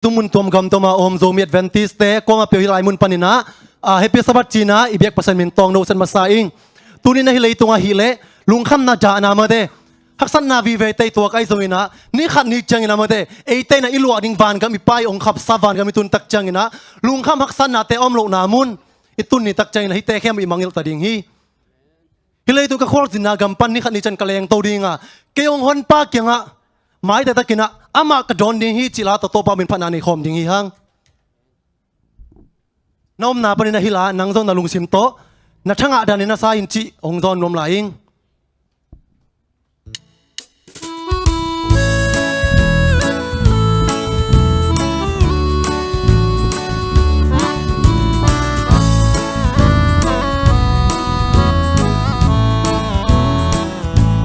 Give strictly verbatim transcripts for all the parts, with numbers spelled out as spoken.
Tung mun tuam gam tuam a om Zomi Adventist te kuamah peuh hih lai mun panin ah, ah, Happy Sabbath ci-in ah i biak Pasian min tawng no set masa ing. Tuni-in ah hih leitung ah hih leh lungkhamna dahna mate, haksatna vive te i tuak ahi zongin ah, ni khat ni ciangin ah mate, eite in ah i luah ding vangam i Pa i ong khapsa vangam i tun tak ciangin ah, lungkham haksatnate om lohna mun i tun ni tak ciangin ah hihte khempeuh i mangngilh ta ding hi. Hih leitung ka khualzinna gam pan ni khat ni ciang ka lengto ding a, kei hong honpa kiangah maite takin ah amah ka dawn ding hi cih la tawh Topa min phatna nei khawm ding hi hang. Na omna panin ah hih la nang zong na lungsim tawh na thangah danin na sa in cih hong zawn nuam lai ing.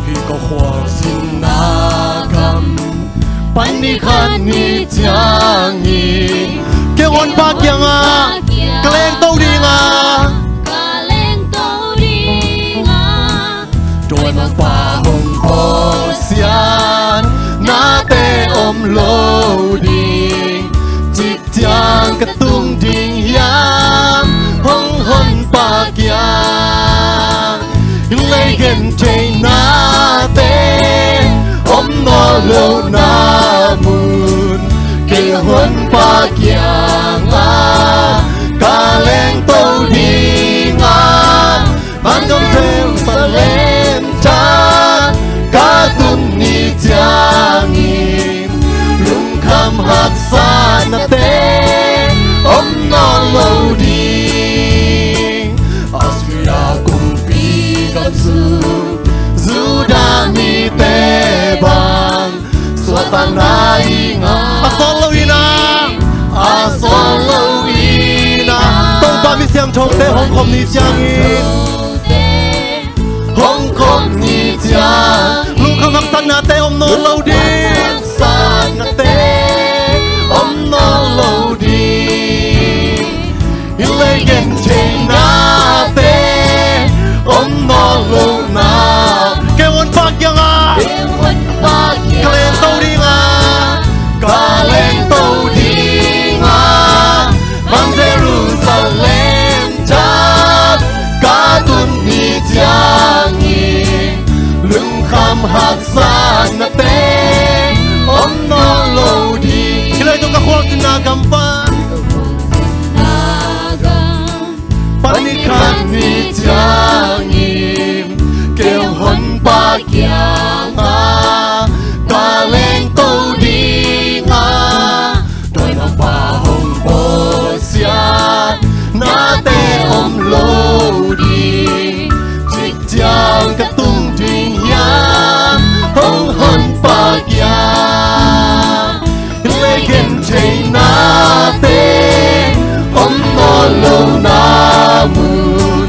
Hih ka khualzinna gam pan ni khat ni ciangin kei hong honpa kiangah ka lengto ding a, ka lengto ding a, dawimangpa hong bawlsiat nate om lo ding, cik ciang ka tung ding hiam hong honpa kiang. Hih lei gentheihnate om nawn lohna mun kei hong honpa kiangah ka lengto ding a, vantung Jerusalem ciat ka tun ni ciangin lungkham haksatnate om nawn lo ding. Assyria kumpi gam sung Judah mite bang suahtakna i ngah, a sawt loin ah, a sawt loin ah, Topa mi siangthote hong khop ni ciangin, hong khop ni ciang lungkham haksatnate om nawn lo ding, haksatnate om nawn lo ding. Hih lei gentheihnate om nawn lohna, kei hong honpa kiangah, kei hong honpa kiangah ka lengto ding a, ka lengto ding a, vantung Jerusalem ciat ka tun ni ciangin lungkham haksatnate om nawn lo ding. Hih leitung ka khualzinna gam pan, pan ni khat ni ciangin kei hong honpa kiangah ka lengto ding a, dawimangpa hong bawlsiat nate om lo ding, cik ciang ka tung ding hiam hong honpa kiang. Hih lei gentheihnate om nawn lohna mun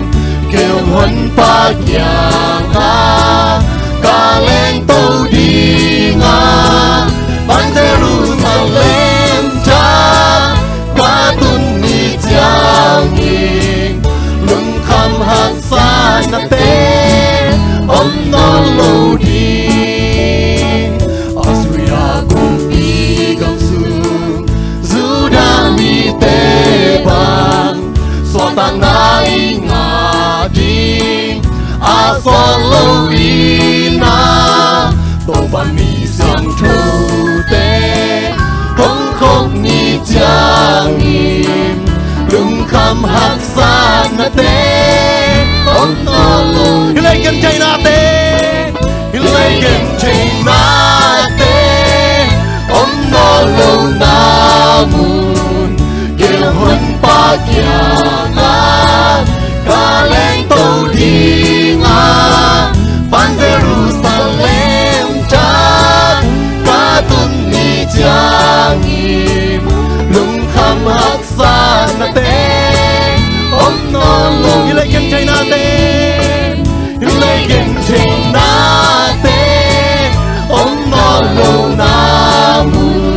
kei hong honpa kiangah ka lengto ding a, vantung Jerusalem ciat ka tun ni ciangin lungkham haksatnate om nawn lo ding. Assyria kumpi gam sung Judah mite bang suahtakna i ngah ding, a sawt loin ah Topa mi siangthote hong khop ni ciangin lungkham haksatnate om nawn lo. Hih lei gentheihnate, hih lei gentheihnate om nawn lohna mun kei hong honpa kiangah ka lengto ding a, vantung Jerusalem ciat ka tun ni ciangin lungkham haksatnate om nawn lo. Hih lei gentheihnate, hih lei gentheihnate om nawn lohna mun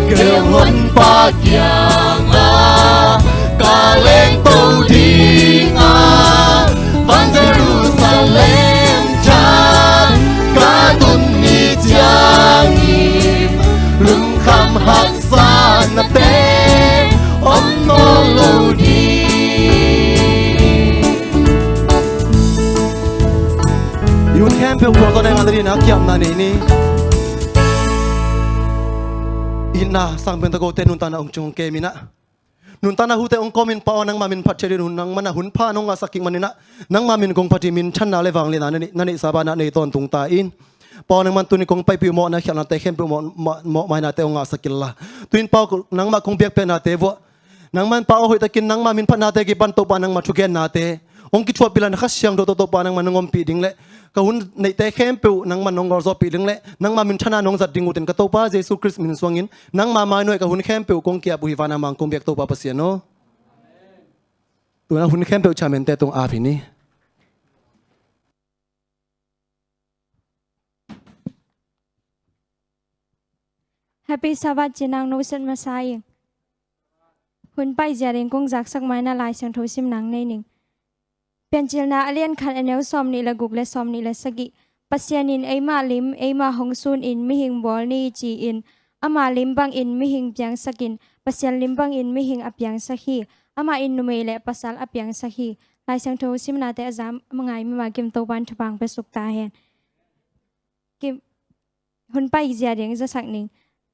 kei hong honpa kiangah ka lengto ding a, vantung Jerusalem ciat ka tun ni ciangin lungkham haksat Na kiamna nei ni. Itna sang piangthak kote nuntakna hong cung hong kem in ah, nuntakna hute hong kawmin Pa aw, nangma min phat theih dingin hun, nangman ah hun pha nong ngahsak kik manin ah, nangma min kong phat hi, minthanna le vangliatna na neih, na neihsa banah nei tawntung ta in. Pa aw, nangman tuni kong paipih uh mawhna khialhnate khempeuh mawh, mawh, mawh mainate hong ngahsak inla, tu-in Pa aw, nangmah kong biakpiaknate vuah nangman Pa aw, hoihtakin nangma min phatnate kipan Topa nangma thugennate hong kithuahpih inla, na Kha Siangtho tawh Topa nangman hong ompih ding le ka hun neihte khempeuh nangman hong gualzawhpih ding le nangma minthanna hong zat ding utin ka Topa Jesu Khrist min suangin nangma mainu-ah ka hun khempeuh kong ki-ap uh hi. Van a mang kong biak Topa Pasian aw. Tu-in ah hun khempeuh chairman-te tung ap hi ni. Happy Sabbath ci-in nang nusiat masa ing. Hun paizia ding kong zaksak manin ah Lai Siangtho sim nang nei ning. Piancilna a lian khat, a neu sawmnih le guk le sawmnih le sagih. Pasian in eima lim, eima hong sunin mihing bawl ni ci-in, ama lim bangin mihing piangsakin, Pasian lim bangin mihing a piangsak hi. Amah in numei le pasal a piangsak hi. Lai Siangtho simnate a zam a ngai mima kim Topan thupha pia suk ta hen. Kim, hun paizia ding zasak ning.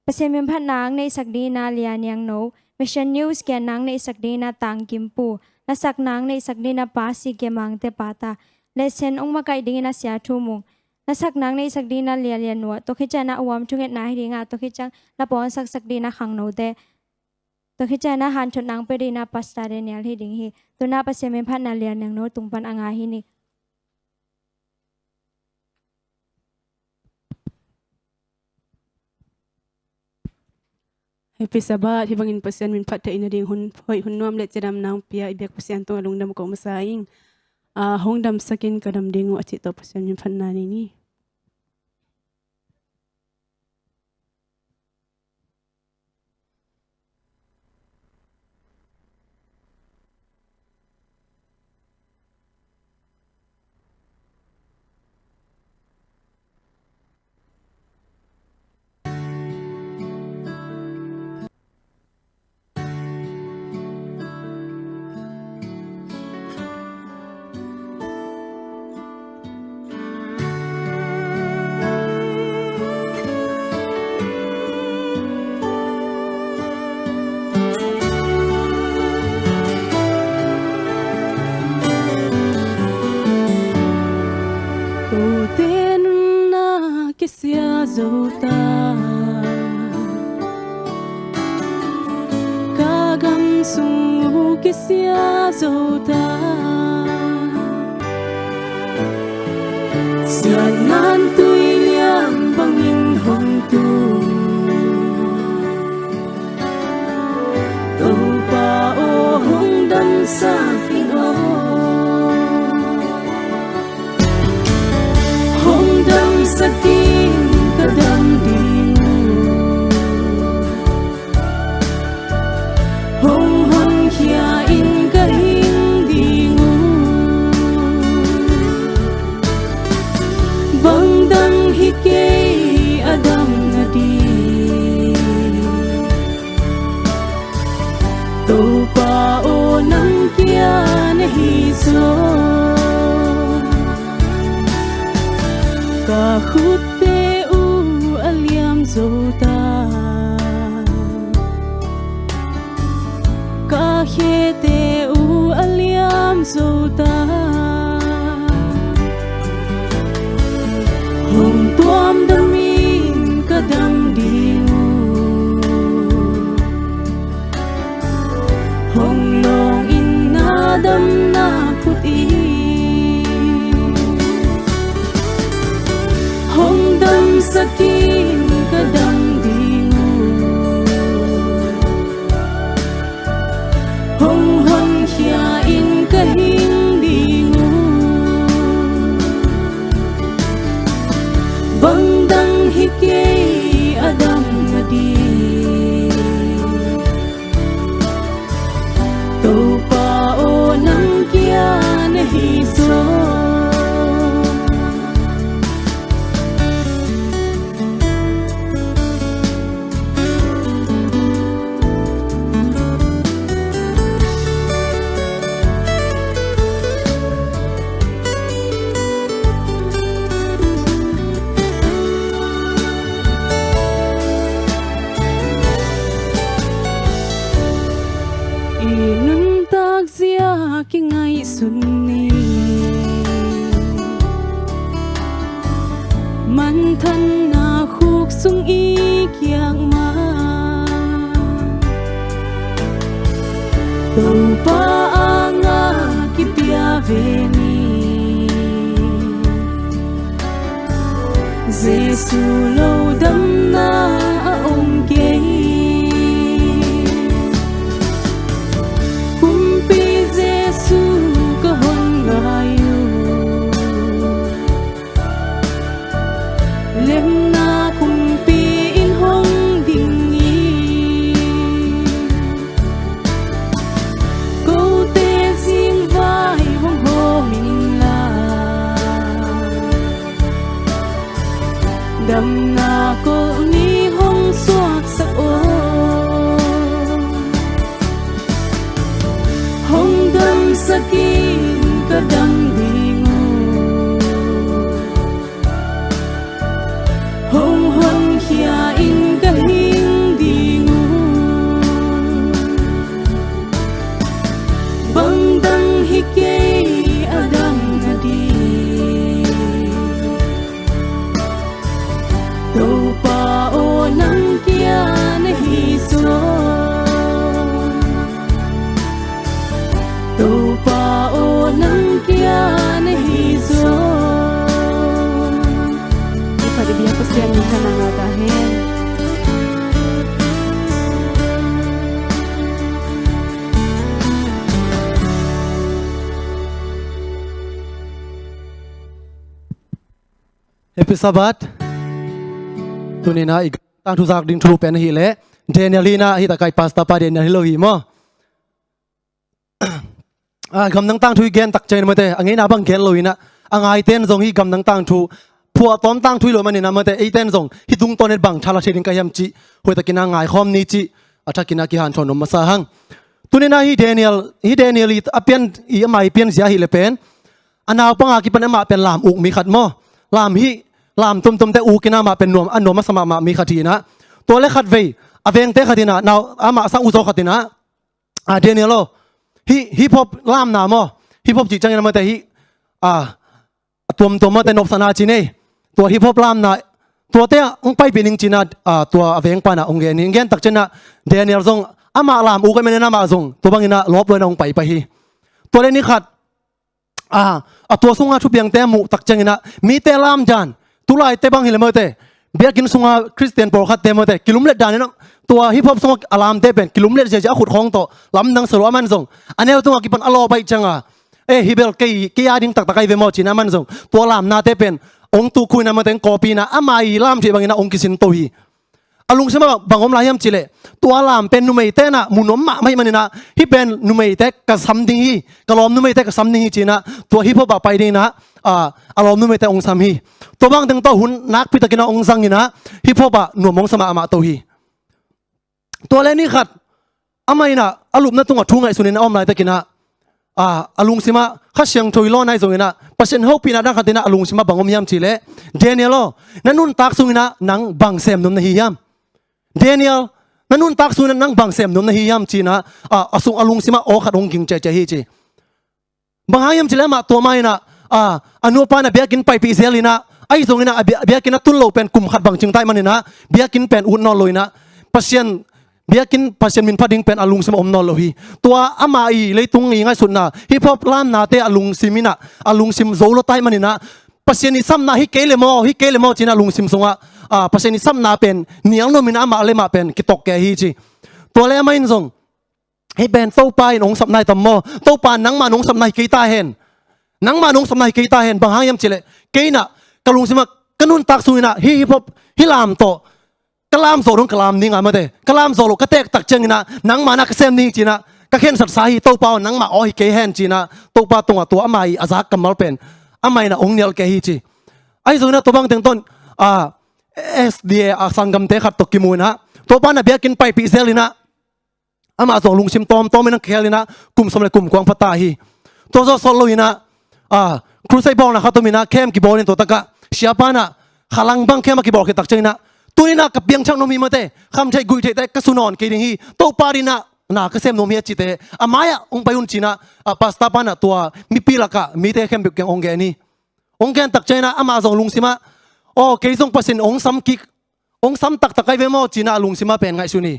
Pasian min phatna ang neihsak dingin ah Lia Niang No, Mission News kiatna ang neihsak dingin ah Tang Kim Pu, lasakna ang neihsak dingin ah Pa Si Kia Mangte Pata, le sen ong makaih dingin ah Sia Thu Mung, lasakna ang neihsak dingin ah Lia Lian Nuah, tua khit ciangin ah a huam thungetna hi dingah, tua khit ciang la pawnsaksak dingin ah Khang Note, tua khit ciangin ah hanthotna ang pia dingin ah Pastor Daniel hi ding hi. Tu-in ah Pasian min phatna Lia Niang No tung pan a ngai hi ni. Happy Sabbath. Hih bangin Pasian min phat theihna ding hun hoih, hun nuam le cidamna hong pia i biak Pasian tungah lungdam ko masa ing. A, hong damsak in ka dam ding uh a cih tawh Pasian min phatna nei ni. Kote nunna kisia zo ta, ka gam sung uh kisia zo ta. Siatna tuilian bangin hong tu, Topa aw, hong damsak in aw. Hong damsak in ka dam ding uh, hong honkhia in ka hing ding uh. Bang dang hi kei a damna ding, Topa aw, nang kia na hi zaw. Ka khutte uh a liam zo ta, ka khete uh a liam zo ta. Hong tuam dam in ka dam ding uh, hong lawng in na damna khut in. Hong damsak in ka dam ding uh, hong honkhia in ka hing ding uh. Bang dang hi kei a damna ding, Topa aw, nang kia na hi zaw. Topa anga kipia ve ni. Jesu lo damna a om kei. Kumpi Jesu ka hon ngai uh. Lemna kumpi in hong ding hi. Kote zingvai hong hawm inla, damna ko ni hong suaksak aw. Hong damsak in ka dam ding uh. Hong honkhia in ka hing ding uh. Bang dang hi kei a dang na ding. Topa aw nang kia na hi zaw. Topa aw nang kia na hi zaw. Khat i bia Pasian min thang a ngah ta hen. Happy Sabbath. Tuni-in ah i gamdang tangthu zak ding thulu pen ahih leh Daniel hi-in ah, hi tak ah i pastor pa Daniel hi lo hi maw. Ah, gamdang tangthu i gen tak ciangin mawte, a ngeina bang gen lo-in ah, a ngaite'n zong hih gamdang tangthu phuahtawm tangthu hi lo manin ah mawte, eite'n zong hih tungtawnin bang thalawh thei ding ka hiam cih hoihtakin ah ngaikhawm ni cih a thakin ah kihanthawn nuam masa hang. Tuni-in ah hih Daniel, hih Daniel i a pian, i ama i pianzia ahih leh pen a naupang a kipan amah pen lam uk mi khat maw. Lam hih, lam tuamtuamte uk-in ah amah pen nuam, a nuam masa mahmah mi khat hi-in ah. Tua leh khatvei a vengte khat in ah, nau, amah sang uzaw khat in ah, ah, Daniel aw, hih, hip hop lamna maw, hip hop cih ciangin ah mawte hih, ah, a tuamtuam mawte nopsakna ci ni. Tua hip hop lamna, tuate ah hong paipih ning ci-in ah, ah, tua a vengpa in ah hong gen hi. Hong gen tak ciangin ah Daniel zong amah lam uk ahih manin amah zong tua bangin ah lawp lo-in ah hong paipai hi. Tua leh ni khat, ah, a tua sunga thupiangte a muh tak ciangin ah mite lamdan, tulaite bang hi leh mawte, biakinn sunga Khristian pawlkhatte mawte kilumlet danin ah, tua hip hop sunga a lamte pen kilumlet ziahziah, a khut khawng tawh lamdang sa lo, aman zong a neu tungah kipan a lawp ahih ciangin, eh, hih bel kei, kei a ding taktak ahi ve maw ci-in ah aman zong tua lamnate pen hong tukkhu-in ah mawte hong copy-in ah, ama i lam theih bangin ah hong kisin to hi. A lungsim ah bang om lai hiam cih leh, tua lam pen numeite in ah mu nuam mahmah ahih manin ah, hih pen numeite ka sam ding hi, ka lawm numeite ka sam ding hi ci-in ah, tua hip hop ah pai dingin ah, ah, a lawm numeite hong sam hi. Tua bang teng tawh hun nakpi takin ah hong zangin ah, hip hop ah nuam hong sa mahmah to hi. Tua leh ni khat, amah in ah a lupna tungah thu ngaihsunin a om laitakin ah, ah, a lungsim ah Kha Siangtho i lawn ahi zongin ah, Pasian hopihna dang khat in ah a lungsim ah bang om hiam cih leh, Daniel aw, na nuntak sungin ah nang bang sem nuam na hi hiam? Daniel, na nuntak sungin ah nang bang sem nuam na hi hiam ci-in ah, ah, a sung, a lungsim ah aw khat hong ging ciaiciai hi ci. Bang hang hiam cih leh amah tua ma-in ah, ah, a nupa in ah biakinn paipih zel in ah, ahi zongin ah a bia-, biakinn a tun loh pen kum khat bang cing ta ahih manin ah biakinn pen ut nawn lo-in ah, Pasian, biakinn Pasian min phat ding pen a lungsim ah om nawn lo hi. Tua amah i leitung i ngaihsutna, hip hop lamnate a lungsim in ah, a lungsim zo lua ta ahih manin ah, Pasian i sapna hi kei leh maw, hi kei leh maw ci-in ah lungsim sungah, ah, Pasian i sapna pen nial nuamin ah amah leh amah pen kitok kei hi ci. Tua leh amah in zong, hih pen Topa in hong sapna hi tam maw? Topa, nangmah in hong sapna hi kei ta hen. Nangmah in hong sapna hi kei ta hen. Bang hang hiam cih leh, kei in ah ka lungsim ah, ka nuntak sungin ah hih hip hop, hih lam tawh ka lam zawh dong ka lam ding a, mate, ka lam zawh loh ka teek tak ciangin ah nangmah in ah ka sem ding ci-in ah ka khensatsa hi. Topa aw, nangmah aw hi kei hen ci-in ah Topa tungah tua amah i a zak kammal pen amah in ah hong nial kei hi ci. Ahi zongin ah tua bang teng tawh, ah, S D A a sanggamte khat tawh kimu in ah, Topa in ah biakinn paipih zel in ah, amah zong lungsim tawmtawm in ah khel in ah kum sawm leh kum kua hong pha ta hi. Tua zawh sawt lo-in ah, ah, crusade bawlna khat om in ah, camp kibawl in, tua tak ah siapa in ah khalang bang camp a kibawl khit tak ciangin ah, tuni-in ah ka piangthak nuam hi, mate, khamtheih guihtheihte ka su nawn kei ding hi, Topa adingin ah na ka sem nuam hi, a cihte a mai-ah hong pai un ci-in ah, ah, pastor pa in ah tua mipi lakah mite khempeuh kiang hong gen hi. Hong gen tak ciangin ah amah zong lungsim ah, aw, kei zong Pasian hong sam kik, hong sam taktak ahi ve maw ci-in ah a lungsim ah pen ngaihsun hi.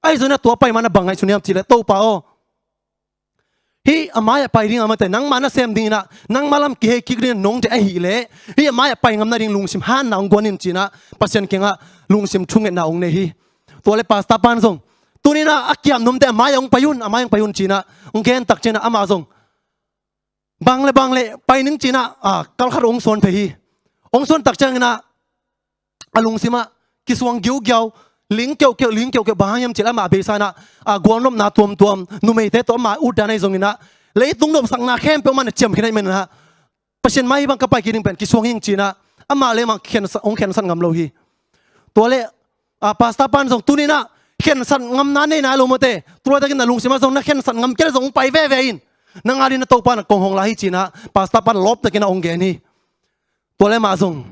Ahi zongin ah tua pai ma-in ah bang ngaihsun hiam cih leh, Topa aw, Hih a mai-ah pai ding a mate, nangmah na sem ding inah, nangmah lam kihei kik ding nong deih ahih leh, hih a mai-ah pai ngam nading lungsim hanna hong guan in ci-inah Pasian kiangah lungsim thungetna hong nei hi. Tua leh pastor pan zong, tuni inah a kiam nuamte a mai-ah hong pai un, a mai-ah hong pai un ci-inah hong gen tak ciangin ah amah zong bang le bang le pai ning ci-inah, a, kalkhat hong sawn phei hi. Hong sawn tak ciangin ah a lungsim ah kisuang giugiau, ling keuhkeuh, ling keuhkeuh, bang hang hiam cih leh amah a beisa inah, a, gualnopna tuamtuam, numeite tawh ama utdan ahi zongin ah, leitung nopsakna khempeuh amah in a ciamkhin ahih manin ah, Pasian mai hih bang ka pai kik ding pen kisuang ing ci-inah amah le amah khensa-, hong khensat ngam lo hi. Tua leh, a, pastor pan zong tuni inah khensat ngamna nei nai lo mate, tu laitakin na lungsim ah zong na khensat ngam kei leh zong hong pai veve in, nang adingin ah Topa in ah kong hong la hi ci-inah pastor pan lawptakin ah hong gen hi. Tua leh amah zong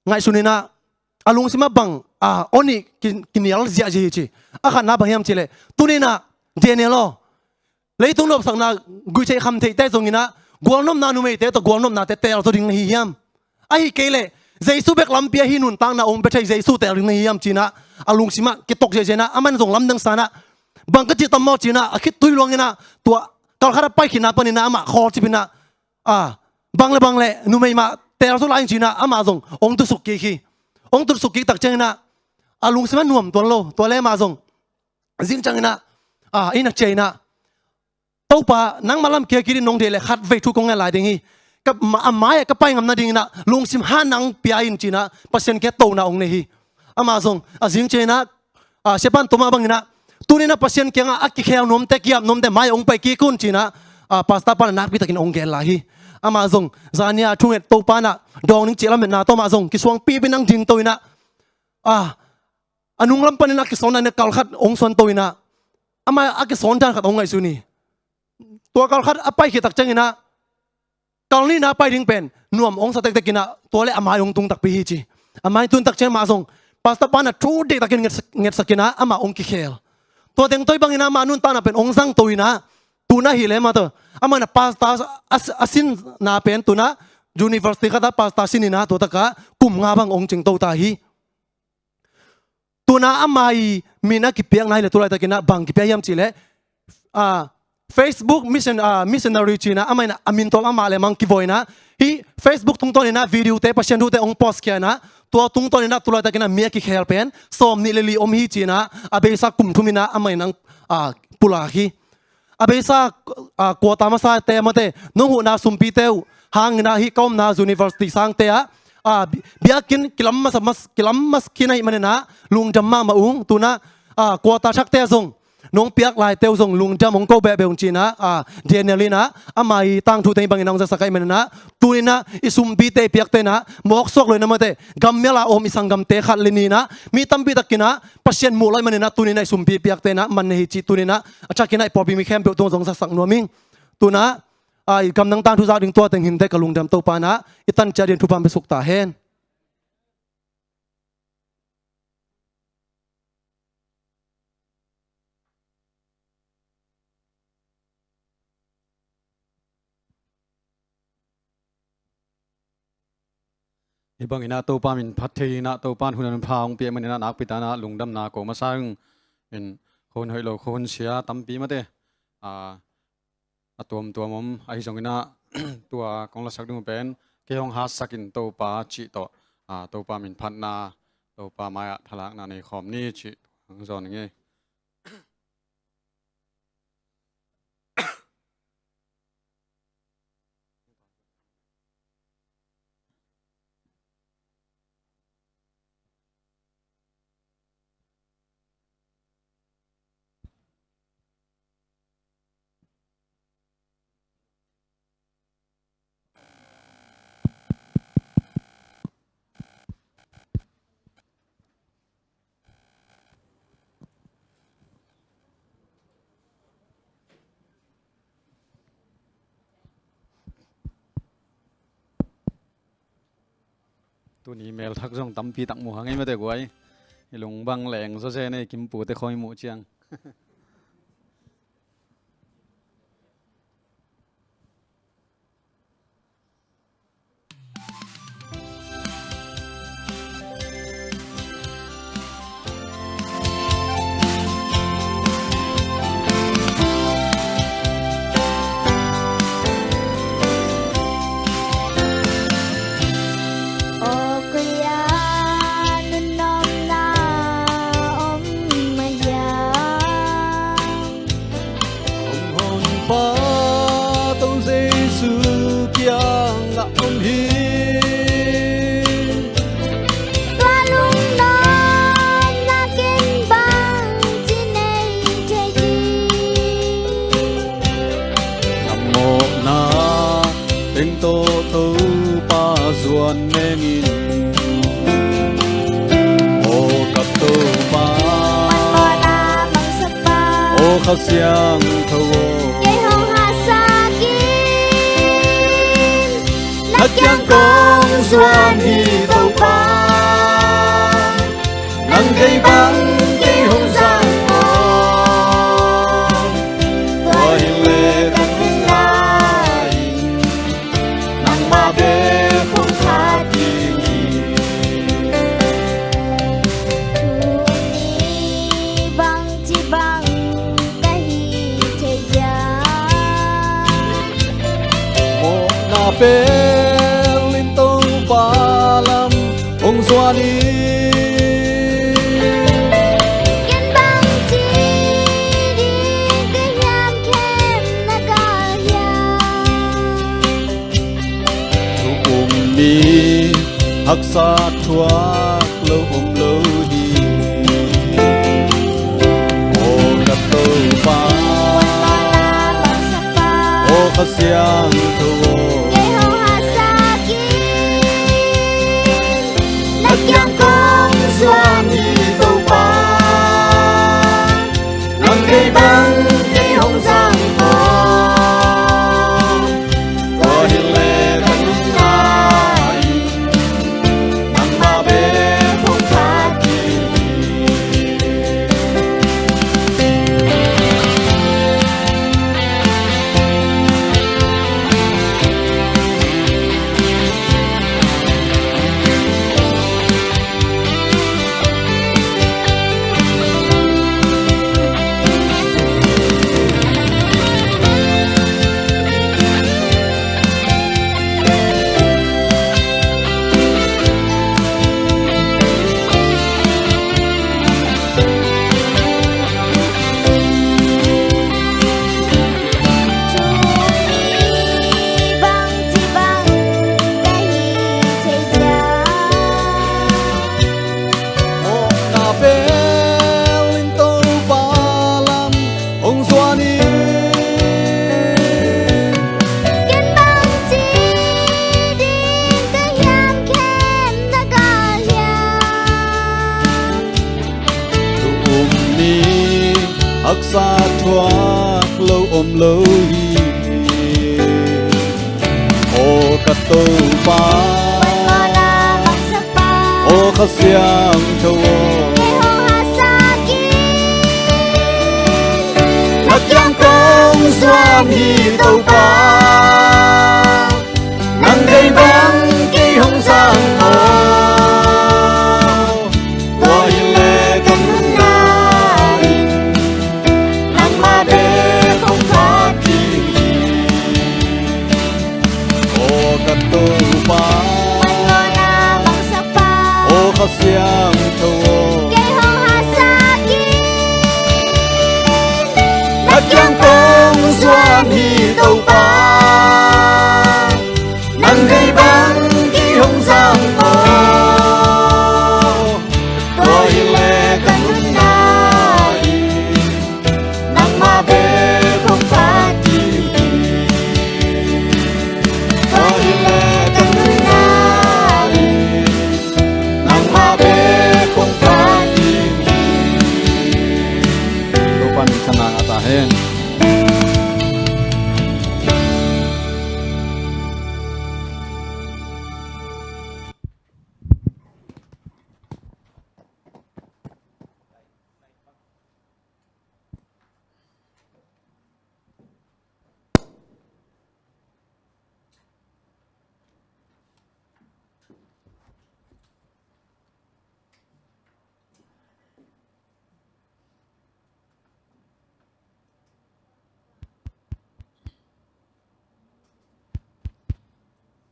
ngaihsun inah a lungsim ah bang, a, aw nih ki-, kinial ziahziah hi ci. A khatna bang hiam cih leh, tuni inah Daniel aw, leitung nopsakna guihtheih khamtheihte zongin ah gualnopna numeite tawh gualnopnate teel zaw ding na hi hiam? Ahih kei leh Jesu bek lampi ah hih nuntakna hong pia thei Jesu teel ding na hi hiam ci-inah a lungsim ah kitok ziahziah inah, amah in zong lamdang sa inah, bang ka cih tam maw ci-inah a khitui luang inah, tua kalkhat a pai khitna panin ah amah khawlcip inah, a, bang le bang le numei mah teel zaw lai ing ci-inah amah zong hong tutsuk kik hi. Hong tutsuk kik tak ciangin ah a lungsim ah nuam tuan lo. Tua leh amah zong zing ciangin ah, a, inn ah ciah inah, Topa, nangmah lam kihei kik ding nong deih leh khatvei thu kong ngen lai ding hi. Ka, ma-, a mai-ah ka pai ngam nading inah lungsim hanna hong pia in ci-inah Pasian kiang tona hong nei hi. Amah zong a zing ciangin ah, a, siapa in tua mah bangin ah, tuni inah Pasian kiangah a kikhel nuamte, kiap nuamte mai-ah hong pai kik un ci-inah, a, pastor pan a nakpi takin hong gen lai hi. Amah zong zani-a thunget, Topa in ah dawng ning cih lametna tawh amah zong kisuang pipin hong dingto inah, a, a nunglam panin a kisawn dan inah kalkhat hong sawnto inah, amah a kisawn dan khat hong ngaihsun hi. Tua kalkhat a pai khit tak ciangin ah kal nihna pai ding pen nuam hong sa tektek inah, tua leh a mai hong tung takpi hi ci. A mai tun tak ciang amah zong pastor pan a thu deihtakin ngetsak, ngetsak inah amah hong kikhel. Tua teng tawh hih bangin ah amah nuntakna pen hong zangto inah, tu-in ahih leh mate, amah in ah pastor a, a, a sinna pen tu-in ah university khat ah pastor sin inah tua takah kum nga bang hong cingto ta hi. Tu-in ah ama ii min a kipiakna hi leh tu laitakin ah bang kipia hiam cih leh, a, Facebook mission, a, missionary ci-in ah amah in ah a min tawh amah leh amah kivawi inah, hih Facebook tungtawn inah video-te, Pasian thute hong post khia inah, tua tungtawn inah tu laitakin ah mi a kikhel pen sawmnih leh li om hi ci-in ah, a beisa kum thum inah amah in ah, a, pulak hi. A beisa, a, quarter masate mate, nong huhna sumpite uh hangin ah hih ka omna university sangte ah, a, bi-, biakinn kilam masa, mas-, kilam masa khin ahih manin ah lungdam mahmah ung. Tu-in ah, a, quarter thakte ah zong nong piak laite uh zong lungdam hong ko behbeh ung ci-in ah, a, Daniel in ah ama ii tangthute hih bangin ah hong zasak ahih manin ah, tu-in ah i sumpite i piakte in ah mawk suak lo inah mate, gammial a om i sanggamte khat leh ni inah mi tampi takin ah Pasian muh lo ahih manin ah tuni inah i sumpi piakte in ah man nei hi cih tuni inah a thakin ah i pawlpi mi khempeuh tungah zong zaksak nuam ing. Tu-in ah, a, i gamdang tangthu zak ding tua teng hi inteh, ka lungdam. Topa in ah i tan ciat dingin thupha hong pia suk ta hen. Hih bangin ah Topa min phat thei dingin ah Topa in hun a nunpha hong piak manin ah nakpi takin ah lungdamna ko masa ung. In, khuahun hoih lo, khuahun sia tampi mate, a, a tuamtuam om ahi zongin ah tua kong lasak ding uh pen, kei hong hatsak in Topa cih tawh, a, Topa min phatna, Topa mai-ah thalakna nei khawm ni cih hong zawn ing ei. Tuni mel thak zong tampi tak mu hang ei mate guai. I lung bang leng zaw zen ei, Kim Pu te khawng i muh ciang. mengin, aw ka Topa, aw Kha Siangtho aw, kei hong hahsak in, na kiang kong zuan hi Topa. Nang deih bang kei hong zang maw? Tua hi leh ka nunna in nangmah bek hong phat ding hi. Tuni bangci bang ka hih theih hiam? Mawhna pelin Topa lam hong zuan in. Ken bangci ding ka hiam, khem na gal hiam? Thu um mi haksa thuak lo om lo hi. Aw ka Topa, aw Kha Siangtho aw, kei hong hahsak in, na kiang kong zuan hi Topa. Nang deih bang kei hong zang maw? Tua hi leh ka nunna in nangmah bek hong phat ding hi. Mawhna pelin Topa lam hong zuan in. Ken bangci ding ka hiam, khem na gal hiam? Thu um mi haksa thuak lo om lo hi. Aw ka Topa, aw Kha Siangtho aw, na kiang kong zuan hi Topa. Nang deih bang kei hong zang maw? Tua hi leh ka nunna in nangmah bek hong phat ding hi. Aw ka Topa, aw Kha Siangtho aw, kei hong hahsak in, na kiang kong zuan hi Topa. Nang deih bang kei hong zang maw? Tua hi leh ka nunna in nangmah bek hong phat ding hi. Tua hi leh ka nunna in nangmah bek hong phat ding hi. Topa min thang ngah ta hen.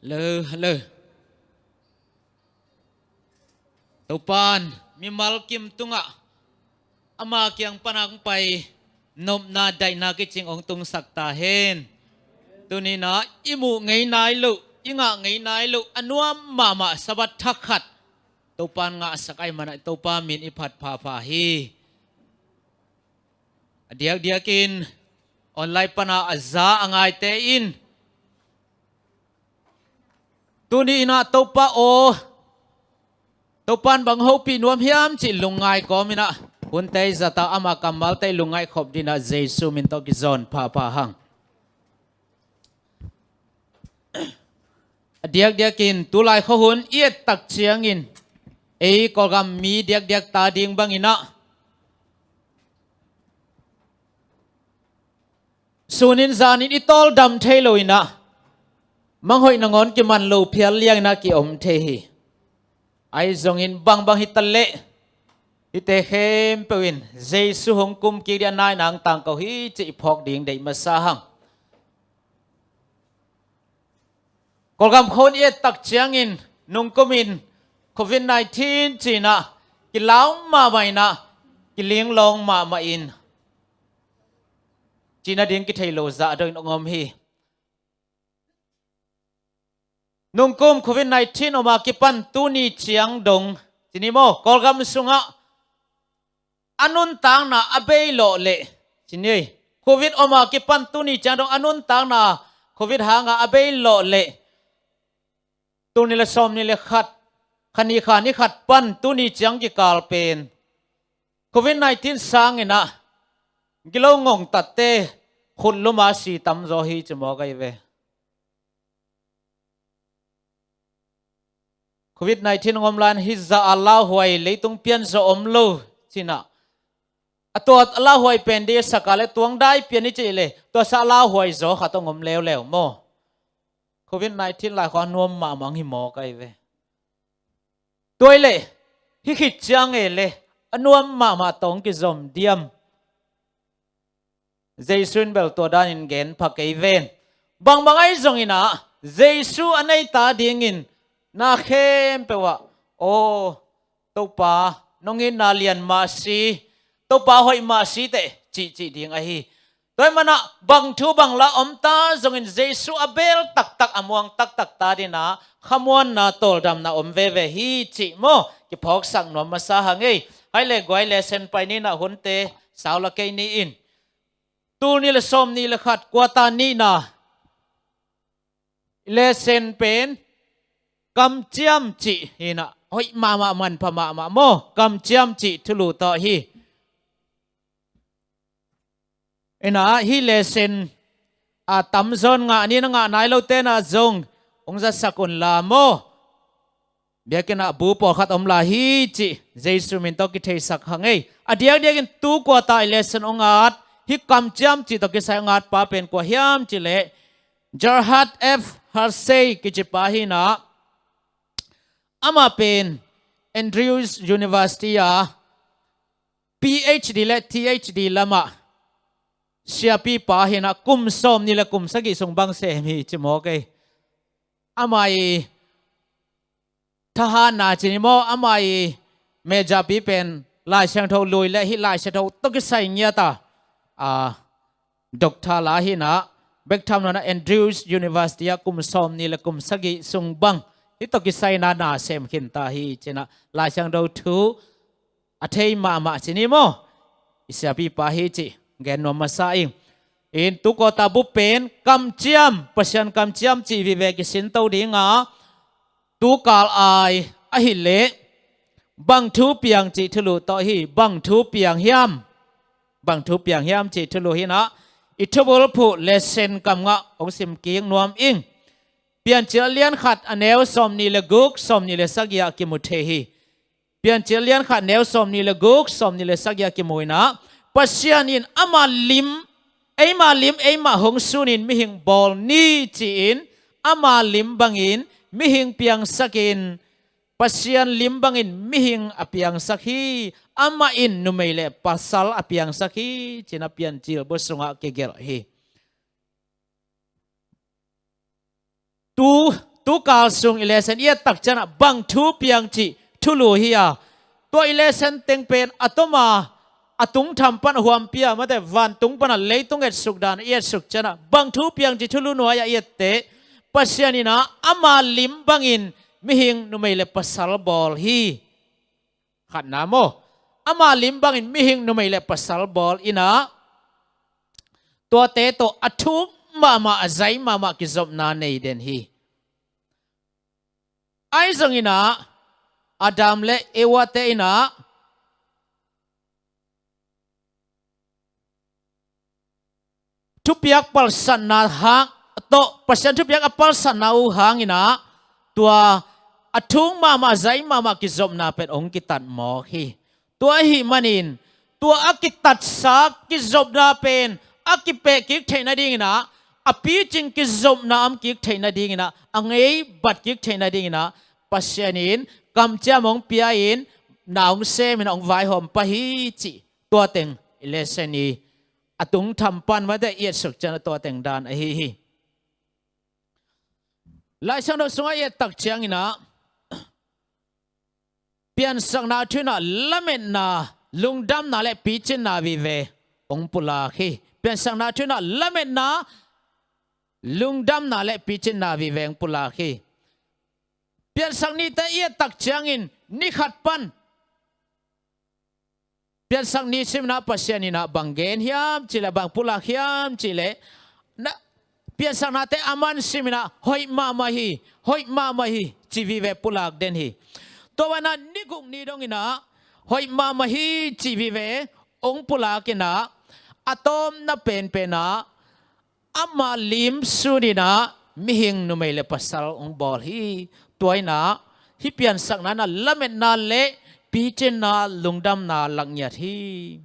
Hello, hello. Topan mimal kim tungah ama kiang pana hong pai nopna daihna kicing hong tungsak ta hen. Tuni-in ah i muh ngei nai loh, i ngah ngei nai loh a nuam mahmah Sabbath thakhat Topan ngahsak ahih manin ah Topa min i phat phapha hi. A diakdiakin online pana a za a ngaite in Tuni inah Topa aw, Topan bang hopih nuam hiam cih lungngai kawm inah hunte zata ama kammalte lungngai khop dinah Jesu min tawh kizawn phapha hang. A diakdiakin tulai khuahun i et tak ciangin ei Kawlgam mi diakdiak ta ding banginah sunin zanin i tawldam thei lo inah manghoih nangawn kiman lo phial lianginah kiom thei hi. Ahi zongin bangbang hi taleh hihte khempeuh in Jesu hong kum kik dih a nainang tangko hi cih i phawk ding deih masa hang. Kawlgam khawng i et tak ciangin nungkumin covid nineteen cinah kilau mahmah inah kilinglawng mahmah in cina ding kithei lo zah dongin ong om hi. Nungkum covid nineteen oma kipan tuni ciang dong cini maw Kawlgam sungah a nuntakna a bei lawh leh cini covid oma kipan tuni ciang dong a nuntakna covid hanga a bei lawh leh tul nih le sawm nih le khat kha nih kha ni khat pan tuni ciang kikal pen covid nineteen sanginah gilo ngongtatte khut luma si tamzaw hi ci mawk ahi ve. Covid nineteen ngom lan hi zah a lauhuai leitung pianzaw om lo cinah a tua a lauhuai pen dih a saka le tuang dai pian i cih le tua sa a lauhuai zaw khat ong om leuleu maw? Covid nineteen lai khua nuam mahmah hi mawk ahi ve. Tuai le hi khit ciang e le a nuam mahmah tawng kizom diam? Jesu in bel tua danin gen pha kei ven. Bangbang ahi zonginah Jesu a neita dingin na khempeuh ah aw Topa nong itna lian mah si, Topa hoih mah si teh cihcih ding ahi. Tua hi manah bang thu bang la om ta zongin Jesu a beel taktak a muang taktak ta dinah khamuanna tawldamna om veve hi cih maw kiphawksak nuam masa hang ei. Hai le guai le sen pai ninah hunte sau la kei ni in. Tul nih le sawm nih le khat kuata nihna lesen pen kamciam cih hinah hoih mahmah manpha mahmah maw kamciam cih thulu tawh hi. Inah hih lesen a tamzawn ngah ni na ngah nai lote nah zong hong zatsak unla maw? Biakinn ah bu pawlkhat om lai hi cih Jesu min tawh kitheisak hang ei. A diakdiakin tu kuata i lesen hong at hih kamciam cih tawh kisai hong at pa pen kua hiam cih leh Gerhard F Harsey kici pa hinah amah pen Andrews University a PhD le ThD lamah siapipa hinah kum sawm nih le kum sagih sung bang sem hi ci mawk ei. Amah i thahatna cini maw amah i mejapi pen Lai Siangtho lui le hih Lai Siangtho tawh kisai ngiata a doctor la hinah bek tham nona Andrews University ah kum sawm nih le kum sagih sung bang hih tawh kisaina na sem khinta hi cinah Lai Siangtho thu a thei mahmah cini maw? I siapipa hi cih gen nuam masa ing. In tu kuata bu pen kamciam Pasian kamciam cih vive kisinto dinga tukal ai ahileh bang thu piang cih thulu tawh hi. Bang thu piang hiam? Bang thu piang hiam cih thulu hinah i thubul phuh lesen kam ngah hong simkik nuam ing. Piancil lian khat a neu sawm nih le guk sawm nih le sagih ah kimu thei hi. Piancil lian khat neu sawm nih le guk sawm nih le sagih ah kimu inah Pasian in ama lim eima lim eima hong sunin mihing bawl ni ci-in ama lim bangin mihing piangsakin Pasian lim bangin mihing a piangsak hi. Amah in numei le pasal a piangsak hi cinah Piancil bu sungah kigelh hi. Tu, tu kal sung i lesen i et tak cianah bang thu piang cih thulu hi a tua i lesen teng pen a toma a tungtham pan a huampi a mate vantung pana leitung etsuk dan i etsuk cianah bang thu piang cih thulu nuai-ah i etteh Pasian inah ama lim bangin mihing numei le pasal bawl hi. Khatna maw ama lim bangin mihing numei le pasal bawl inah tuate tawh a thuk mahmah a zai mahmah kizopna nei den hi. Ahi zongin ah Adam le Eva te in ah thupiak palsatna hang tawh, Pasian thupiak a palsatna uh hangin ah tua a thung mahmah, a zai mahmah kizopna pen hong kitat mawk hi. Tua ahih manin tua a kitatsa kizopna pen a kipeh kik theih nadingin ah, a picing kizopna om kik theih nadingin ah, a ngei bat kik theih nadingin ah Pasian in kamciam hong pia-in na hong semin hong vaihawm pah hi cih tua teng i lesson i a tungtham pan mate i etsuk ciang tua teng dan ahi hi. Laisiangtho sungah i et tak ciangin ah piansakna thu in ah lametna, lungdamna le picinna vive hong pulak hi. Piansakna thu in ah lametna, lungdamna le picinna vive hong pulak hi. Piansak nite i et tak ciangin ni khat pan piansak ni simin ah Pasian in ah bang gen hiam cih leh, bang pulak hiam cih leh, na, piansaknate a man simin ah hoih mahmah hi, hoih mahmah hi ci vive pulak den hi. Tua banah ni guk ni dongin ah hoih mahmah hi ci vive hong pulakin ah a tawpna penpen ah ama lim sunin ah mihing numei le pasal hong bawl hi. Tua in ah hih piansakna in ah lametna le picinna, lungdamna lak ngiat hi.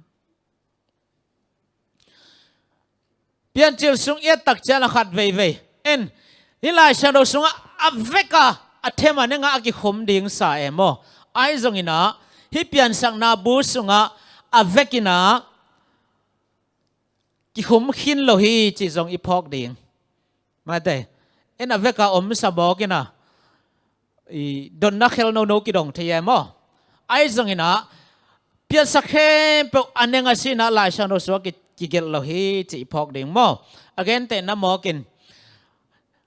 Piancil sung i et tak ciang a khat veivei en, hih Laisiangtho sungah a vek a, a them a neng a kikhum ding sa e maw? Ahi zongin ah hih piansakna bu sungah a vekin ah kikhum khin lo hi cih zong i phawk ding. Mate, en a vek a om sa mawk in ah i donna khel nono kidong thei e maw? Ahi zongin ah piansak khempeuh a neng a sin ah Laisiangtho sungah ki, kigelh lo hi cih i phawk ding maw? A gentehna mawkin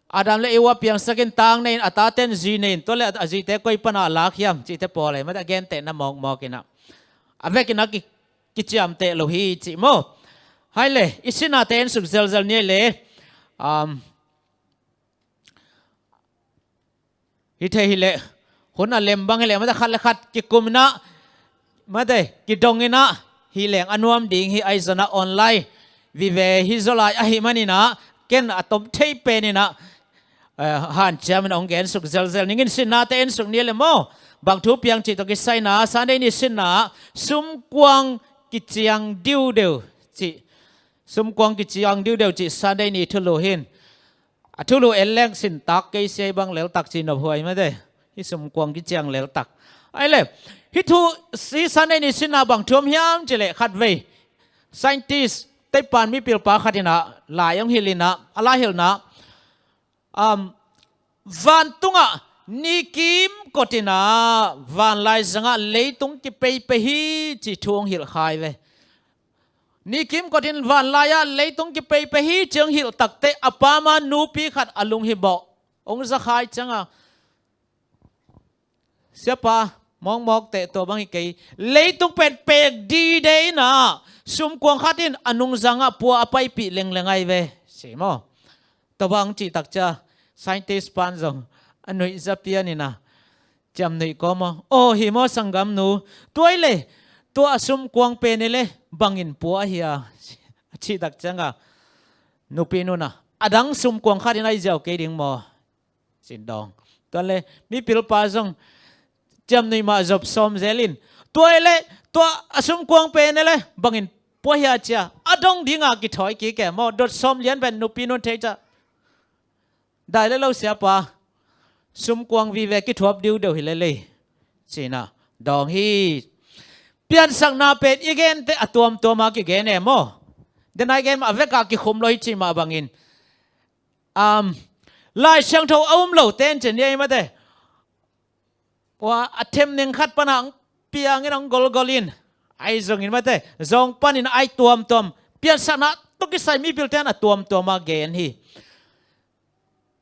Adam le Eva piangsakin tang nei in, a taten zi nei in, tua le a zite koi pana lak hiam cihte pawl e, mate, a gentehna mawkmawkin ah a vekin ah ki, kiciamteh lo hi cih maw? Hai le, i sinnate ensuk zelzel ni le, um, hi thei hi leh, hun a lem bang hi leh, mate, khat le khat kikum in ah, mate, kidong in ah hi leng a nuam ding hi. Ahi zongin ah online vive hi zaw lai ahih manin ah ken a tom thei penin ah, eh, hanciamin hong gensuk zelzel ning in. Sinnate ensuk ni le maw? Bang thu piang cih tawh kisai in ah Sunday ni sinna ah sumkuang kiciang diudeu cih, sumkuang kiciang diudeu cih Sunday ni thulu hi in. A thulu en leng sin tak kei sia, bang leltak ci nophuai, mate. Hih sumkuang kiciang leltak. Ai le, hih thu, hih Sunday ni sinna bang thu om hiam cih leh, khat vei scientist, teipan mipilpa khat in ah lai hong hilh in ah, a lai hilhna, um, vantungah ni kimkot in ah vanlai zangah leitung kipeipei hi cih thu hong hilh khai ve. Ni kimkot in vanlai ah leitung kipeipei hi cih hong hilh takteh, a pa ma nupi khat a lunghimawh hong za khai ciangah, "Siapa, mawkmawk teh, tua bang hi kei. Leitung pen pek dide in ah sumkuang khat in a nungzangah pua a paipih lengleng ahi ve," ci maw? Tua bang cih tak ciang scientist pan zong a nuihza pian in ah, ciamnuih kawm aw, "Aw, hi maw sanggamnu? Tua hi leh tua a sumkuang pen hi leh bangin pua ahi a?" a cih tak ciangah, nupi nu in ah, "A dang sumkuang khat in ahi ziau kei ding maw?" ci-in dawng. Tua leh mipilpa zong ciamnuih mah zop sawm zel in, "Tua hi leh tua a sumkuang pen hi leh bangin pua ahi a?" ci-a a dong dingah kithawi kik e maw? Dot sawm lian pen nupi nu in thei ciang, "Dai le lo siapa, sumkuang vive kithuap diudeu hi lel ei," ci-in ah dawng hi. Piansakna pen i gente a tuamtuam a kigen e maw? Denai gen mah a vek a kikhum lo hi cih mah bangin, um, Laisiangtho a um lo ten ci ni ei, mate. Ua, a them ning khat pana hong piangin hong golgol in, ahi zongin, mate, zawng panin a tuamtuam, piansakna tawh kisai mipil ten a tuamtuam a gen hi.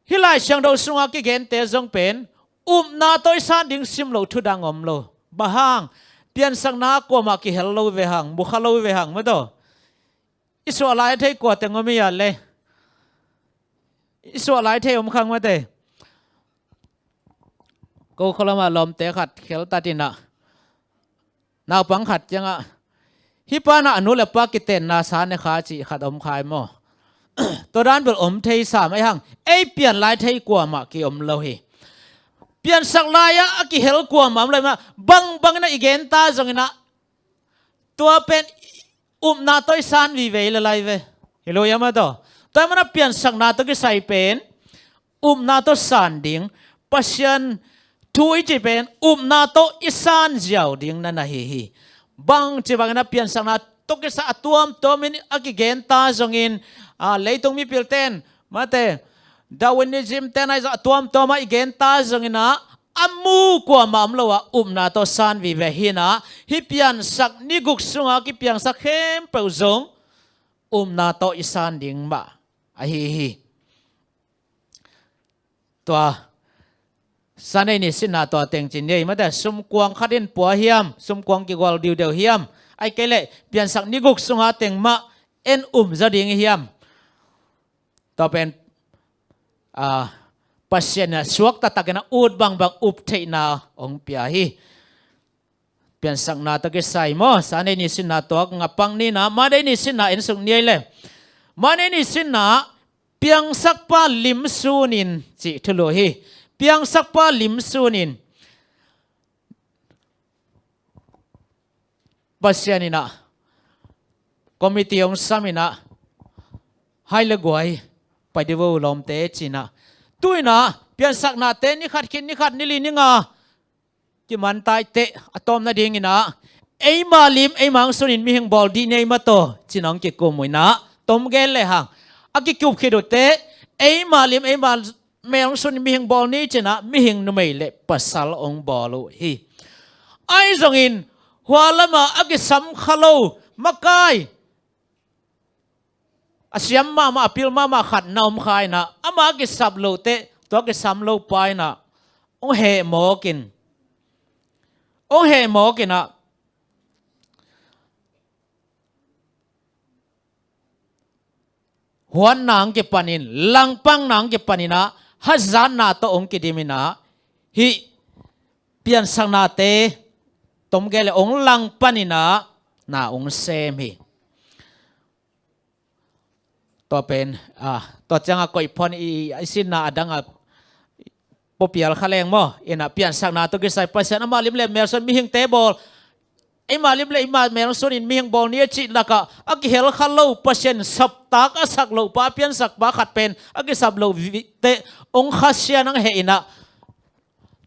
Hih Laisiangtho sunga kigente zong pen upna tawh i san ding sim loh thu dang om lo. Bang hang? Piansakna kuamah kihel lo ve hang, mukha lo ve hang, mate. I suah lai a thei kua teng om hi a le? I suah lai thei om khang, mate. Ko khualama lawmte khat kheltat inah, naupang khat ciangah, hih pa inah a nu le pa kitenna sa ne kha cih khat om khai maw? Tua dan bel om thei sam ei hang, ei pian lai thei kuamah ki om lo hi. Piansak lai-ah a kihel kuamah om lo hi mah, bangbang inah i genta zong inah tua pen upna tawh i san vive i lalai ve. Hi lo ia mah tawh. Tua i mana piansakna tawh kisai pen upna tawh san ding, Pasian thu i ci pen upna tawh i san ziau ding na na hi hi. Bang ci bangin a piansakna tawh kisai a tuamtuamin a kigenta zongin, a, leitung mipilten, mate, Darwinism ten ahi zong a tuamtuama i genta zongin ah, a mu kuamah om lo ah upna tawh san vive hi inah, hih piansak ni guk sunga kipiangsak khempeuh zong upna tawh i san ding mah ahi hi. Tua Sunday ni sinna tua teng cin ni ei mate, sumkuang khat in pua hiam, sumkuang kigual diudeu hiam, ai kei leh piansak ni guk sunga teng mah en um zaw ding hiam? Tua pen, a, Pasian inah suak taktakin a ut bangbang up theihna hong pia hi. Piansakna tawh kisai maw, Sunday ni sinna tua ngapang ni inah, Monday ni sinna en suk ni ei le. Monday ni sinna piangsakpa lim sunin cih thulu hi. Piangsakpa lim sunin Pasian inah committee hong sam inah, hai le guai, pai dih vo lawmte ci inah. Tu inah piansaknate ni khat khit, ni khat, ni li, ni nga kiman taiteh a tawpna ding inah, eima lim eima hong sunin mihing bawl dih ni ei mah tawh ci-in hong kikum uh inah, tom gen le hang, a kikup khit uh teh, eima lim eima mel hong sunin mihing bawl ni ci inah, mihing numei le pasal hong bawl uh hi. Ahi zongin hua lama a kisam kha lo makai, a siam mahmah, a pil mahmah khat na om kha inah, amah a kisap loh teh, tua kisam lo pa inah hong heh mawk in, hong heh mawk inah, huatna hong kipanin, langpanna hong kipan inah, hazatna tawh hong kidim inah, hih piansaknate tom gen le hong langpan inah na hong sem hi. Tua pen, a, tua ciangah koih phuan i, i sinna a dangah puapial kha leng maw, inah piansakna tawh kisai Pasian amah lim le mel sunin mihingte bawl, eima lim le eima mel sunin mihing bawl ni a cih lakah a kihel kha lo, Pasian saptak a sak loh pa, piansak pa khat pen a kisap loh teh hong khasia nang heh inah,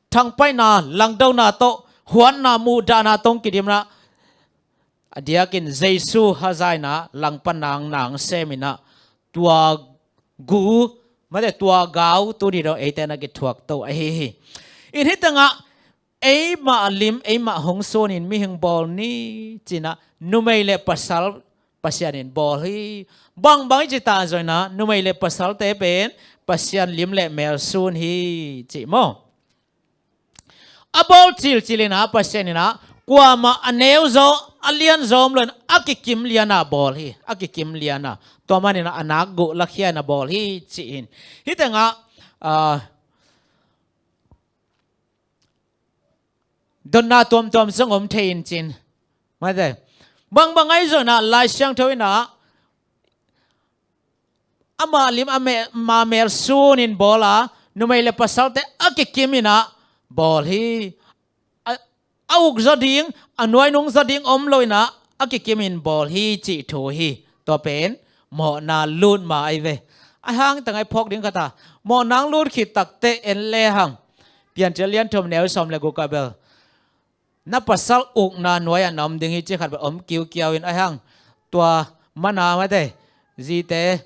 thangpaihna, langdona tawh, huatna, muhdahna tawh hong kidim inah, a diakin Jesu haza inah langpanna hong sem inah, tua gu, mate, tua gau tuni dong eite na kithuak to ahi hi. In hih tengah eima lim eima hong sunin mihing bawl ni ci inah, numei le pasal Pasian in bawl hi. Bangbang i ci ta zong inah, numei le pasalte pen Pasian lim le mel sun hi ci maw? A bawl cilcil inah Pasian inah kuamah a neu zaw, a lian zaw om lo inah, a kikim liana bawl hi, a kikim liana. Tua man inah a nak guh lakhia inah bawl hi ci-in. Hih tengah, a, dotna tuamtuam zong om thei in cin, mate, bangbang ahi zong inah Lai Siangtho inah amah lim a me-, ma mel sunin bawl a, numei le pasalte a kikim inah bawl hi. A, a uk zaw ding, a nuainung zaw ding om lo inah a kikimin bawl hi cih thu hi. Tua pen mawhna lut ma ahi ve. Ahi hang teng ahi phawk ding khat a, mawhna hong lut khit takteh en le hang, Piancil lian thum neu sawm le guk ah bel, na pasal ukna nuai-ah na om ding hi ci khat bel om kiukiau in, ahi hang tua mana, mate, zite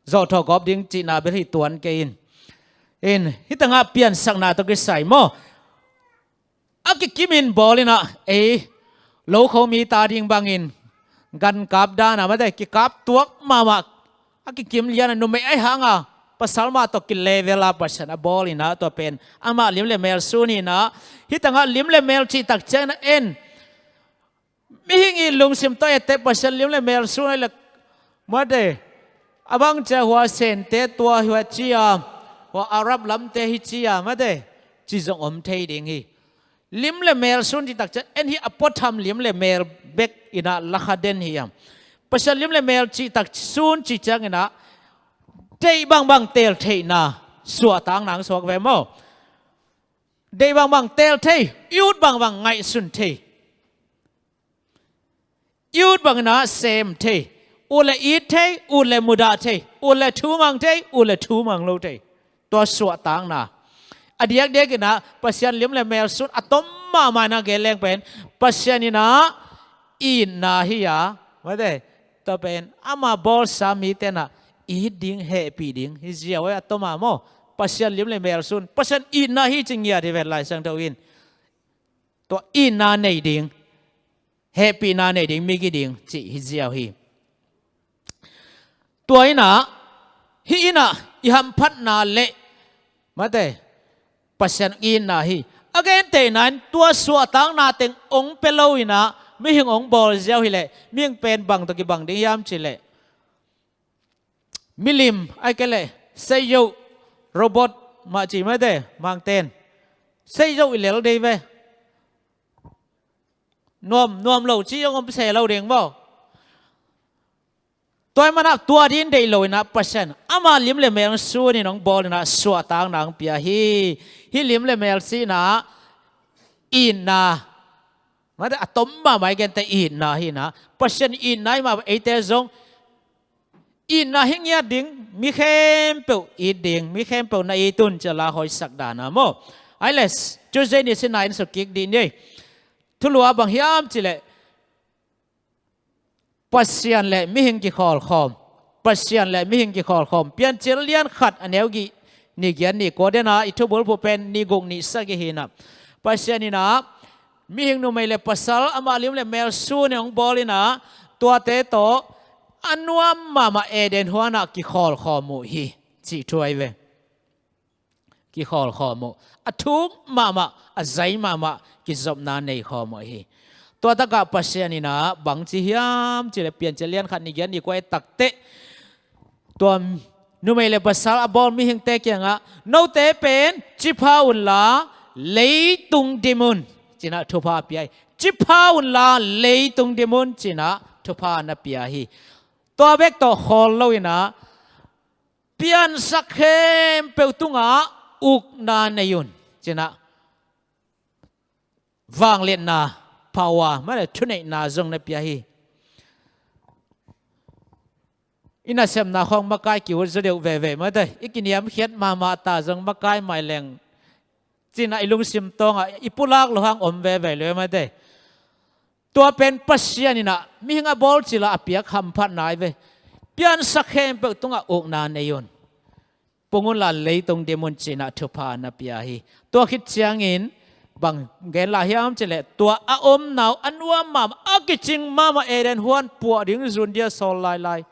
zawhthawh gawp ding cihna bel hi tuan kei in. In, hih tengah piansakna tawh kisai maw, a kikimin bawl inah, ei, lokho mite ading bangin, gan kap dan a, mate, kikap tuak mahmah, a kikim liana numei ahi hanga pasal mah tawh kilevel a Pasian a bawl inah, tua pen amah lim le mel sun hi inah. Hih tengah lim le mel cih tak ciangin ah en, mihing i lungsim tawh etteh Pasian lim le mel sun ahi leh, mate, a bang cia hua Sente tua hua cia, hua Arab lamte hi cia, mate, ci zong om thei ding hi. Lim le mel sun cih tak ciang, en hih a puatham lim le mel bek in ah la kha den hi a. Pasian lim le mel cih tak sun cih ciangin ah, deih bangbang teel theihna, suahtakna hong suak ve maw. Deih bangbang teel thei, i ut bangbang ngaihsun thei. I ut bangin ah sem thei, ut le it thei, ut le mudah thei, ut le thumang thei, ut le thumang lo thei. Tua suahtakna. A diakdiakin ah Pasian lim le mel sun a tom mahmah in ah gen leng pen, Pasian in ah itna hi a, mate, tua pen ama bawlsa mite in ah it ding, hehpih ding hi ziau a, a tom mahmah maw. Pasian lim le mel sun, Pasian itna hi ci ngiat hi ve Lai Siangtho in. Tua itna nei ding, hehpihna nei ding, migi ding cih hi ziau hi. Tua in ah, hih in ah i hamphatna le, mate, Pasian itna hi. A gentehna in tua suahtakna teng hong pia lo in ah mihing hong bawl ziau hi leh, mihing pen bang tawh kibang ding hiam cih leh, milim, ahih kei leh seizo, robot mah ci, mate, Mangten. Seizo i lel dei ve. Nuam, nuam lo ci zong om se lo ding maw. Tua ahih manin ah tua ding deih lo in ah Pasian, ama lim le mel sun in hong bawl in ah suahtakna hong pia hi. Hih lim le mel cihna, itna, mate, a tom mahmah i gente itna hi in ah, Pasian itna hi mah, eite zong itna hi ngiat ding, mi khempeuh it ding, mi khempeuh na it un ci a la hoihsak dan a maw. Ai le, Tuesday ni sin ah en suk kik dih ni. Thulu ah bang hiam cih leh, Pasian le mihing kikhawlkhawm. Pasian le mihing kikhawlkhawm. Piancil lian khat a neu gih, ni giat ni kua den ah i thubulphuh pen ni guk ni sagih hi in ah, Pasian in ah mihing numei le pasal ama lim le mel sun in hong bawl in ah, tuate tawh a nuam mahmah Eden huan ah kikhawlkhawm uh hi, cih thu ahi ve. Kikhawlkhawm uh. A thuk mahmah, a zai mahmah kizopna nei khawm uh hi. Tua takah Pasian in ah bang ci hiam cih leh, Piancil lian khat ni giat ni kua et tak teh, tua numei le pasal a bawl mihingte kiangah, note pen ci pha unla leitung dim un, ci in ah thupha pia hi. Ci pha unla leitung dim un, ci in ah thupha na pia hi. Tua bek tawh khawl lo in ah, piansak khempeuh tungah ukna nei un, ci in ah vangliatna, power, mate, thuneihna zong na pia hi. I nasepna khawng makai ki-ut zaw deuh veve, mate, i kiniamkhiat mahmah ta zong makai mai leng, ci in ah i lungsim tawngah i pulak loh hang om veve lo, mate. Tua pen Pasian in ah mihing a bawl cil ah a piak hamphatna ahi ve. Piansak khempeuh tungah ukna nei un. Pung unla leitung dim un, ci in ah thupha na pia hi. Tua khit ciangin bang gen lai hiam cih leh, tua a omna uh a nuam mahmah, a kicing mahmah Eden huan puah ding zun dia sawl lailai.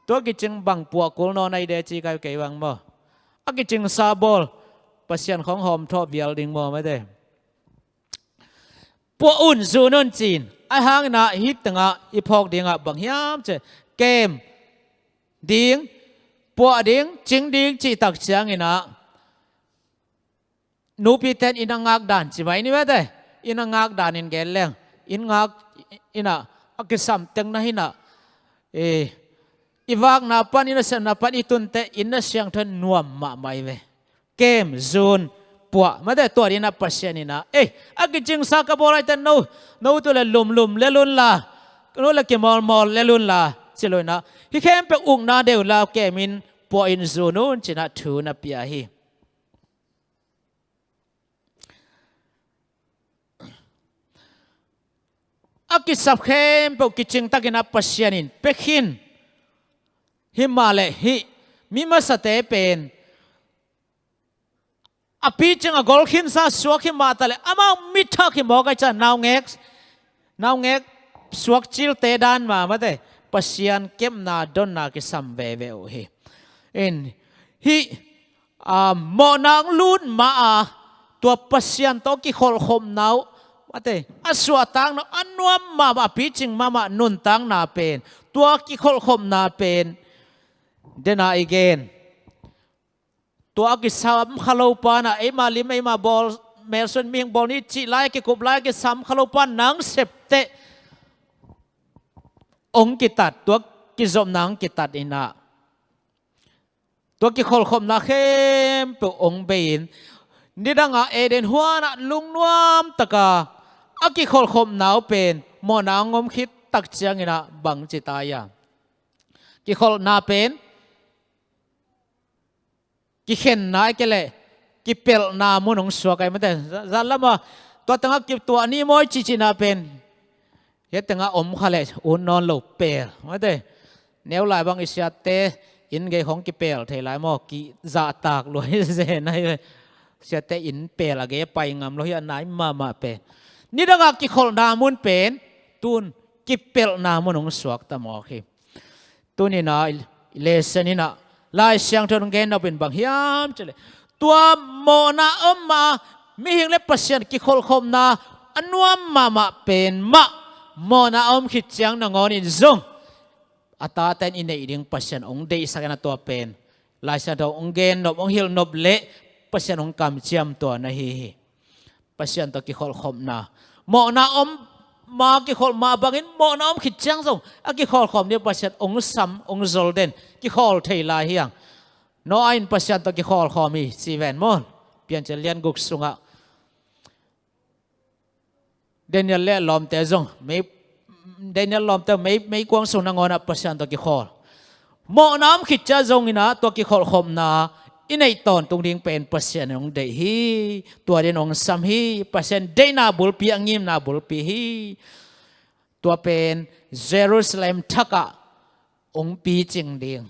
Tua kicing bang puah kul nawn ahi de ci kai kei bang maw. A kicingsa bawl, Pasian khawng hawm thawh vial ding maw, mate. Puah un, zun un ci in. Ahih hangin ah hih tengah i phawk dingah bang hiam cih leh, kem ding, puah ding, cing ding cih tak ciangin ah, nupite in a ngak dan ci mai ni, mate. In a ngak dan in gen leng, in ngak in ah, a kisam teng na hi in ah, eh, i vakna pan, i nasepna pan i tun teh, inn a siangtho in nuam mahmah hi ve. Kem, zun, puah, mate, tua dingin ah Pasian in ah, eh, a kicingsa ka bawl lai teh, no, no tu le lumlum lel unla, no le kimawlmawl lel unla, ci lo in ah, hih khempeuh ukna deuh la, kem in, puah in, zun un, ci in ah thu na pia hi. A kisap khempeuh kicing takin ah Pasian in pia khin. Hi mah leh hih mi masate pen a picing a gol khinsa suak hi mah ta leh, amau mi thak hi mawk ahih ciang naungek, naungek suak cilte dan mah, mate, Pasian kepna donna kisam veve uh hi. In, hih, a, mawhna hong lut ma-a, tua Pasian tawh kikholhkhopna uh, mate, a suahtakna uh a nuam mahmah, a picing mahmah nuntakna pen, tua kikholhkhopna pen, dena i gen, tua a kisam kha lo pa na, eima lim eima bawl, melsuan mihing bawl ni cih lai a kikup lai a kisam kha lo pa nang septeh hong kitat, tua kizopna hong kitat inah, tua kikholhkhopna khempeuh hong bei-in, nidangah Eden huanah lungnuam taka a kikholhkhopna uh pen mawhna hong om khit tak cianginah bang ci ta ia? Kikholhna pen kikhenna a kei leh kipelhna mun hong suak ai mate. Za-, zan lama tua tengah kituah ni maw i cihcihna pen, hia tengah om kha leh un nawn lo pel mate. Neu lai bang i siatte inn gei khong kipel thei lai maw, kizahtak lua hi zen ai ve. Siatte inn pel a gei a pai ngam lo hi a nai mahmah pen. Nidangah kikholhna mun pen tun kipelhna mun hong suak ta mawk hi. Tuninah i lesson inah Lai Siangtho in hong gen nopin bang hiam cih leh, tua mawhna om mah, mihing le Pasian kikholhkhopna a nuam mahmah pen mah mawhna a om khit ciang nangawnin zong a tate in i neih ding Pasian hong deihsak inah tua pen Lai Siangtho hong gen nop, hong hilh nop leh Pasian hong kamciam tua na hi hi. Pasian tawh kikholhkhopna. Mawhna om ma kikholh mah bangin mawhna om khit ciang zong a kikholhkhop ni Pasian hong sam, hong zol den, kikhawl thei lai hi hang. Noah in Pasian tawh kikholhkhop hi ci ven maw. Piancil lian guk sungah Daniel le lawmte zong mei, Daniel lawmte mei, meikuang sung nangawnah Pasian tawh kikhawl. Mawhna om khit ciang zonginah tua kikholhkhopna i neih tawntung ding pen Pasian in hong deih hi. Tua din hong sam hi. Pasian deihna bulpi, a ngimna bulpi hi. Tua pen Jerusalem thakah hong picing ding.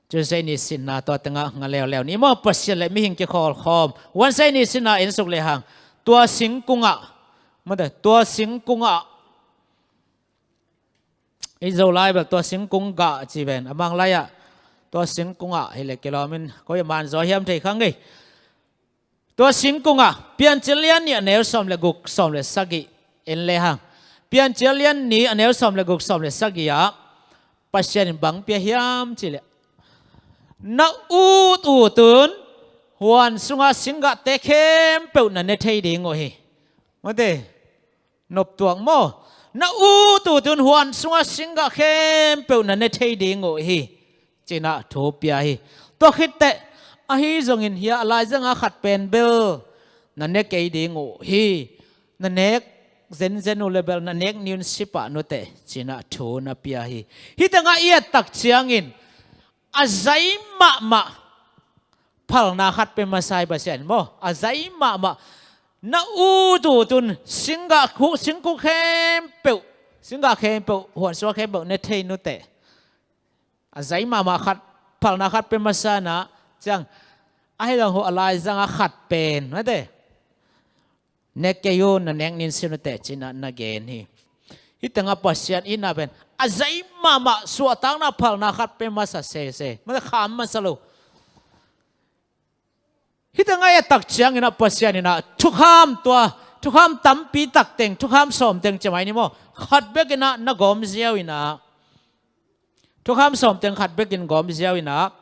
Tuesday ni sinna tua tengah nga leuleu ni maw, Pasian le mihing kikholhkhop. Wednesday ni sinna en suk lehang tua singkungah, mate, tua singkungah i Zolai bel tua singkung gah ci ven, a Manglai ah tua singkungah hi leh kilawmin koi a manzaw hiam thei kha ngei. Tua singkungah Piancil lian nih a neu sawm le guk, sawm le sagih en lehang, Piancil lian nih a neu sawm le guk, sawm le sagih ah Pasian in bang pia hiam cih leh, na ututun huan sungah singgahte khempeuh na ne thei ding uh hi. Mate, noptuak maw? Na ututun huan sungah singgah khempeuh na ne thei ding uh hi, cinah thu pia hi. Tua khitteh ahi zongin hia a laizanga khat pen bel na ne kei ding uh hi. Na nek zenzen uh le bel na nek ni un si pah nuteh, cinah thu na pia hi. Hih tengah i et tak ciangin a zai mahmah phalna khat pia masa hi Pasian maw? A zai mahmah. Na ututun singgah khu, singkung khempeuh, singgah khempeuh, huan sungah khempeuh ne thei nuteh. A zai mahmah khat, phalna khat pia masa inah ciang, ahi zong uh a laizanga khat pen, mate, ne kei un, na nek ni un si nuteh, cinah na gen hi. Hih tengah Pasian itna pen a zai mahmah, suahtakna phalna khat pia masa sese, mate, kham masa lo. Hih tengah i et tak cianginah Pasian inah thukham tua, thukham tampi tak teng, thukham sawm teng ci mai ni maw, khat bekinah na gawm ziau inah, thukham sawm teng khat bekin gawm ziau inah,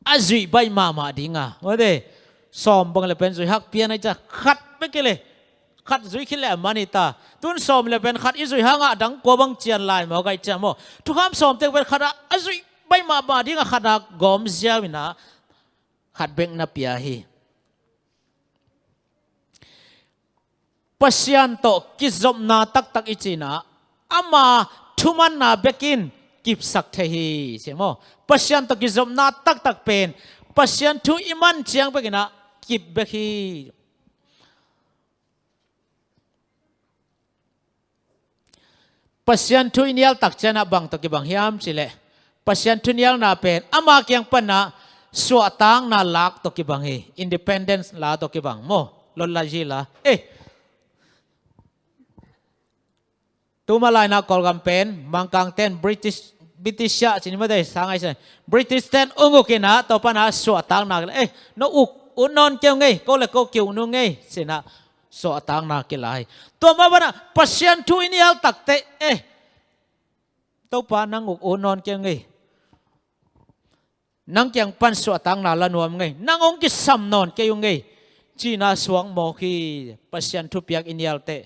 a zuih baih mahmah dinga, mate, sawm bang le pen zuih hak pian ahi ciah, khat bek hi leh, khat zuih khit leh a man hi ta. Tun sawm le pen khat i zuih hangah dang kua bang cian lai maw, kaih ciah maw? Thukham sawm teng pen khatah a zuih baih mahmah dinga khatah gawm ziau inah khat bek na pia hi. Pasian tawh kizopna taktak i cinah ama thumanna bekin kipsak thei hi, ci maw? Pasian tawh kizopna taktak pen Pasian thu i man ciang bekinah kip bek hi. Pasian thu i nial tak cianah bang tawh kibang hiam cih leh, Pasian thu nialna pen ama kiang panah suahtakna lak tawh kibang hi. Independence la tawh kibang maw? Lotlaji la. Eh, tuma lainah Kawlgam pen Mangkang ten British, British ah cini mate, sangai sa British ten ung uk inah tua panah suahtakna, eh, no uk ut nawn keu ngei, ko le ko kiuk nu ngei, cinah suahtakna kila hi. Tua mah banah Pasian thu i nial takteh, eh, Topa nang uk ut nawn keu ngei, Nang kiang pan suahtakna la nuam ngei, nang hong kisam nawn kei uh ngei, cihna suak mawk hi. Pasian thupiak i nial teh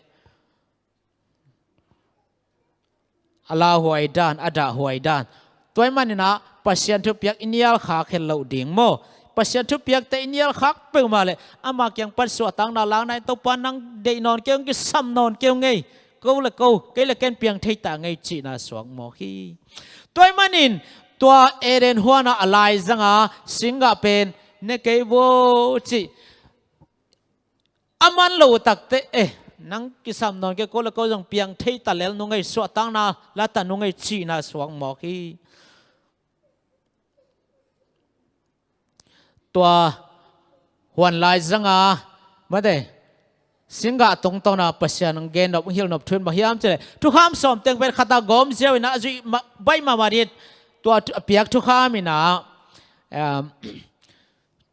a lauhuai dan, a dahhuai dan. Tua ahih manin ah Pasian thupiak i nial khak het loh ding maw? Pasian thupiakte i nial khak peuhmah leh ama kiang pan suahtakna la nai, Topa nang deih nawn kei, hong kisam nawn kei uh ngei, ko le ko, kei le ken piang thei ta ngei, cihna suak mawk hi. Tua ahih manin tua Eden huanah a laizanga singgah pen ne kei vo cih a man lo uh takteh, eh, nang kisam nawn kei, ko le ko zong piang thei ta lel nung ei, suahtakna la ta nung ei, cihna suak mawk hi. Tua huan laizanga mate singgah tungtawna Pasian hong gen nop, hong hilh nop thu in bang hiam cih leh, thukham sawm teng pen khat a gawm ziau in ah a zuih baih mahmah ding. Tua a piak thukham in ah, em,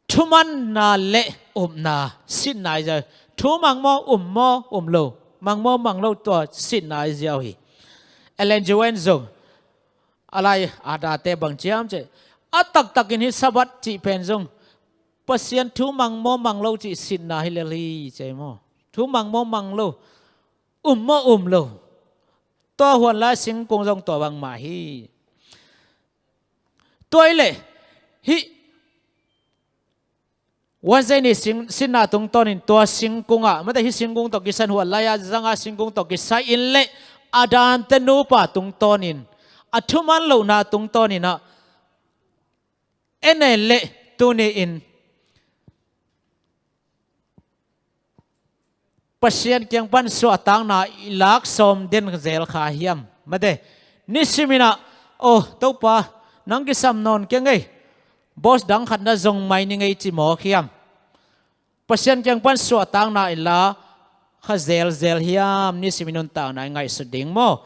thumanna le upna sitna i ziau. Thu mang maw, um maw, um lo, mang maw, mang lo, tua sitna i ziau hi. Ellen G. White zong a lai a date bang ci hiam cih leh, a taktakin hih Sabbath cih pen zong Pasian thu mang maw, mang lo cih sitna hi lel hi ci hi maw? Thu mang maw, mang lo, um maw, um lo, tua huan lai singkung zong tua bangmah hi. Tua ahih leh hih Wednesday ni sing, sitna tungtawnin tua singkungah mate, hih singkung tawh kisai, huan lai-a zanga singkung tawh kisai in leh a dante nupa tungtawnin, a thuman lohna tungtawnin ah, en en leh tuni-in Pasian kiang pan suahtakna i lak sawm den zel kha hiam? Mate, nisimin ah, oh, Topa, nang kisam nawn kei ngei, boss dang khat na zong mai ni ngei ci mawk hiam? Pasian kiang pan suahtakna i la kha zelzel hiam? Nisimin nuntakna i ngaihsut ding maw?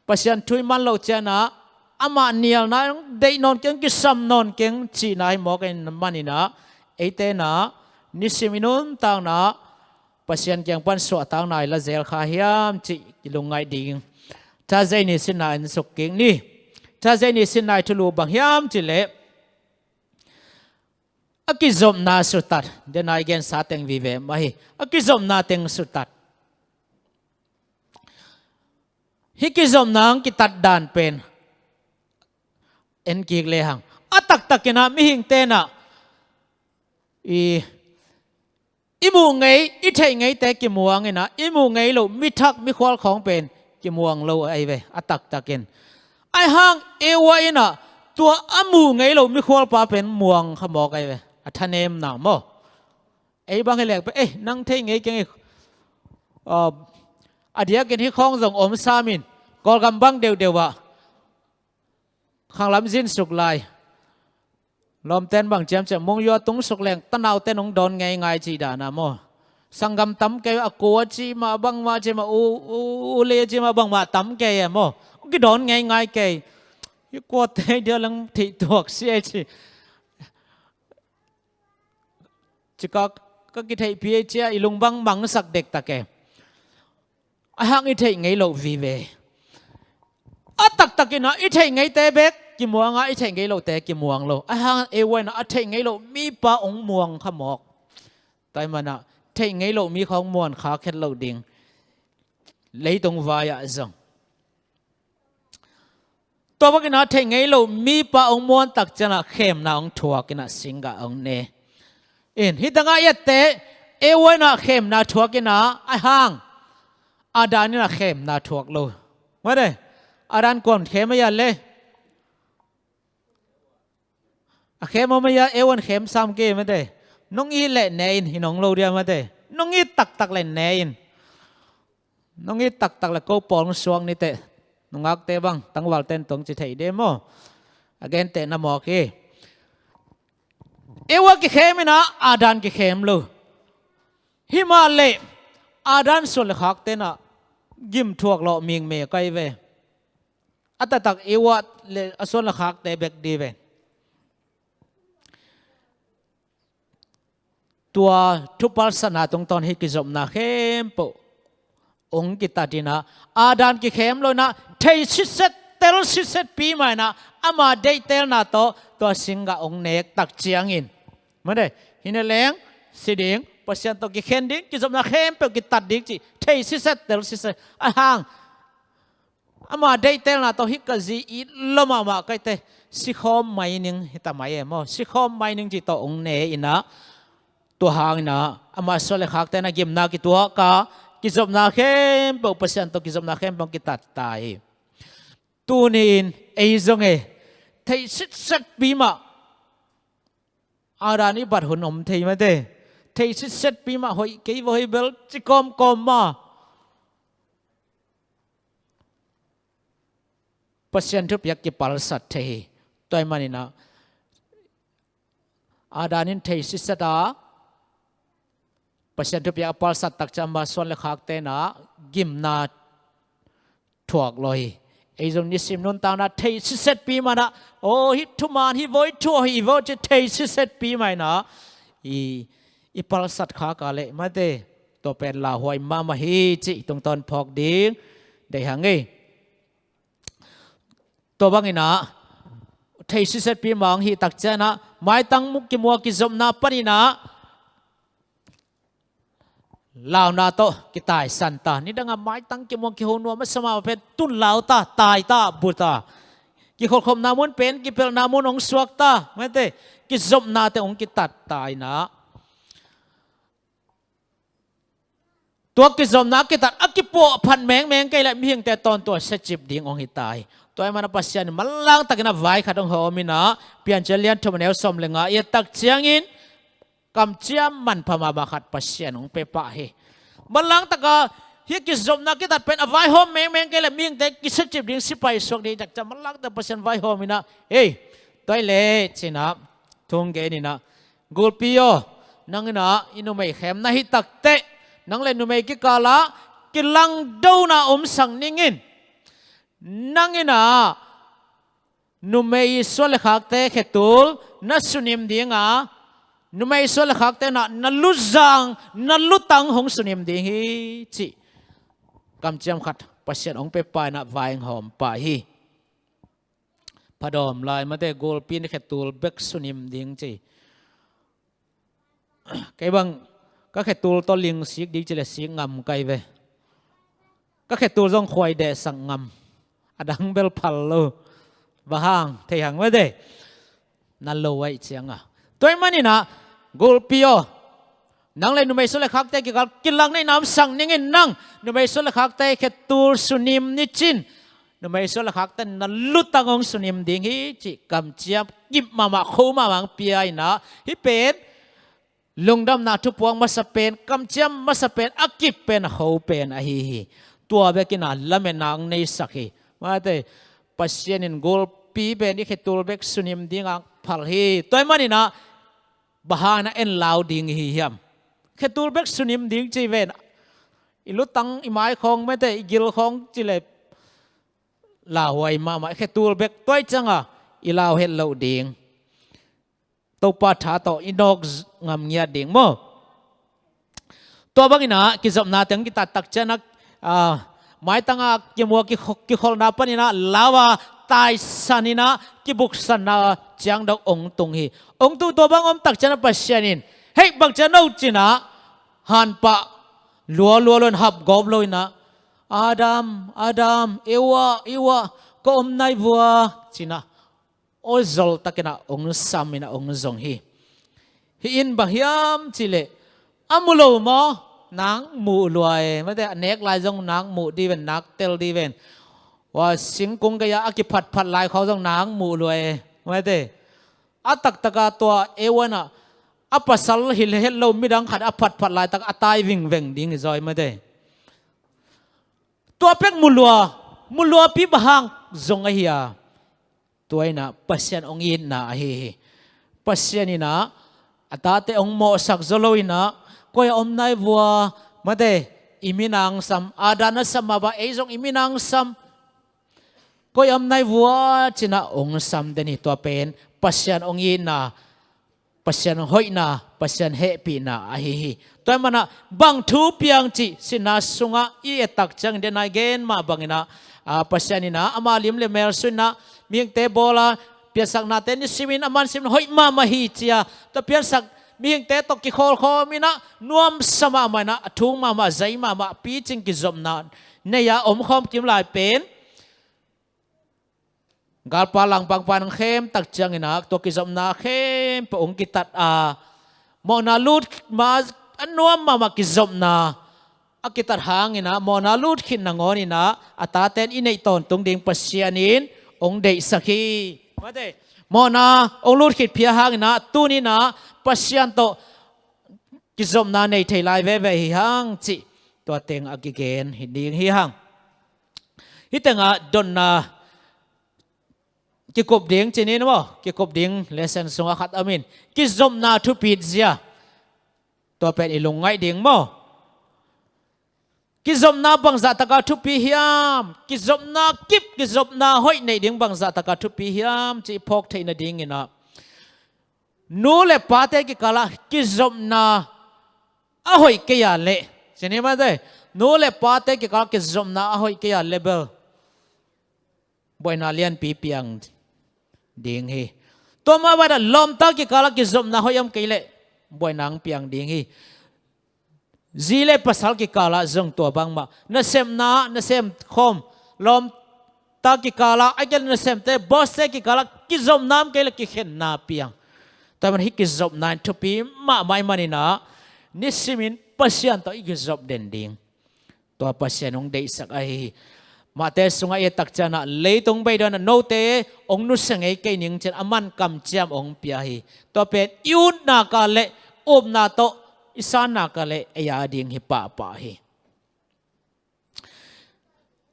Pasian thu i man loh ciangin ah amah nialna, deih nawn keng, kisam nawn keng cihna hi mawk ahih manin ah, eite in ah nisim i nuntakna Pasian kiang pan suahtakna i la zel kha hiam cih i lungngaih ding. Thursday ni sitna en suk kik ni. Thursday ni sitna i thulu bang hiam cih leh, a kizopna sutat. Dena i gensa teng vive mah hi. A kizopna teng sutat. Hih kizopna hong kitat dan pen en kik lehang, a taktakin ah mihingte in ah i, i muh ngei, i theih ngeite kimuang in ah, i muh ngei loh mithak mikhual khawng pen kimuang lo ahi ve, a taktakin. Ahi hang Eva in ah tua a muh ngei loh mikhualpa pen muang kha mawk ahi ve, a thanemna maw? Ei bang hi lek pen, eh, nang thei ngei keng hi. A diakin hih khawng zong om sam in, Kawlgam bang deuhdeuh ah khanglam zin suk lai, lawmten bang ci hiam cih leh, mung yua tung suk leng tanauten hong dawn ngeingai cih dan ah maw? Sanggam tam kei, a kua ci mah, bangmah ci mah, u, u, u le ci mah, bangmah tam kei e maw? Hong kidawn ngeingai kei. Hih kuate dia leng theih tuak si e ci. Cika ka kitheihpih ei ci-a i lung bang mangsak dektak e. Ahi hang i theih ngei loh vive. A taktakin ah i theih ngeite bek kimuang a, i theih ngei lohte kimuang lo. Ahi hang Eva in ah a theih ngei loh mipa hong muang kha mawk. Tua ahih manin ah theih ngei loh mi khawng muan khak het loh ding. Leitung vai-ah zong. Tua bangin ah theih ngei loh mipa hong muan tak ciangin ah khemna hong thuak in ah singgah hong ne. In, hih tangah i etteh, Eva in ah khemna thuak in ah, ahi hang Adam in ah khemna thuak lo. Mate, Adam kuan khem a hia le? A khem om a hia, Eva in khem sam kei mate. Nong it leh ne in, hi nong lo dia mate. Nong it taktak leh ne in. Nong it taktak leh ko pawl hong suak ni teh. Nungakte bang, tangvalte in tung ci thei de maw? A gentehna mawk hi. Eva kikhem in ah, Adam kikhem lo. Himah leh Adam suan le khakte in ah gim thuak lawh mingme kai ve. A taktak Eva le a suan le khakte bek di ve. Tua thupalsatna tungtawn hih kizopna khempeuh hong kitat in ah, Adam kikhem lo in ah, thei sitset tel sisetpi mah inah ama deihtelna tawh tua singgah hong nek tak ciangin, mate, hi ne leng si ding, Pasian tawh kikhen ding, kizopna khempeuh kitat ding cih thei siset, tel siset a hang. Ama deihtelna tawh hih ka zi it lua mahmah ka hite, sikhawm mai ning hi ta mai e maw, sikhawm mai ning cih tawh hong ne inah, tua hang inah ama suan le khakte na gimna kituak a, kizopna khempeuh, Pasian tawh kizopna khempeuh kitat ta hi. Tuni-in ei zong e, thei sitsetpi mah, a dan i bat hun om thei mate, thei sitsetpi mah, hoih kei vaw hoih bel ci kawmkawm mah, Pasian thupiak kipalsat thei hi. Tua ahih maninah a danin thei sitset a, Pasian thupiak a palsat tak ciang ama suan le khakte na gimna thuak lua hi. Ei zong nisim nuntakna thei sitsetpi mah inah, aw, hih thuman hi vaw, hih thu aw hi vaw ci thei sitsetpi mah inah i, i palsat khak a leh mate, tua pen lauhuai mahmah hi cih tungtawn phawk ding deih hang ei. Tua bang inah thei sitsetpi mah hong hih tak ciang inah maitang mu, kimu a kizopna pan inah launa tawh kitaisan ta. Nidang a maitang kimu a kiho nuam a sa mah pen tun lau ta, tai ta, bu ta. Kikholhkhopna mun pen kipelhna mun hong suak ta, mate, kizopnate hong kitat ta inah, tua kizopna a kitat a kipuah phat mengmeng kei leh mihingte tawntung a siacip ding hong hi ta hi. Tua ahih manin Pasian in manlang takin a vai khat hong hawm inah, Piancil lian thum a neu sawm le nga i et tak ciangin kamciam manpha mahmah khat Pasian hong pia pah hi. Manlang taka hih kizopna a kitat pen a vaihawm mengmeng kei leh mihingte kisiacip ding, sipai suak ding tak ciang manlang taka Pasian vaihawm inah, ei, tua hi leh ci inah thu hong gen inah, gulpi aw, nang inah i numei khem na hih tak teh, nang le numei kikal ah kilangdona omsak ning in. Nang inah numei suan le khakte khetul na sunim ding a, numei suan le khakte na, na luzang, na lutang hong sunim ding hi cih kamciam khat Pasian hong pia pah inah vai hong hawm pah hi. Phadawm lai mate, gulpi in khetul bek sunim ding ci. Kei bang ka khetul tawh ling sik ding ci leh sik ngam ka hi ve. Ka khetul zong khuai dehsak ngam. A dang bel phal lo. Bang hang, thei hang mate, na lo ahih ciang a. Tua ahih manin ah gulpi aw, nang le numei suan le khakte kikal kilangdona omsak ning in. Nang numei suan le khakte khetul sunim ni cin, numei suan le khakte na lutang hong sunim ding hi cih kamciam kip mahmah, kho mahmah hong pia inah, hih pen lungdamna thupuak masa pen, kamciam masa pen, a kip pen, a kho pen ahi hi. Tua bek inah lametna hong neisak hi. Mate, Pasian in gulpi pen i khetul bek sunim ding a phal hi. Tua ahih manin ah bang hang inah en lau ding i hi hiam? Khetul bek sunim ding ci ven, i lutang, i mai khawng mate, i gil khawng ci leh lauhuai mahmah, i khetul bek. Tua ahih ciang a i lau het loh ding, Topa tha tawh i nawk ngam ngiat ding maw? Tua bang inah kizopnate hong kitat tak ciang inah, ah, maitang a kimu a kikho-, kikholhna pan inah lau a taisan inah kibuksanna ciangdong hong tung hi. Hong tung, tua bang om tak ciang inah Pasian in, hei, bang ci a no ci inah, hanpah lua lua lo in, hap gawp lo inah, Adam, Adam, Eva, Eva, ka om nai vua ci inah, aw zol tak inah hong sam inah hong zong hi. Hih in bang hiam ci leh, a mu lo maw? Nang muh lua e. Mate, a nek lai zong nang muh ding ven, nang tel ding ven. Ua singkung gei ah a kiphatphat lai khawng zong nang muh lua e. Mate, a taktak a tua Eva inah a pasal hi het lo midang khat a phatphat laitak a tai vingveng ding hi zaw, mate. Tua pek mu lua, mu luapi bang hang zong ahi a? Tua inah Pasian hong itna ahi hi. Pasian inah a tate hong mawhsak zaw lo inah, koi a om nai vua, mate, i min hong sam, a dan a sam mah bang ei zong i min hong sam, koi a om nai vua ci inah hong sam den hi. Tua pen Pasian hong itna, Pasian hoihna, Pasian hehpihna ahi hi. Tua ahih manin ah bang thu piang cih sitna sungah i et tak ciangin, den a i gen mah bang inah, a, Pasian in ah ama lim le mel sung in ah mihingte bawl a, piansaknate nisimin a man simin hoih mahmah hi ci-a, tua piansak mihingte tawh kikhawlkhawm in ah nuamsa mahmah in ah, a thung mahmah, a zei mahmah, a picing kizopna nei-a omkhawm kim lai pen galpa langpangpa in hong khem tak ciangin ah tua kizopna khempeuh hong kitat a, mawhna lut ma, a nuam mahmah kizopna a kitat hangin ah mawhna lut khit nangawn in ah a tate in i neih tawntung ding Pasian in hong deihsak hi. Mate, mawhna hong lut khit phial hangin ah tuni in ah Pasian tawh kizopna nei thei lai veve hi hang cih tua teng a kigen hi ding hi hang. Hih tengah dotna kikup ding ci-in maw, kikup ding lesson sungah khat om in, kizopna thupitzia. Tua pen i lungngaih ding maw. Kizopna bangzah taka thupi hiam? Kizopna kip, kizopna hoih neih ding bangzah taka thupi hiam cih i phawk theih nadingin ah nu le pate kikalah kizopna a hoih kei a leh, ci-in mate, nu le pate kikalah kizopna a hoih kei a leh bel buaina lianpi piang ding hi. Tua mah bangin ah lawmta kikalah kizopna hoih om kei leh buaina hong piang ding hi. Zi le pasal kikalah zong tua bangmah, nasepna, nasem khawm, lawmta kikalah, ahih kei leh nasemte, boss-te kikalah kizopna om kei leh kikhenna piang. Tua manin hih kizopna in thupi mahmah ahih manin ah nisimin Pasian tawh i kizop den ding, tua Pasian hong deihsak ahi hi. Matthai sungah i et tak ciangin ah, leitung beidong in ah note hong nusia ngei kei ning ci-in a man kamciam hong pia hi. Tua pen i ut nak leh, upna tawh i san nak leh ei a ding hi pahpah hi.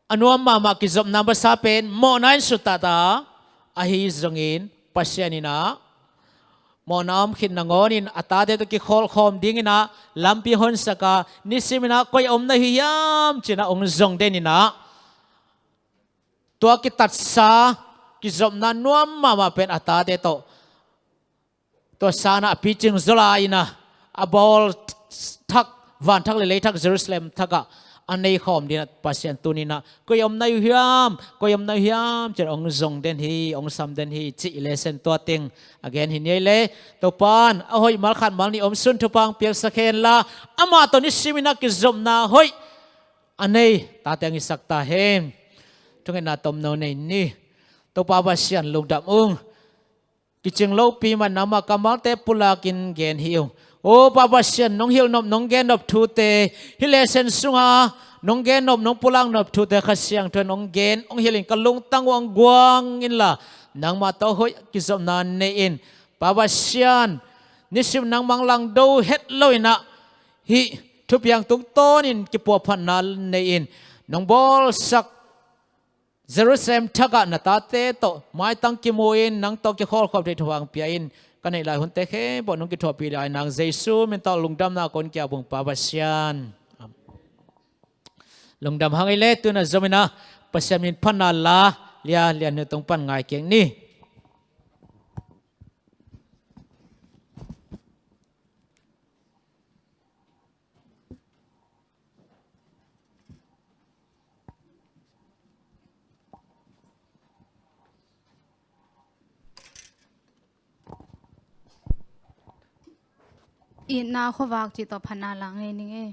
A nuam mahmah kizopna masa pen mawhna in suttat a, ahi zongin Pasian in ah mawhna om khit nangawnin a tate tawh kikhawlkhawm dingin ah lampi honsak a, nisimin ah koi om na hi hiam ci-in ah hong zong den in ah, tua kitatsa kizopna nuam mahmah pen a tate tawh tua san ah a picing zaw lai-in ah, a bawl thak, van thak le lei thak, Jerusalem thak ah a nei khawm dingin ah Pasian tuni-in ah koi om na hi uh hiam, koi om na hi uh hiam ci-in hong zong den hi, hong sam den hi cih lesson tua teng a gen hi ni ei le. Topa'n a hoih mal khat mal nih om sun thupha hong piaksak hen la, amah tawh nisimin ah kizopna hoih a nei tate hong hisak ta hen. Thungetna tomno nei ni. Topa Pasian, lungdam ung. Kicing lopi man nangma kammalte pulakin gen hi ung. O Pa Pasian, nong hilh nop, nong gen nop thute, hih lesson sunga nong gen nop, nong pulak nop thute Kha Siangtho in hong gen, hong hilh in ka lungtang uh hong guang inla, nangmah tawh hoih kizopna nei in. Pa Pasian, nisim nangmah hong langdo het loin ah, hih thupiang tungtawnin kipuahphatna nei in, nong bawlsak Jerusalem thak ah na tate tawh maitang kimu in, nang tawh kikhawlkhawm thei thupha hong pia in. Ka neih lai hunte khempeuh nong kithuahpih lai nang Jesu min tawh lungdamna kong kiap ung Pa Pasian. Lungdam hang ei le. Tu-in ah zom in ah Pasian min phatna la, Lia Lian Hnu tung pan ngai kik ni. Itna khuavak cih tawh phatna la ngei ning ei.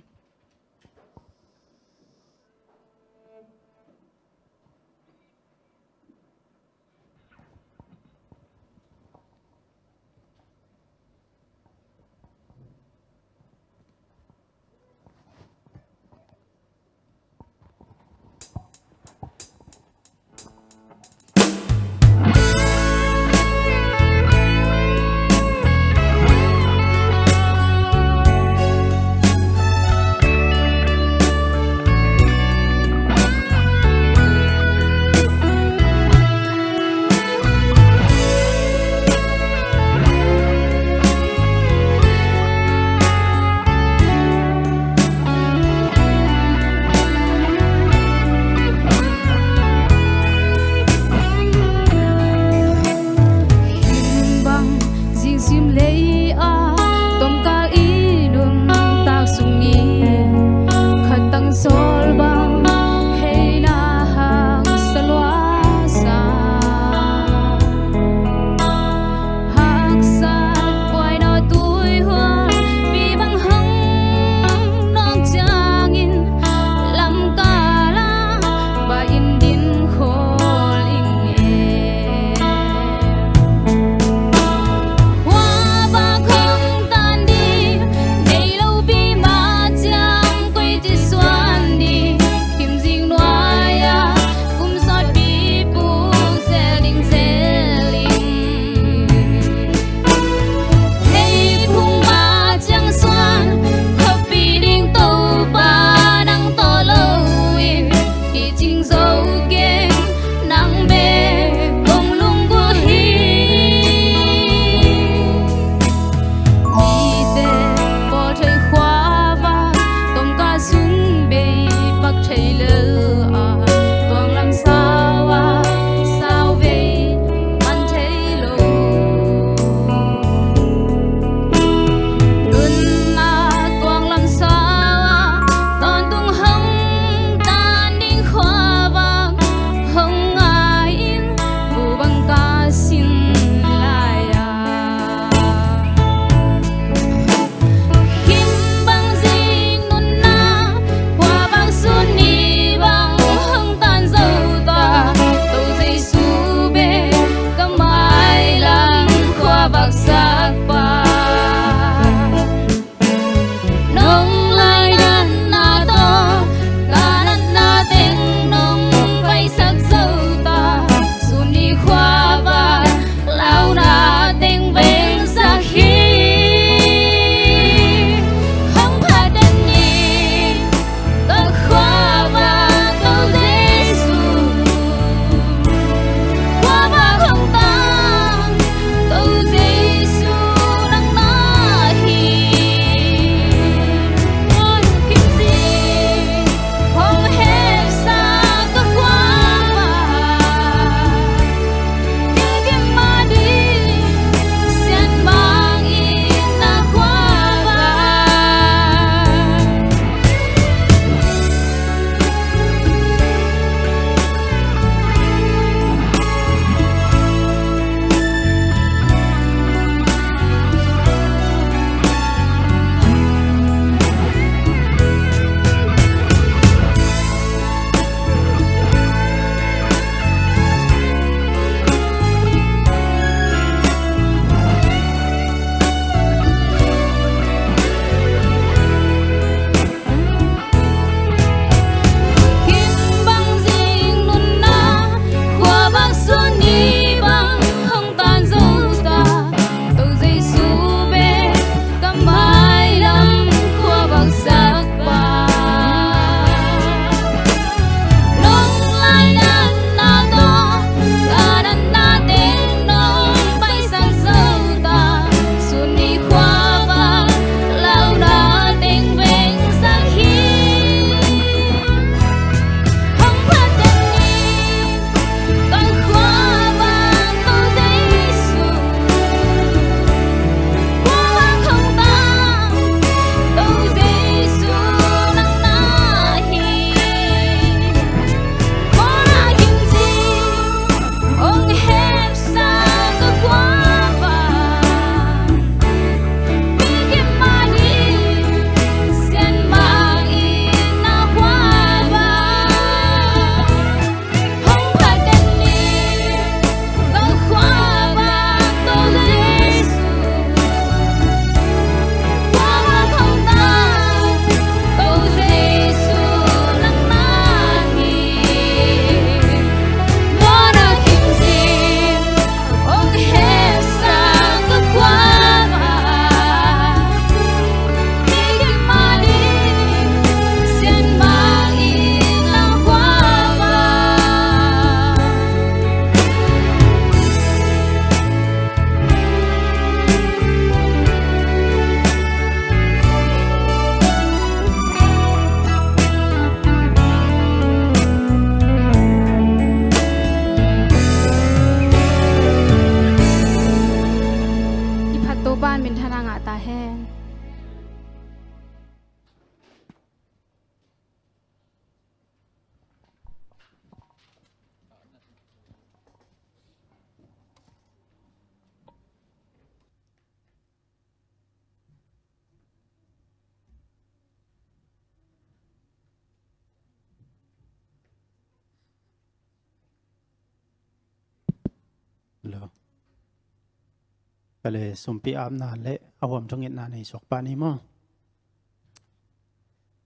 Ka le sumpi apna le a huam thungetna nei suak pa ni maw?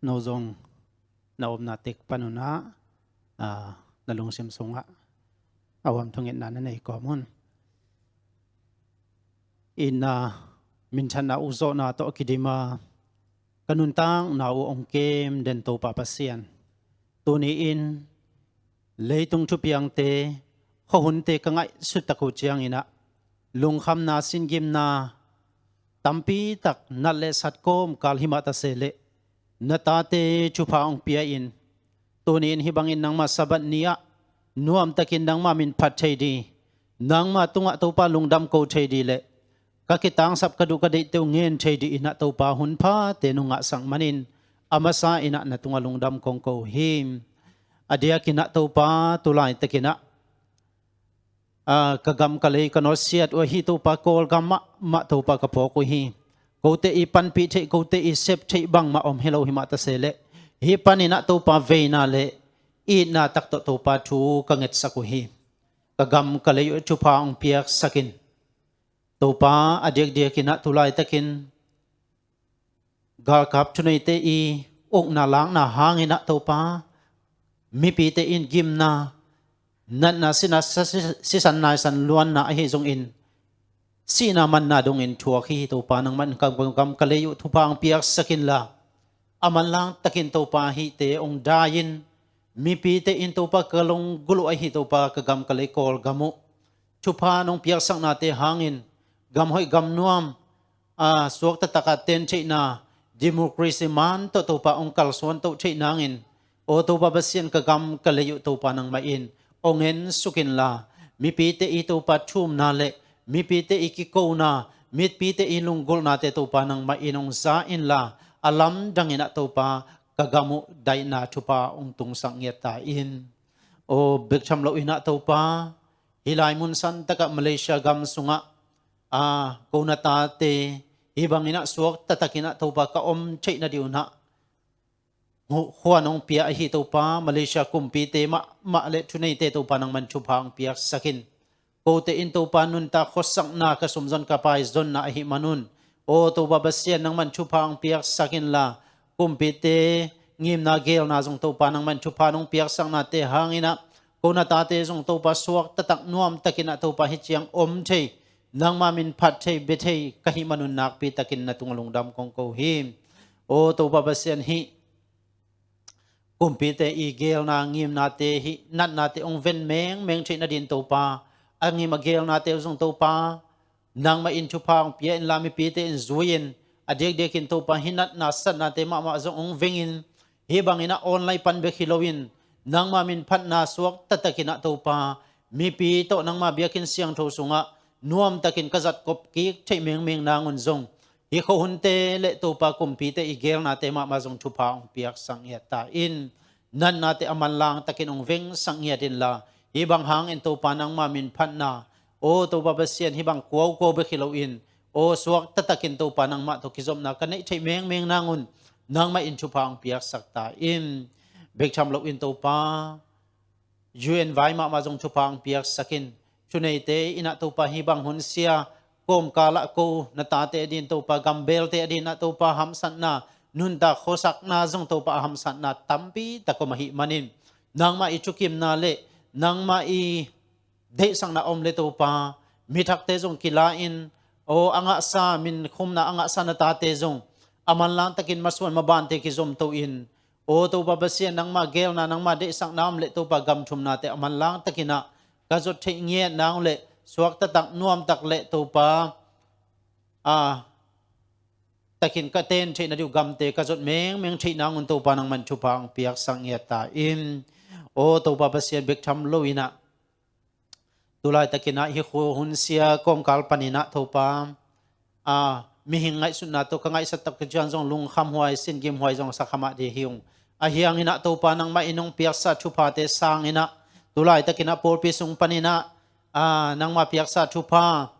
No zong na omna tek panunah, ah, na lungsim sungah a huam thungetna na nei kawm un. Ina minthanna uh zawhna tawh a kidima ka nuntakna uh ong kem den Topa Pasian, tuni-in leitung thupiangte, khuahunte ka ngaihsut tak uh cianginah lungkhamna, singimna tampi tak nat le sat kawmkal himah ta se leh na tate thupha ong pia-in, tuni-in hih bangin nangma Sabbath ni-ah nuamtakin nangma min phat thei di, nangma tungah Topa lungdam ko thei di le ka kitangsap ka duh ka deihte uh ngen thei di inah Topa hunphate nong ngahsak manin a masa inah na tungah lungdam kong ko hi. A diakinah Topa tulaitakinah, ah, ka gam ka lei ka nusiat uh ahi Topa Kawlgam mahmah Topa ka phawk uh hi. Kote i panpih theih, kote i sep theih bangmah om hi lo himah ta se leh hih paninah Topa veina le itna tak tawh Topa thu ka ngetsak uh hi. Ka gam ka lei uh thupha ong piaksak in. Topa a diakdiakinah tulaitakin galkap thuneite i ukna lakna hanginah Topa mipite in gimna, natna, sina, sa-, si-, sisan naisan luanna ahi zongin sihna manna dongin thuak hi. Topa nangmah in ka gam ka lei uh thupha ong piaksak inla a manlang takin Topa hihte ong dai-in mipite in Topa ka lunggulh uh ahi Topa ka gam ka lei Kawlgam uh thupha nong piaksaknate hangin gam hoih gam nuam, a, suak taktakah ten theihna, democracy man tawh Topa ong kalsuan toh theih nangin, aw Topa Pasian ka gam ka lei uh Topa nangmah in ong ensuk inla mipite i Topa thumna le mipite i kikona, mipite i lunggulhnate Topa nangmah in ong za inla a lamdang inah Topa ka gam uh daihna thupha ong tungsak ngiat ta in. Aw bek tham lo inah Topa hih lai mun santakah Malaysia gam sungah, a, ko na tate hih banginah suak taktakinah Topa ka om theih nadingunah hu-, khua nong pia ahi Topa Malaysia kumpite mahmah le thuneite Topa nangmah in thupha ong piaksak in. Kote in Topa nuntak khuasakna ka sumzon ka paizonna ahi manun, aw Topa Pasian nangmah in thupha ong piaksak inla kumpite ngimna gelna zong Topa nangmah in thupha nong piaksaknate hanginah ko na tate zong Topa suak taktak nuamtakinah Topa hih ciang om thei, nangma min phat thei, bia thei ka hih manun nakpi takin na tungah lungdam kong ko hi. Aw Topa Pasian hih kumpite i gelna ngimnate hih natnate ong ven mengmeng theih nadin Topa a ngim a gelnate uh zong Topa nangmah in thupha ong pia inla mipite in zui-in a diakdiakin Topa hih natna satnate mahmah zong ong vengin hih banginah online pan bek hi loin nangma min phatna suak taktakinah Topa mipi tawh nangma biakinn siangtho sungah nuamtakin ka zatkop kik theih mengmeng nangun zong hih khuahunte le Topa kumpite i gelnate mahmah zong thupha ong piaksak ngiat ta in. Natnate a manlang takin ong vengsak ngiat inla hih bang hangin Topa nangma min phatna, aw Topa Pasian hih bang kuaukua bek hi loin aw suak taktakin Topa nangmah tawh kizopna ka neih theih mengmeng nangun nangmah in thupha ong piaksak ta in. Bek tham loin Topa U N vai mahmah zong thupha ong piaksak in. Thuneite inah Topa hih bang hun sia kawmkalah ko na tate adin Topa gambelte adinah Topa hamsatna nuntak khuasakna zong Topa a hamsatna tampi tak om ahih manin nangmah i thukimna le nangmah i deihsakna om le Topa mithakte zong kila-in aw a ngahsa min khumna a ngahsa na tate zong a manlang takin masuan mabante kizomto in aw Topa Pasian nangma gelna nangma deihsakna om le Topa gam thumnate a manlang takinah ka zot theih ngiat nang le suak taktak nuam tak le Topa a takin ka ten theih nadin gamte ka zot mengmeng theih nangun Topa nangmah in thupha ong piaksak ngiat ta in. Aw Topa Pasian bek tham lo inah tulaitakinah hih khua hun sia kawmkal paninah Topa a mihing ngaihsutna tawh ka ngaihsak tak ciang zong lungkham huai singim huai zong sa kha mah ding hi ung. Ahi hanginah Topa nangmah in ong piaksa thuphate sanginah tulaitakinah pawlpi sung paninah a nangma piaksa thupha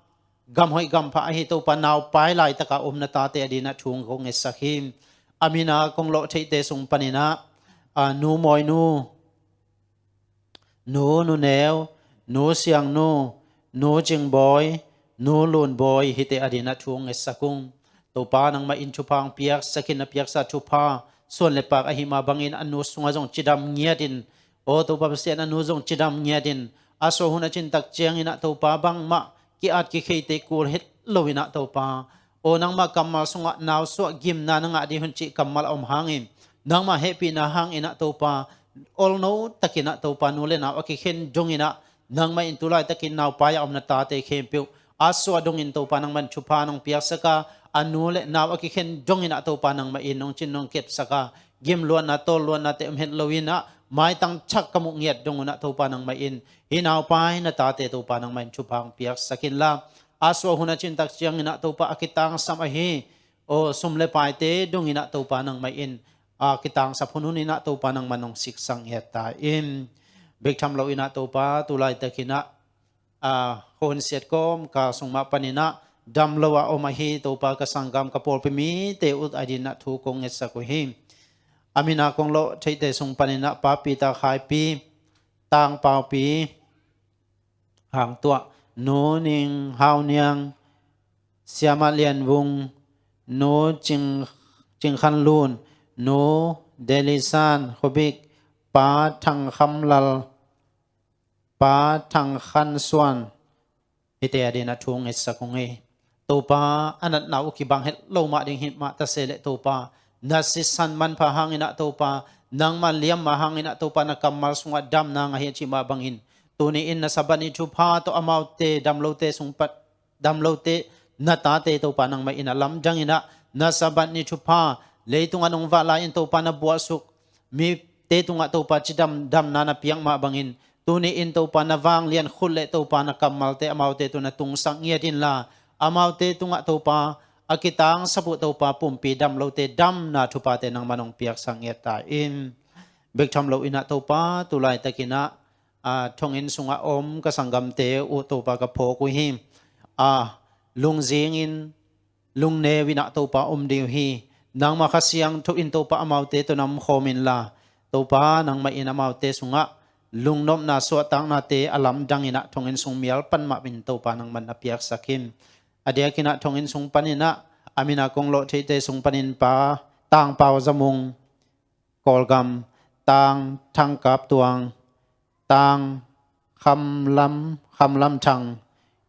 gam hoih gam pha ahi Topa naupai laitaka om na tate adinah thu kong ngetsak hi. A mina kong lawh theihte sung paninah a Nu Mawinu, Nu Nuneu, Nu Siangnu, Nu Cing Bawi, Nu Lun Bawi, hihte adingin ah thu hong ngetsak ung. Topa nangmah in thupha hong piaksak in, na piaksa thupha suan le pak ahih mah bangin a nu sungah zong cidam ngiat in, aw Topa Pasian, a nu zong cidam ngiat in, a suah hun a cin tak ciangin ah Topa bangmah ki-at kikheite kul het lo in ah Topa, aw nangmah kammal sungah nau suah gimna na ngah ding hun cih kammal a om hangin, nangmah hehpihna hangin ah Topa, olno takin ah Topa, nu le nau a kikhen dongin ah, nangmah in tu laitakin naupai-ah om na tate khempeuh a suah dongin Topa nangmah in thupha nong piaksak a, a nu le nau a kikhen dongin ah Topa nangmah in nong cin nong kepsak a, gimluatna tawlluatnate om het lo in ah, maitang thak ka muh ngiat dong un ah Topa nangmah in hih naupai na tate Topa nangmah in thupha hong piaksak inla, a suah hun a cin tak ciangin ah Topa a kitangsam ahi, aw sum le paite dongin ah Topa nangmah in a kitangsap hunhun in ah Topa nangmah nong siksak ngiat ta in. Bek tham lo in ah Topa tu laitakin ah, a, khuahun siat kawmkal sung mah panin ah dam lo a om ahi Topa ka sanggam ka pawlpi mite uh adingin ah thu kong ngetsak uh hi. A min a kong lawh theite sung panin ah Pa Peter Khaipi, Tang Paupi, Hang Tuah, Nu Ning Hau Niang, Siamah Lian Vung, Nu Cing, Cing Khan Lun, Nu Deli San Khubik, Pa Thang Kham Lal, Pa Thang Khan Suan, hihte adingin ah thu ngetsak ung ei. Topa a natna uh kibang het lo mah ding hi mah ta se leh Topa, na sisan manpha hangin ah Topa, nangmah liamma hangin ah Topa, na kammal sungah damna ngah hi a cih mah bangin, tuni in na Sabbath ni thupha tawh amaute dam lote sung pan, dam lote na tate Topa nangmah in a lamdang in ah na Sabbath ni thupha leitungah nong vak lai-in Topa na buahsuk mite tungah Topa cidam damna na piak mah bangin, tuni in Topa na vanglian khut le Topa na kammalte amaute tungah na tungsak ngiat inla, amaute tungah Topa a kitangsap uh Topa pumpi dam lote damna thuphate nangmah nong piaksak ngiat ta in. Bek tham lo in ah Topa tu laitakin ah, a, thonginn sungah om ka sanggamte uh Topa ka phawk uh hi. A, lungzingin, lungneu in ah Topa om ding uh hi. Nangmah Kha Siangtho in Topa amaute tawh na omkhawm inla, Topa nangmah in amaute sungah lungnopna suahtaknate a lamdang in ah thonginn sung mial pan mah in Topa nangmah na piaksak hi. A diakin ah thonginn sung panin ah a min a kong lawh theite sung panin Pa Tang Pau Za Mung, Kawlgam, Tang Thang Kap Tuang, Tang Kham Lam, Kham Lam Thang,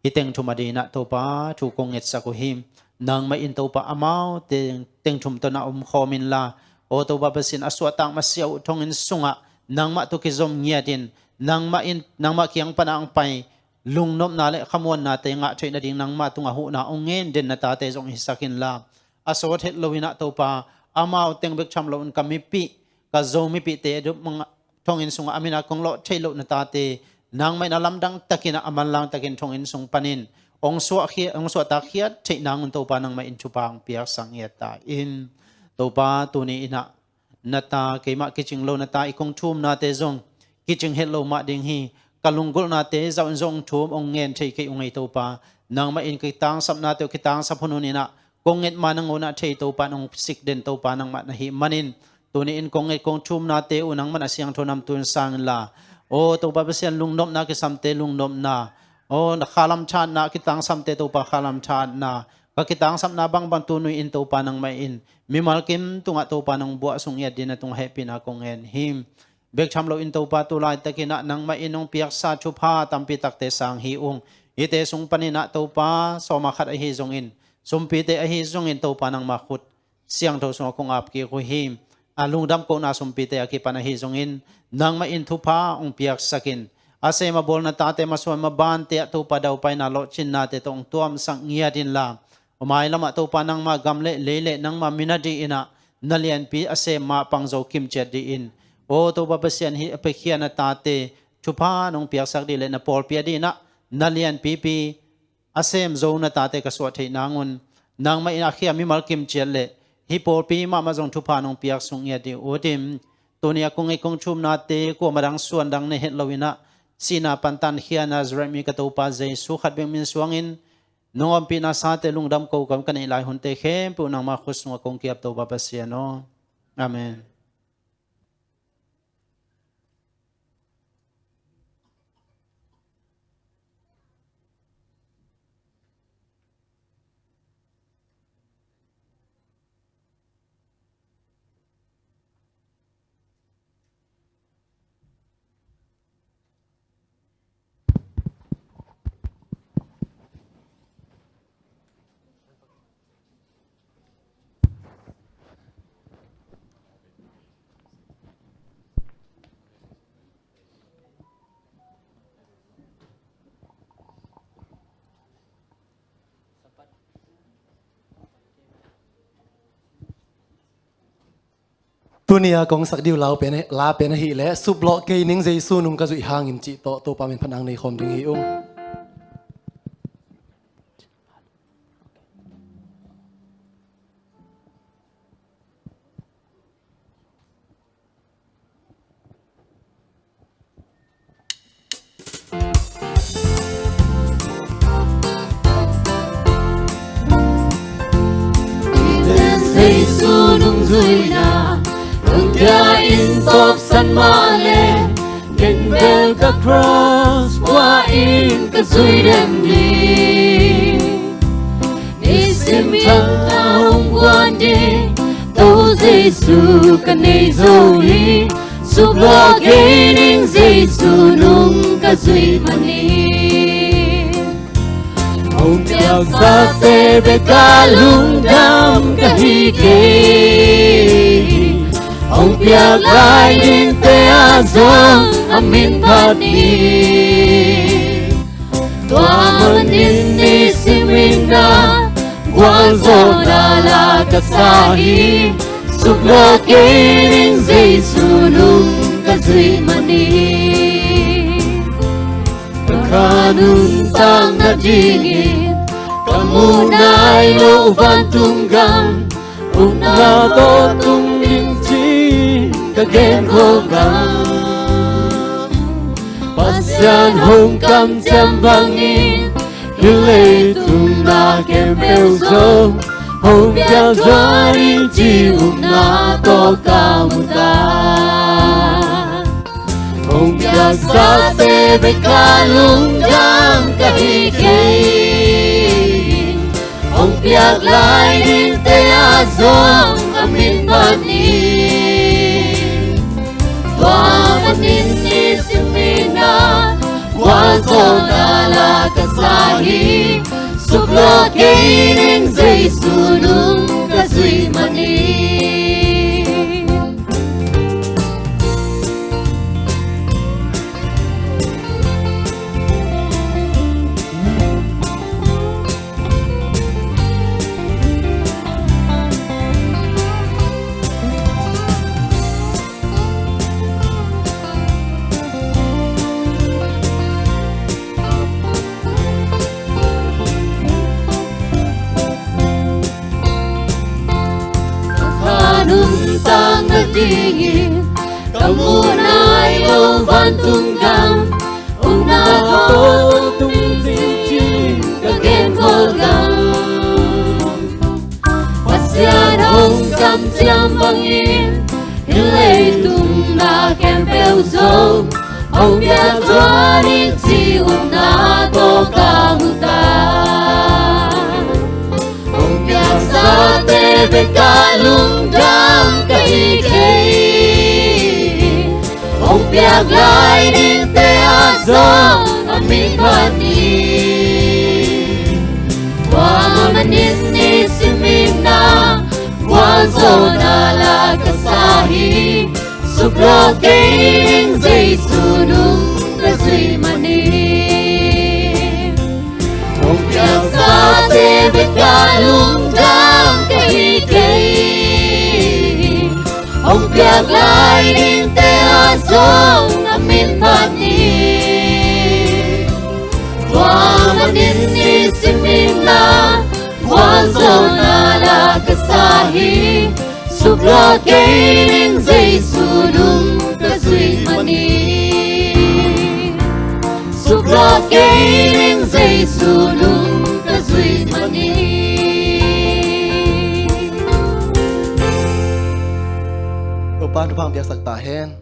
hih teng thum adingin ah Topa thu kong ngetsak uh hi. Nangmah in Topa amaute teng thum tawh na omkhawm inla, aw Topa Pasian, a suahtak masiah uh thonginn sungah nangmah tawh kizom ngiat in, nangmah in, nangmah kiang pan a hong pai lungnopna le khamuannate ngah theih nading nangmah tungah huhna hong ngen den na tate zong hisak inla, a sawt het lo in ah Topa, amau teng bek tham lo in ka mipih, ka Zo mipihte thonginn sungah a min a kong lawh theih loh na tate nangmah in a lamdang takin ah a manlang takin thonginn sung panin hong suah khia, hong suahtak khiat theih nang un Topa nangmah in thupha hong piaksak ngiat ta in. Topa tuni in ah na ta, keimah kicing lo na ta i kong thumnate zong kicing het lo mah ding hi. Ka lunggulhnate zauh in zong thum hong ngen thei kei ung ei Topa. Nangmah in kitangsapnate uh kitangsap hunhun in ah kong nget ma nangawn ah thei Topa, nong sik den Topa nangmah na hih manin, tuni in kong nget kong thumnate uh nangmah na siangtho namtui in sang inla, aw Topa Pasian, lungnopna kisamte lungnopna, aw na khalam thatna, kitangsapte Topa khalam thatna, ka kitangsapna bangbang tuni in Topa nangmah in mimal kim tungah Topa nong buah sung ngiat dingin na tungah hehpihna kong ngen hi. Bek tham lo in Topa tu laitakin ah nangmah in nong piaksa thupha tampi takte sang hi ung. Hihte sung panin ah Topa sawma khat ahi zongin, sumpite ahi zongin Topa nangmah khut siangtho sungah kong ap kik uh hi. A lungdam kohna sumpite a kipan ahi zongin nangmah in thupha hong piaksak in, a sem a bawl na tate masuan mabante ah Topa daupaina lawhcinnate tawh hong tuamsak ngiat inla, a mailam ah Topa nangmah gam le lei le nangmah min a dingin ah na lianpi a sem mah pang zo kimciat dingin, aw Topa Pasian, hih a piakhia na tate thupha nong piaksak ding le na pawlpi a dingin ah na lianpipi a sem zo na tate ka suah theih nang un, nangmah in a khia mimal kimciat le hih pawlpi mahmah zong thupha nong piak sung ngiat ding ut in. Tuni a kong nget kong thumnate kuamah dang suan dang nei het lo in ah, sihna pan tankhia Nazareth mi ka Topa Jesu khat bek min suangin nong ompihna sate lungdam ko kam ka neih lai hunte khempeuh nangmah khut sungah kong ki-ap Topa Pasian aw. Amen. Tuni a kong sak ding uh la pen, la pen ahih leh, Suplawh Kei Ning Jesu Nung Ka Zuih Hangin cih tawh Topa min phatna nei khawm ding hi ung. Jesu nungzuihna kong kia in tawpsan mah leh, ken bel ka cross pua in ka zui den ding. Nisim in ka hong guan ding, Topa Jesu ka nei zo hi. Suplawh kei ning, Jesu nung ka zuih manin. Hong piaksate bek a lungdam ka hi kei. Hong piak lai dingte ah zong a min phat ni. Tua manin nisim in ah gualzawhna la ka sa hi. Suplawh kei ning, Jesu nung ka zuih manin. Ka kha nuntakna dingin ka mu nai lo vantung gam, upna tawh tung ding ci-in ka gen khol gam. Pasian hong kamciam bangin hih leitung na khempeuh zong hong piak thuah ding ci upna tawh ka mu ta. Hong piaksate bek a lungdam ka hi kei. Hong piak lai dingte ah zong a min phat ni. Tua manin nisim in ah gualzawhna la ka sa hi. Suplawh kei ning, Jesu nung ka zuih manin. Ka kha nuntakna dingin ka mu nai lo vantung gam, upna tawh tung ding ci-in ka gen khol gam. Pasian hong kamciam bangin hih leitung na khempeuh zong hong piak thuah ding ci upna tawh ka mu ta. Hong piaksate bek a lungdam ka hi kei. Hong piak lai dingte ah zong a min phat ni. Tua manin nisim in ah gualzawhna la ka sa hi. Suplawh kei ning, Jesu nung ka zuih manin. Hong piaksate bek a lungdam ka hi kei. Hong piak lai dingte ah zong a min phat ni. Tua manin nisim in ah gualzawhna la ka sa hi. Suplawh kei ning, Jesu nung ka zuih manin. Suplawh kei ning, Jesu nung ka zuih manin. Topa thupha piaksak ta hen.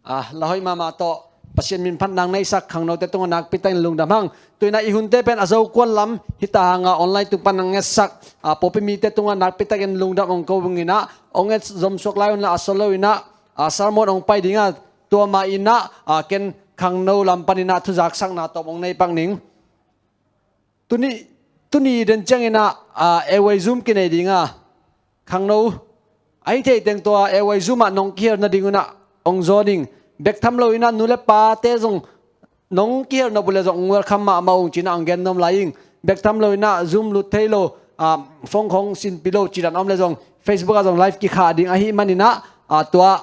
Ah, la hoih mahmah tawh Pasian min phat nang na hihsak khangnote tungah nakpi takin lungdam hang. Tu-in ah i hunte pen a zokuan lam hi ta hang a, online tung pan nang ngetsak, ah, pawlpi mite tungah nakpi takin lungdam hong ko ung in ah, hong nget zomsuak lai un la, a solo in ah, ah, sermon hong pai ding a, tua mah in ah, ah, ken khangno lam pan in ah thuzaksakna tawm hong nei pak ning. Tuni, tuni den ciangin ah, ah, A Y Zoom kinei ding a, khangno a hi thei teng tua A Y Zoom ah nong kihel nading un ah hong zawn ing. Bek tham lo in ah nu le pate zong nong kihel nop uh leh zong welcome mahmah ung ci-in ah hong gen nuam lai ing. Bek tham lo in ah Zoom lut thei lo, ah, phone khong sinpi lo cidan om le zong Facebook ah zong live kikhah ding ahih manin ah, ah, tua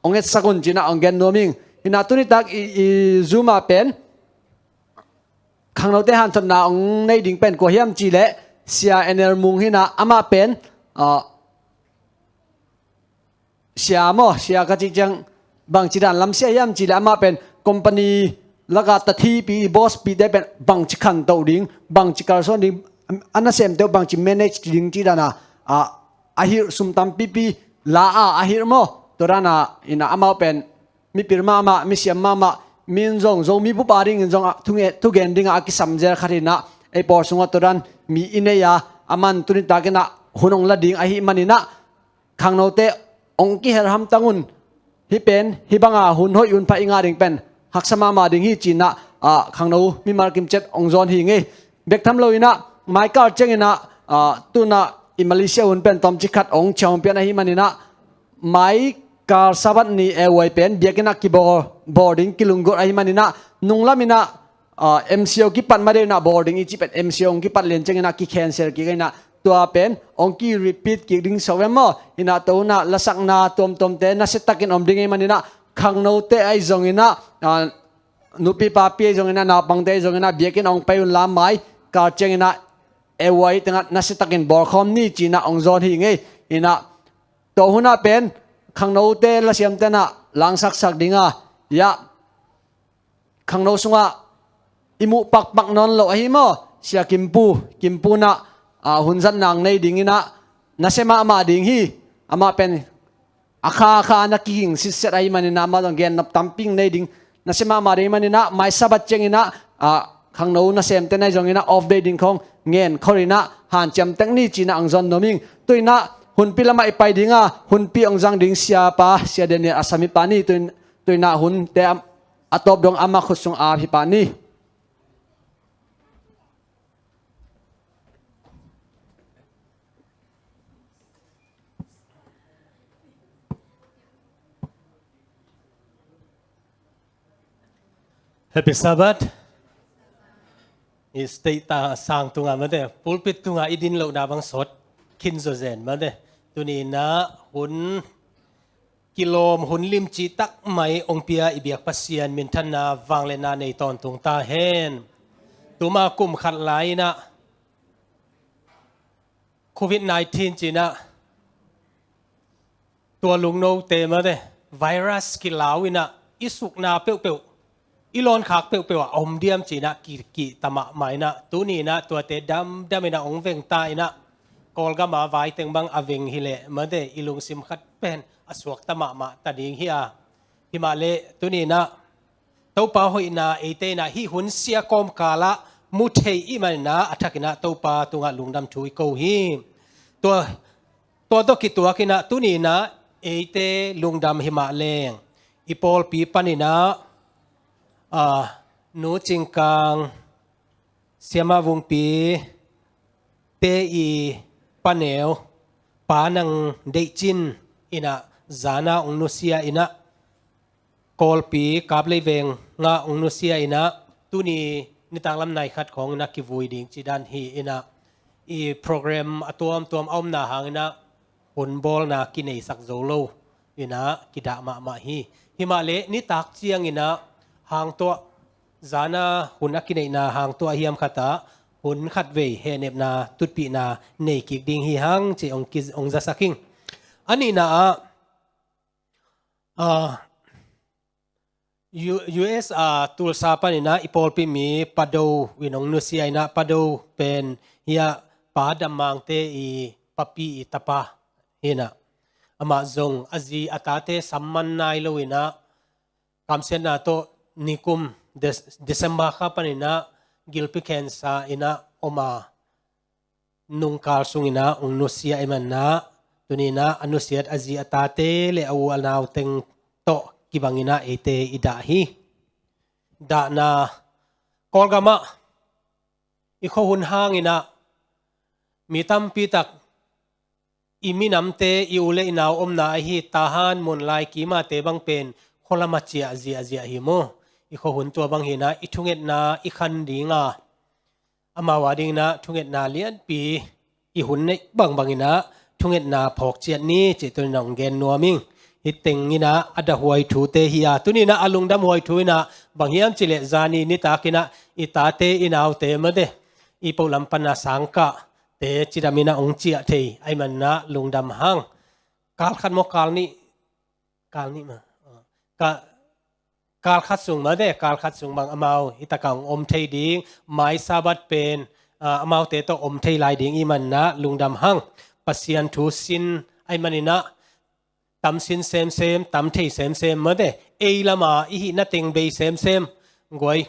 hong etsak un ci-in ah hong gen nuam ing. Hi-in ah tuni tak i, i Zoom ah pen khangnote hanthotna hong nei ding pen kua hiam cih leh Sia Enel Mung hi-in ah amah pen, ah, sia maw, sia ka cih ciang bangci dan lam sia hiam cih leh amah pen company lak ah tathipi, boss pite pen bangci khantoh ding, bangci kalsuan ding, a nasemte uh bangci manage ding cih dan a, a, a hilh sum tampipi la a, a hilh maw. Tua dan a, hi-in ah amau pen mipil mahmah, misiam mahmah, mi in zong Zomi bup adingin zong a, thuge-, thugen ding a, a kisam zel khat hi-in ah, ei pawl sungah tua dan mi i nei a, aman tuni takin ah hun hong la ding ahih manin ah, khangnote hong kihel hamtang un. Hih pen, hih banga hun hoih hun pha i ngah ding pen haksa mahmah ding hi ci-in ah, ah, khangno mimal kimciat hong zawn hi ing ei. Bek tham lo-in ah, mai kal ciangin ah, ah, tu-in ah i Malaysia hun pen tawmcik khat hong ciah hong pian ahih manin ah, mai kal Sabbath ni A Y pen biakinn ah kibawl, bawl ding kilunggulh ahih manin ah, nunglam in ah, ah, M C O kipat ma deuh in ah bawl ding i cih pen M C O hong kipat lian ciangin ah ki-cancel kik in ah, tua pen hong ki-repeat kik ding sawk ve maw. Hi-in ah tua hun ah lasakna tuamtuamte nasiatakin om ding ahih manin ah, khangnote ahi zongin ah, ah, nupi papi ahi zongin ah, naupangte ahi zongin ah, biakinn hong pai un la, mai kal ciangin ah A Y teng ah nasiatakin bawlkhawm ni ci-in ah hong zawn hi ing ei. Hi-in ah tua hun ah pen khangnote lasiamte in ah langsaksak ding a, ya, khangno sungah i muh pakpak nawn lo ahi maw, Sia Kimpu, Kimpu in ah, ah, hun zatna hong nei dingin ah nasia mahmah ding hi. Amah pen a kha a kha na kiging sitset ahih manin ah, amah zong gennop tampi nei ding, nasia mahmah ding ahih manin ah, mai Sabbath ciangin ah, ah, khangno nasemte in ahi zongin ah off day ding khong ngen khol in ah, hanciam tek ni ci-in ah hong zawn nuam ing. Tu-in ah hunpi lamah i pai ding a, hunpi hong zang ding siapa, Sia Daniel Assam hi pah ni. Tu-in, tu-in ah hunte a, a tawp dong amah khut sung ap hi pah ni. Happy Sabbath. I stage ta sang tungah mate, pulpit tungah i din lohna bang sawt khin zawzen mate. Tuni-in ah hun kilawm, hun limci tak mai hong pia i biak Pasian minthanna vangliatna nei tawntung ta hen. Tuma kum khat lai-in ah Covid nineteen ci-in ah tua lungnote mate, virus kilau in ah i sukna peuhpeuh, i lawnkhak peuhpeuh ah a om diam ci-in ah ki, kihta mahmah in ah, tuni-in ah tuate damdam in ah hong vengta in ah, Kawlgam a vaiteng bang a veng hileh mate, i lungsim khat pen a suakta mahmah ta ding hi a. Hi mah leh tuni-in ah Topa hoihna eite in ah hih hun sia kawmkal ah mu thei i hih manin ah, a thakin ah Topa tungah lungdam thu i ko hi. Tua, tua tawh kituakin ah tuni-in ah eite lungdam hi mah leng, i pawlpi panin ah, ah, Nu Cing Kang, Siamah Vungpi te i paneu, Pa Nang Deih Cin in ah zan ah hong nusia in ah, Kawlpi Kaplei veng ah hong nusia in ah, tuni nitaklam nai khat khawng in ah kivui ding cih dan hi in ah, i program a tuamtuam a omna hangin ah hun bawlna kineisak zo lo in ah kidah mahmah hi. Hi mah leh nitak ciangin ah hang tuah, zan ah hun a kineihna hang tuah hiam khat ah hun khatvei hehnepna tutpihna nei kik ding hi hang ci hong ki, hong zasak ing. A nihna ah, ah, U-, U S a Tulsa panin ah i pawlpi mi Pa Do in hong nusia in ah, Pa Do pen hiah Pa Dam Mang te i papi i tapa hi in ah, amah zong a zi a tate sam man nai lo in ah, kamsiatna tawh nikum Des-, December kha panin ah gilpi cancer in ah om a, nungkal sungin ah hong nusia i hih manin ah, tuni-in ah a nusiat a zi a tate le a u a nau teng tawh kibangin ah eite i dah hi. Dahna, Kawlgam ah i khuahun hangin ah mi tampi tak, i minamte, i u le i nau omna ahi Tahan, Munlai, Kimate bang pen khua lam ah ciah ziahziah hi maw. I khuahun tua bang hi in ah i thungetna i khan ding a, amau a dingin ah thungetna lianpi i hun neih bangbang inah thungetna phawk ciat ni cih tuni-in ah hong gen nuam ing. Hih teng inah a dahuai thute hi a, tuni-in ah a lungdamhuai thu inah bang hiam cih leh zani nitak inah i tate i naute mate i polam pana sangkahte cidam inah hong ciah thei ahih manin ah lungdam hang. Kal khat maw, kal nih, kal nih maw, ka, kal khat sung mate, kal khat sung bang amau hih takah hong om thei ding, mai Sabbath pen, ah, amaute tawh om thei lai ding ahih manin ah lungdam hang. Pasian thu sin ahih manin ah tam sin semsem, tam thei semsem mate, ei lama i hihna teng bei semsem. Guai,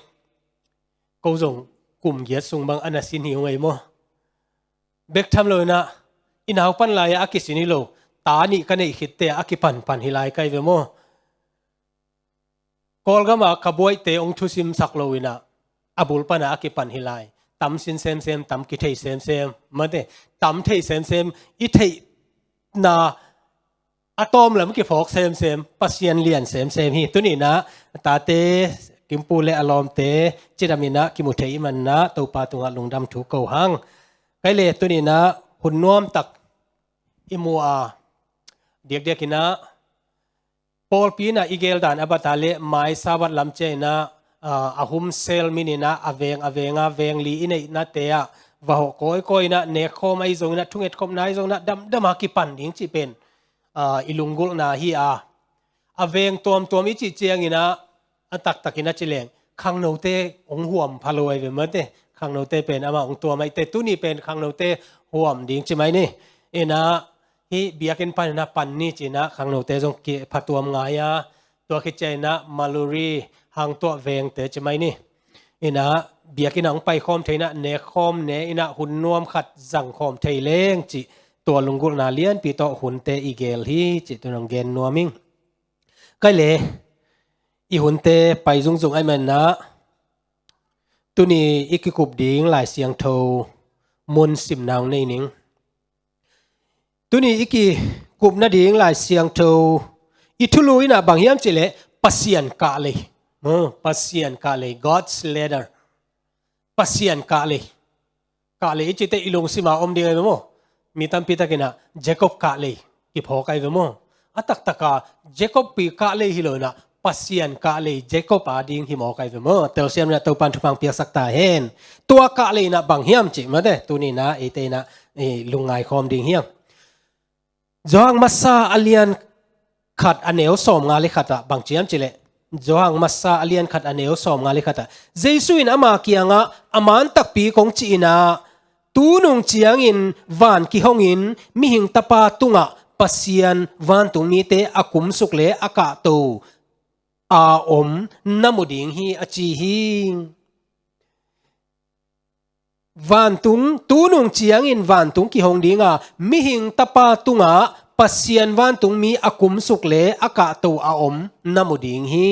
ko zong kum giat sung bang a na sin hi ung ei maw. Bek tham lo inah i naupan lai-ah a kisin hi lo, ta nih ka neih khitteh a kipanpan hi lai ka hi ve maw. Kawlgama ka buaihte hong thusimsak lo inah a bul pana a kipan hi lai. Tam sin semsem, tam kithei semsem mate, tam thei semsem, i theihna a tawmlam kiphawk semsem, Pasian lian semsem hi. Tuni-in ah tate, Kimpu le a lawmte cidam inah kimu thei ahih manin ah Topa tungah lungdam thu ko hang. Kei le tuni-in ah hun nuamtak i mu a, diakdiak inah pawlpi inah i geldan a bat a leh mai Sabbath lam ciang inah, ah, a hum sel min inah a veng a veng a veng li i neihnate ah va hawh kawikawi inah nekkhawm ahi zong inah thungetkhopna ahi zong inah damdam a kipan ding cih pen, ah, i lunggulhna hi a, a veng tuamtuam i cih ciang inah a taktak inah ci leng khangnote hong huam pha lo ahi ve mate. Khangnote pen amah hong tuam ahih teh tuni pen khangnote huam ding ci mai ni. Inah hih biakinn pan inah pan ni ci inah khangnote zong kipha tuam ngai a, tua khit ciang inah Maluri, Hangtuah vengte ci mai ni. Inah biakinn ah hong paikhawm thei inah nekkhawm ne inah hun nuam khat zangkhawm thei leng cih tua lunggulhna lianpi tawh hunte i gel hi cih tuni-in hong gen nuam ing. Kei le i hunte pai zungzung ahih manin ah tuni i kikup ding Lai Siangtho mun simna hong nei ning. Tuni i kikup nading Lai Siangtho i thulu inah bang hiam cih leh Pasian kahlei. Hmm, Pasian kahlei, God's ladder. Pasian kahlei. Kahlei i cih teh i lungsima om ding ahi ve maw. Mi tampi tak inah Jacob kahlei kiphawk ahi ve maw. A taktak a Jacob pi kahlei hi lo inah Pasian kahlei Jacob a ding hi mawk ahi ve maw. Telsiam inah Topan thupha hong piaksak ta hen. Tua kahlei inah bang hiam cih mate, tuni inah eite inah, eh, lungngai khawm ding hi hang. Johan masa a lian khat a neu sawmnga le khat ah bang ci hiam cih leh, Johan masa a lian khat a neu sawmnga le khat ah Jesu in ama kiangah a man takpi kong cih inah, tu nung ciangin van kihongin mihing tapa tungah Pasian vantung mite a kumsuk le a kahto a om na mu ding hi a ci hi. Vantung, tu nung ciangin vantung kihong ding a, mihing tapa tungah Pasian vantung mi a kumsuk le a kahto a om na mu ding hi.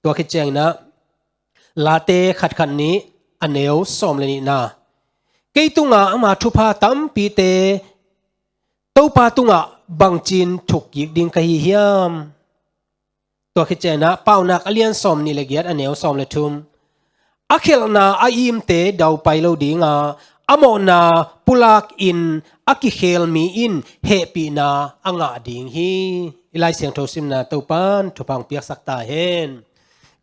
Tua khit ciangin ah Late khat khat nih a neu sawm le nihna. Kei tungah ama thupha tampite Topa tungah bangcin thukkik ding ka hi hiam? Tua khit ciangin ah Paunak a lian sawm nih le giat a neu sawm le thum. A khelhna a imte daupai lo ding a, a mawhna pulakin a kikhel mi in hehpihna a ngah ding hi. I Lai Siangtho simna Topan thupha hong piaksak ta hen.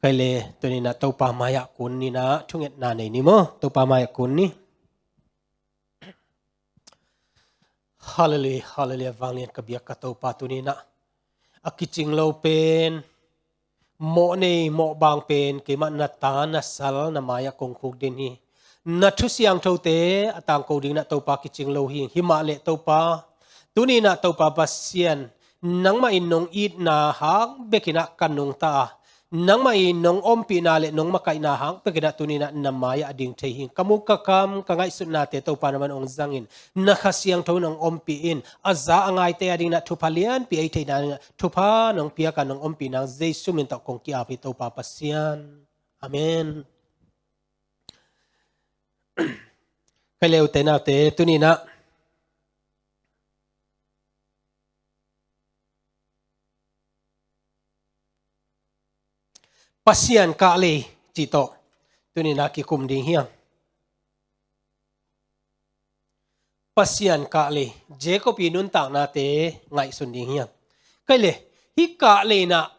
Kei le tuni-in ah Topa mai-ah kun ni, na thungetna nei ni maw. Topa mai-ah kun ni. Hallelujah, hallelujah, vanglian ka biak ka Topa, tuni-in ah a kicing lo pen, mawh nei mawh bang pen, keimah na ta na sal na mai-ah kong khukdin hi. Na thu siangthote a tangko dingin ah Topa kicing lo hi. Himahleh Topa, tuni-in ah Topa Pasian, nangmah in nong itna hang bekin ah ka nungta a, nangmah in nong ompihna le nong makaihna hang bekin ah tuni-in ah na mai-ah a ding thei hi. Ka muk ka kam, ka ngaihsutnate Topa na man hong zangin, na Kha Siangtho in hong ompih in, a za a ngaite a dingin ah thupha lianpi ei theihna dingin ah thupha nong piak a, nong ompih nang Jesu min tawh kong ki-ap hi Topa Pasian. Amen. Kei le ute naute, tuni-in ah Pasian kahlei cih tawh tuni-in ah kikum ding hi hang. Pasian kahlei, Jacob i nuntaknate ngaihsun ding hiam? Kei le, hih kahlei inah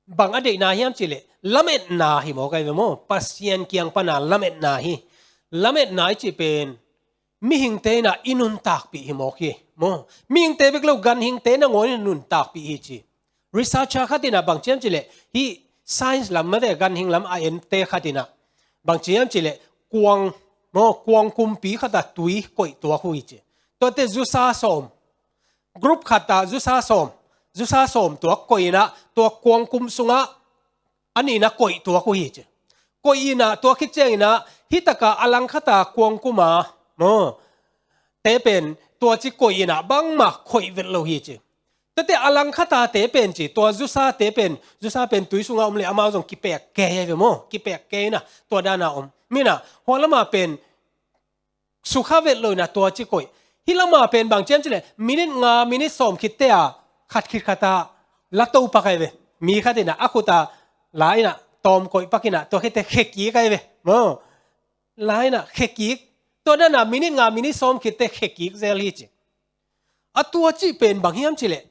bang a deihna hiam cih leh lametna hi maw, kei ve maw? Pasian kiang pana lametna hi. Lametna i cih pen mihingte inah i nuntakpih hi mawk hi maw? Mihingte bek lo, ganhingte nangawn in nuntakpih hi ci. Researcher khat inah bang ci hiam cih leh, hih science lam mate, ganhing lam a ente khat inah bang ci hiam cih leh, kuang maw, kuang kumpi khat ah tui koih tuak uh hi ci. Tuate zusa sawm, group khat ah zusa sawm, zusa sawm tuak koih inah tua kuang kum sungah a nih inah koih tuak uh hi ci. Koih inah tua khit ciang inah hih takah a langkhat ah kuang kum a maw, te pen tua ci koih inah bangmah khoih vet lo hi ci. Tuate a langkhat a te pen ci, tua zusa te pen, zusa pen tui sungah om le amau zong kipek kei hi ve maw? Kipek kei inah tua dan a om. Mah inah hua lam a pen sukha vet lo inah tua ci koih. Hih lam a pen bang ci hiam cih leh minit nga, minit sawm khit te ah khat khit khat ah la to pak hi ve. Mi khat inah a khut ah la inah tawm koih pak inah tua khit te khe kik hi ve maw? La inah khe kik. Tua dan a minit nga, minit sawm khit te khe kik zel hi ci. A tua cih pen bang hiam cih leh,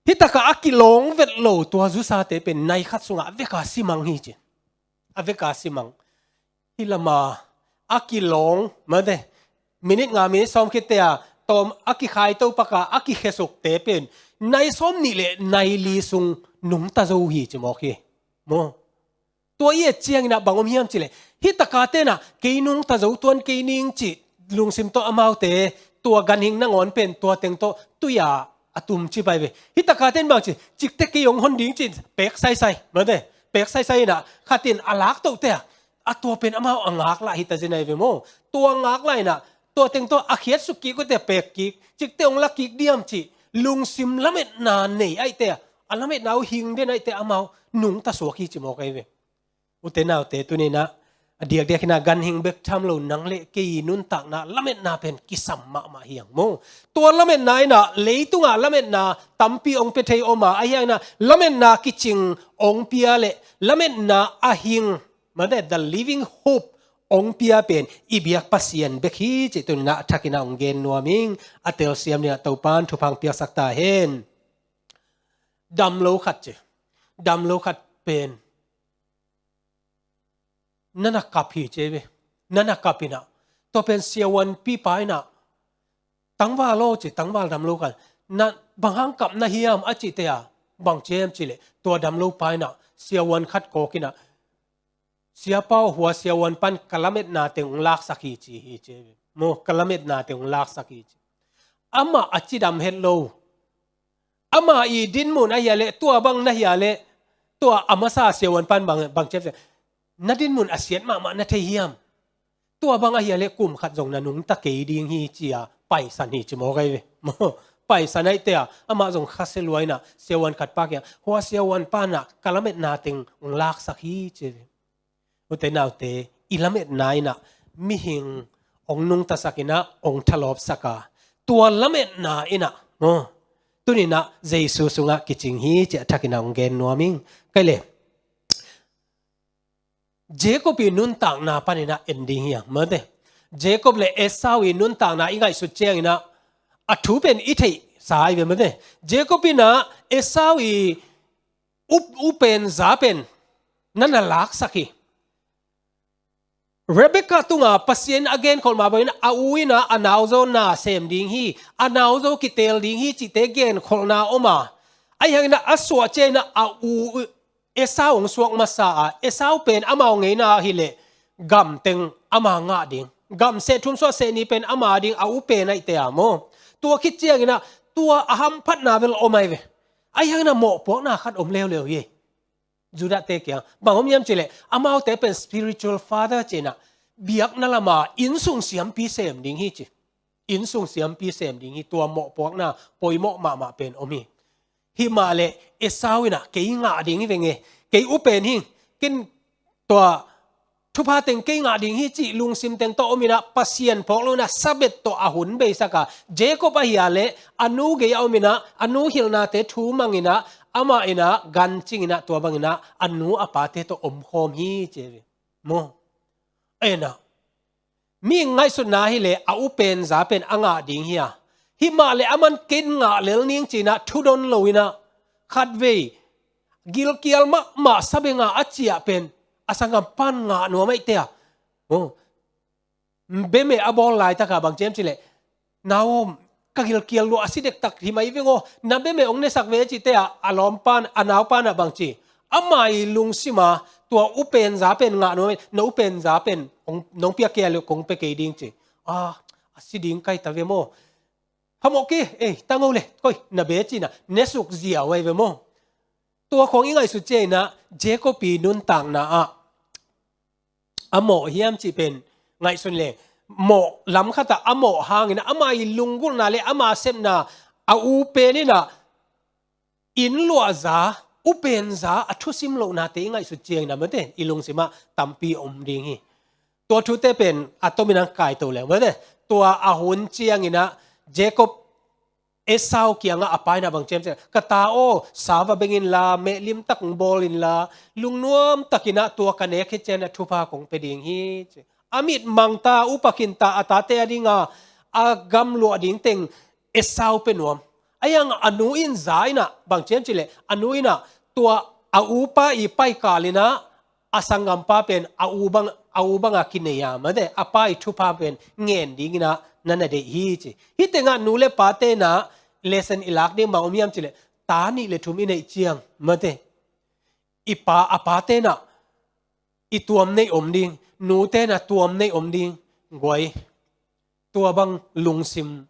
hih takah a kilawng vet lo tua zusate pen nai khat sungah a vek a si mang hi ci. A vek a si mang. Hih lam a a kilawng mate, minit nga, minit sawm khit te ah tawm a kikhai to pak a, a kikhesukte pen nai sawm nih le nai li sung nungta zo hi ci mawk hi maw? Tua i et ciang inah bang om hiam cih leh, hih takate inah kei nungta zo tuan kei ning cih lungsim tawh amaute, tua ganhing nangawn pen tua teng tawh tui ah a tum ci pai ve. Hih takate in bang ci, cikte kei hong hon ding ci, pek saisai mate, pek saisai inah khat in a lak tohte ah, a tua pen amau a ngaklah hi ta zen ahi ve maw? Tua ngaklah inah tua teng tawh a khiatsuk kik uh te pek kik, cikte hong la kik diam cih lungsim lametna nei ahih te ah, a lametna uh hing den ahih te ah amau nungta suak hi ci mawk ahi ve. Ute naute, tuni inah a diakdiak inah ganhing bek tham lo, nang le kei nuntakna lametna pen kisam mahmah hi hang maw? Tua lametna inah leitungah lametna tampi hong pia thei om a, ahi hang inah lametna kicing hong pia le lametna a hing mate, the living hope hong pia pen i biak Pasian bek hi cih tuni inah a thak inah hong gen nuam ing. A telsiam dingah Topa'n thupha hong piaksak ta hen. Damlo khat ci. Damlo khat pen na na kap hi ci ve. Na na kap inah tua pen siavuanpipa inah tangval aw ci, tangval damlo khat, na bang hang kap na hiam a cihte ah bang ci hiam cih leh, tua damlopa inah siavuan khat kawk inah, siapa aw, hua siavuan pan ka lametna teng hong laksak hi ci hi ci ve maw? Ka lametna teng hong laksak hi ci. Amah a cidam het lo. Amah i dinmun ahih leh, tua bang na hih leh, tua a masa siavuan pan bang, bang ci hiam cih leh, na dinmun a siat mahmah na thei hiam? Tua bang ahih leh kum khat zong na nungta kei ding hi ci-a paisan hi ci mawk ahi ve. Paisan ahih te ah, amah zong khasia lua inah siavuan khat pa kiang, hua siavuanpa inah ka lametna teng hong laksak hi ci ve. Ute naute, i lametna inah mihing hong nungtasak inah, hong thalawpsak a, tua lametna inah maw, tuni inah Jesu sungah kicing hi ci-a thak inah hong gen nuam ing. Kei le, Jacob i nuntakna pan inah en ding hi hang mate. Jacob le Esau i nuntakna i ngaihsut ciang inah a thu pen i theihsa ahi ve mate. Jacob inah Esau i up, upen za pen na na laksak hi. Rebekah tungah Pasian a genkholh mah bangin a u inah a nauzaw na sem ding hi, a nauzaw kiteel ding hi cihte genkholhna om a, ahi hang inah a suah ciang inah a u Esau hong suak masa a, Esau pen amau ngeina ahih leh gam teng ama ngah ding, gam seh thum suah seh nih pen ama ding, a u pen ahih te ah maw. Tua khit ciang inah tua a hamphatna bel om ahi ve. Ahi hang inah mawhpuakna khat om leuleu hi. Judahte kiang bang om hiam cih leh, amaute pen spiritual father ci inah, biakna lam a innsung siampi sem ding hi ci. Innsung siampi sem ding hi, tua mawhpuakna poimawh mahmah pen om hi. Himah leh Esau inah kei ngah ding hi veng e, kei upen hi, ken tua thupha teng kei ngah ding hi cih lungsim teng tawh om inah, Pasian phawk lo inah Sabbath tawh a hun beisak a, Jacob ahih leh a nu gei a om inah, a nu hilhnate thu mang inah, amah inah gancing inah, tua bang inah a nu a pate tawh omkhawm hi ci ve maw. Ahi inah Mi ngaihsutna hileh a upen za pen a ngah ding hi a, himah le aman ken ngah lel ning cinah thudon lo inah khatvei gilkial mahmah sabengah a ciah pen a sanggampan ngah nuam aihte a. Bemeh a bawl laitaka bang ciam cileh, na om, ka gilkial lua a si dektak hi mai veng aw, na bemeh hong nesak ve cite a, a lawmpan a naupan ah bang ci, ama i lungsima tua upen za pen ngah nuam, na upen za pen nong piak kei a leh kong pe kei ding ci. A si ding kai ta ve maw? Phamawh kei, ei tango le koi na be cina nesuk ziau ai ve maw? Tua khong i ngaihsut ciaina Jacob i nuntakna ah a mawh hiam cih pen ngaihsun le, mawh lam khatah a mawh hangin ama i lunggulhna le ama sepna a upen inah inn luahza, upenza a thusim lohnate i ngaihsut ciangin a mate i lungsimah tampi om ding hi. Tua thute pen a tomin an kaito le mate, tua a hun cianginah Jacob Esau kiangah a pa inah bang ciam ciam, ka ta aw, sa va beng inla, mehlim tak bawl inla, lungnuam takinah tua ka nek hi cianah thupha kong pe ding hi ci. A mit mangta, upa khinta, a tate a dinga a gamluah ding teng Esau pe nuam. A iang a nu in za inah bang ciam cileh, a nu inah tua a upa i paikal inah a sanggampa pen a u bang, a u banga kinei a mate, a pa i thupha pen ngen dinginah na na deih hi ci. Hih tengah nu le pa tenah lesson i lak ding bang om hiam cileh, ta nih le thum i neih ciang mate, i pa, a pa tenah i tuam neih om ding, nu tenah tuam neih om ding. Guai, tua bang lungsim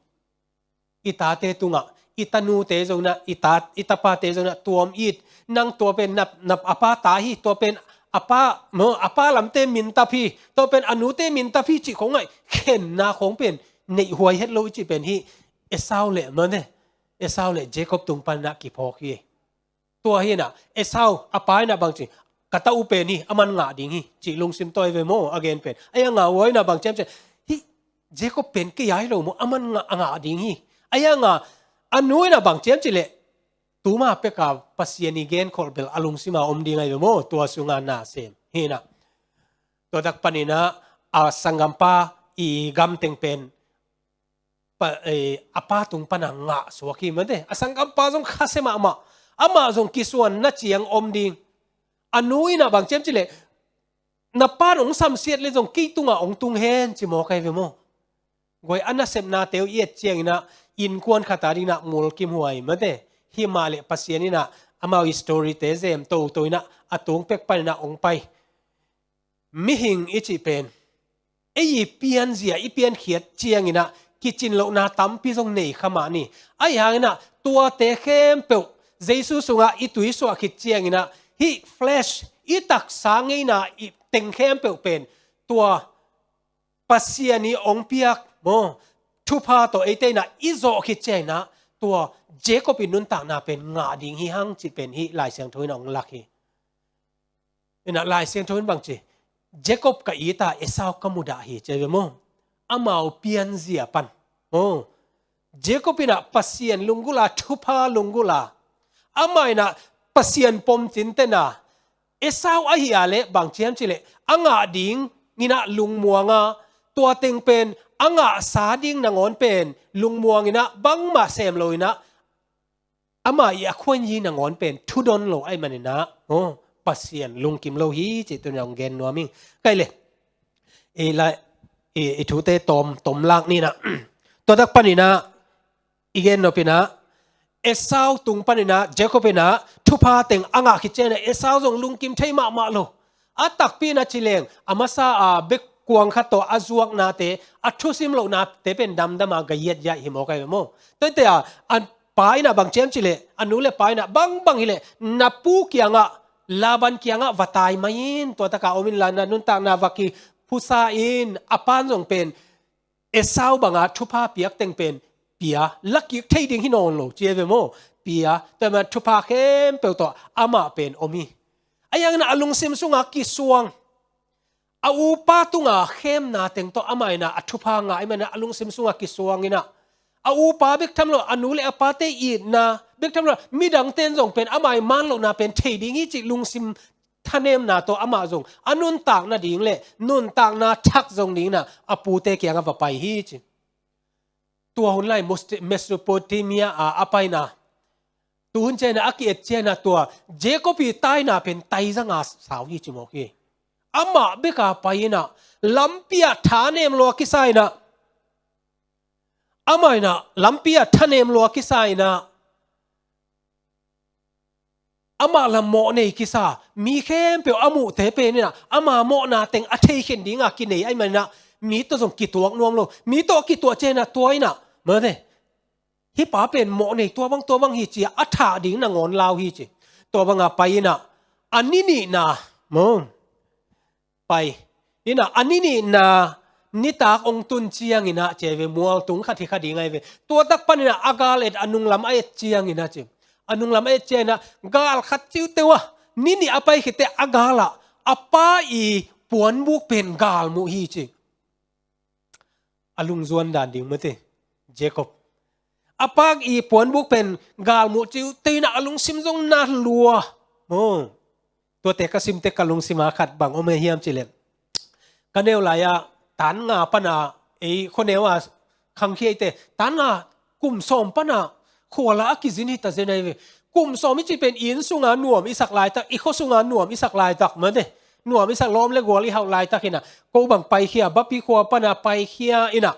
i tate tungah, i tanute zonah, i ta, i tapate zonah tuam it, nang tua pen na, na a pa ta hi, tua pen a pa, a pa lamte mintap hi, tua pen a nute mintap hi cih khong ngaih khenna khong pen neihhuai het lo i cih pen hi. Esau le mate, Esau le Jacob tung panah kiphawk hi. Tua hinah Esau a pa inah bang ci, ka ta u pen hi, aman ngah ding hi cih lungsim tawi ve maw a gen pen. A iang a ua inah bang ciam ciam, hih Jacob pen kei ai lo maw, aman ngah, a ngah ding hi. A iang a a nu inah bang ciam cileh, tuma peka Pasian i genkholh bel a lungsima om ding ai ve maw, tua sunga na sem hinah. Tua tak paninah a sanggampa i gamteng pen a pa tung pana ngah suak hi mate. A sanggampa zong khasia mahmah, amah zong kisuan na ciang om ding. A nu inah bang ciam cileh, na pan hong samsiat le zong kei tungah hong tung hen ci maw kai ve maw? Guai, a nasepnate uh i et cianginah innkuan khata dinginah mulkimhuai mate. Himah le Pasian inah amau i storyte zem toto inah a tung pek paninah hong pai. Mihing i cih pen ei i pianzia i piankhiat cianginah kicin lohna tampi zong nei kha mah ni. Ahi hanginah tuate khempeuh Jesu sungah i tuisuah khit cianginah hih flesh, i taksa ngeina i teng khempeuh pen tua Pasian i hong piak maw, thupha tawh eite inah i zawh khit cianginah tua Jacob i nuntakna pen ngah ding hi hang cih pen hih Lai Siangtho inah hong lak hi. Inah Lai Siangtho in bang ci, Jacob ka ita, Esau ka mudah hi ci ve maw? Amau pianzia pan maw? Jacob inah Pasian lunggulha, thupha lunggulha, amah inah Pasian pom cintena, Esau ahi a leh bang ciam cileh a ngah dinginah lungmuanga, tua teng pen a ngahsa ding nangawn pen lungmuanginah bangmah sem loinah ama i a khuanyi nangawn pen thudon lo ahi maninah, oh, Pasian lungkim lo hi cih tuna hong gen nuam ing. Kai le, i, la, i, i thute tom, tom lak ninah. Tua tak paninah i gen nopinah Esau tung paninah Jacob inah thupha teng a ngah khit cianginah Esau zong lungkim thei mahmah lo. A takpi na ci leng a masa a bek kuang khat tawh a zuaknate, a thusim lohnate pen damdama gaiat yah hi maw kai maw? Tuate a, a pa inah bang ciam cileh, a nu le pa inah bangbang hileh na pu kiangah, Laban kiangah va tai mai in, tua taka om inla na nuntakna va kiphusa in, a pan zong pen Esau banga thupha piak teng pen pia, lakik thei ding hi nawn lo ci ve maw? Pia, tua man thupha khempeuh tawh amah pen om hi. A iang inah a lungsim sungah kisuang. A upa tunga khemna teng tawh amah inah a thupha ngah i manah a lungsim sungah kisuang inah a upa bek tham lo, a nu le a pate itna bek tham lo, midangte in zong pen amah i man lohna pen thei ding hi cih lungsim thanemna tawh amah zong a nuntak nading le nuntakna thak zong dingin ah a pute kiangah va pai hi ci. Tua hun lai Mos-, Mesopotamia ah a paina, tuhun ciangin ah a ki-et ciangin ah tua Jacob ii taina pen taiza nga sau hi ci mawk hi. Amah bek a pai in ah lampi ah thanem lua kisa in ah, amah in ah lampi ah thanem lua kisa in ah, amah lam mawh nei kisa, mi khempeuh a muhte pen in ah ama mawhna teng a thei khin ding a kinei ahih manin ah mi tawh zong kituak nuam lo. Mi tawh kituah ciangin ah tua in ah, mate, hih pa pen mawh nei, tua bang, tua bang hi ci a, a thah ding nangawn lau hi ci. Tua bang a pai in ah a ni nihna, maw, pai in ah a ni nihna nitak hong tun ciangin ah ci ahi ve, mual tung khat hi kha ding ahi ve. Tua tak panin ah a gal et, a nunglam a et ciangin ah ci. A nunglam a et ciangin ah gal khat ciuteu a, ni nih a pai khit teh a gal ah a pa ii puanbuk pen gal muh hi ci. A lungzuan dan ding mate, Jacob. A pa ii puanbuk pen gal muh ciuteu in ah a lungsim zong na lua. Maw. Tuate ka sim teh ka lungsim ah khat bang om hiam cih leh, ka neu lai ah tan nga pan a, ei, khuaneu a khangkhia i te, tan nga kum sawm pan a khual ah a kizin hi ta zen ahi ve. Kum sawm i cih pen i inn sung a nuam i sak laitak, i khua sung a nuam i sak laitak, mate, nuam i sak, lawm le gual i hauh laitak in ah ko bang paikhia, Bapi khua pan a paikhia in ah,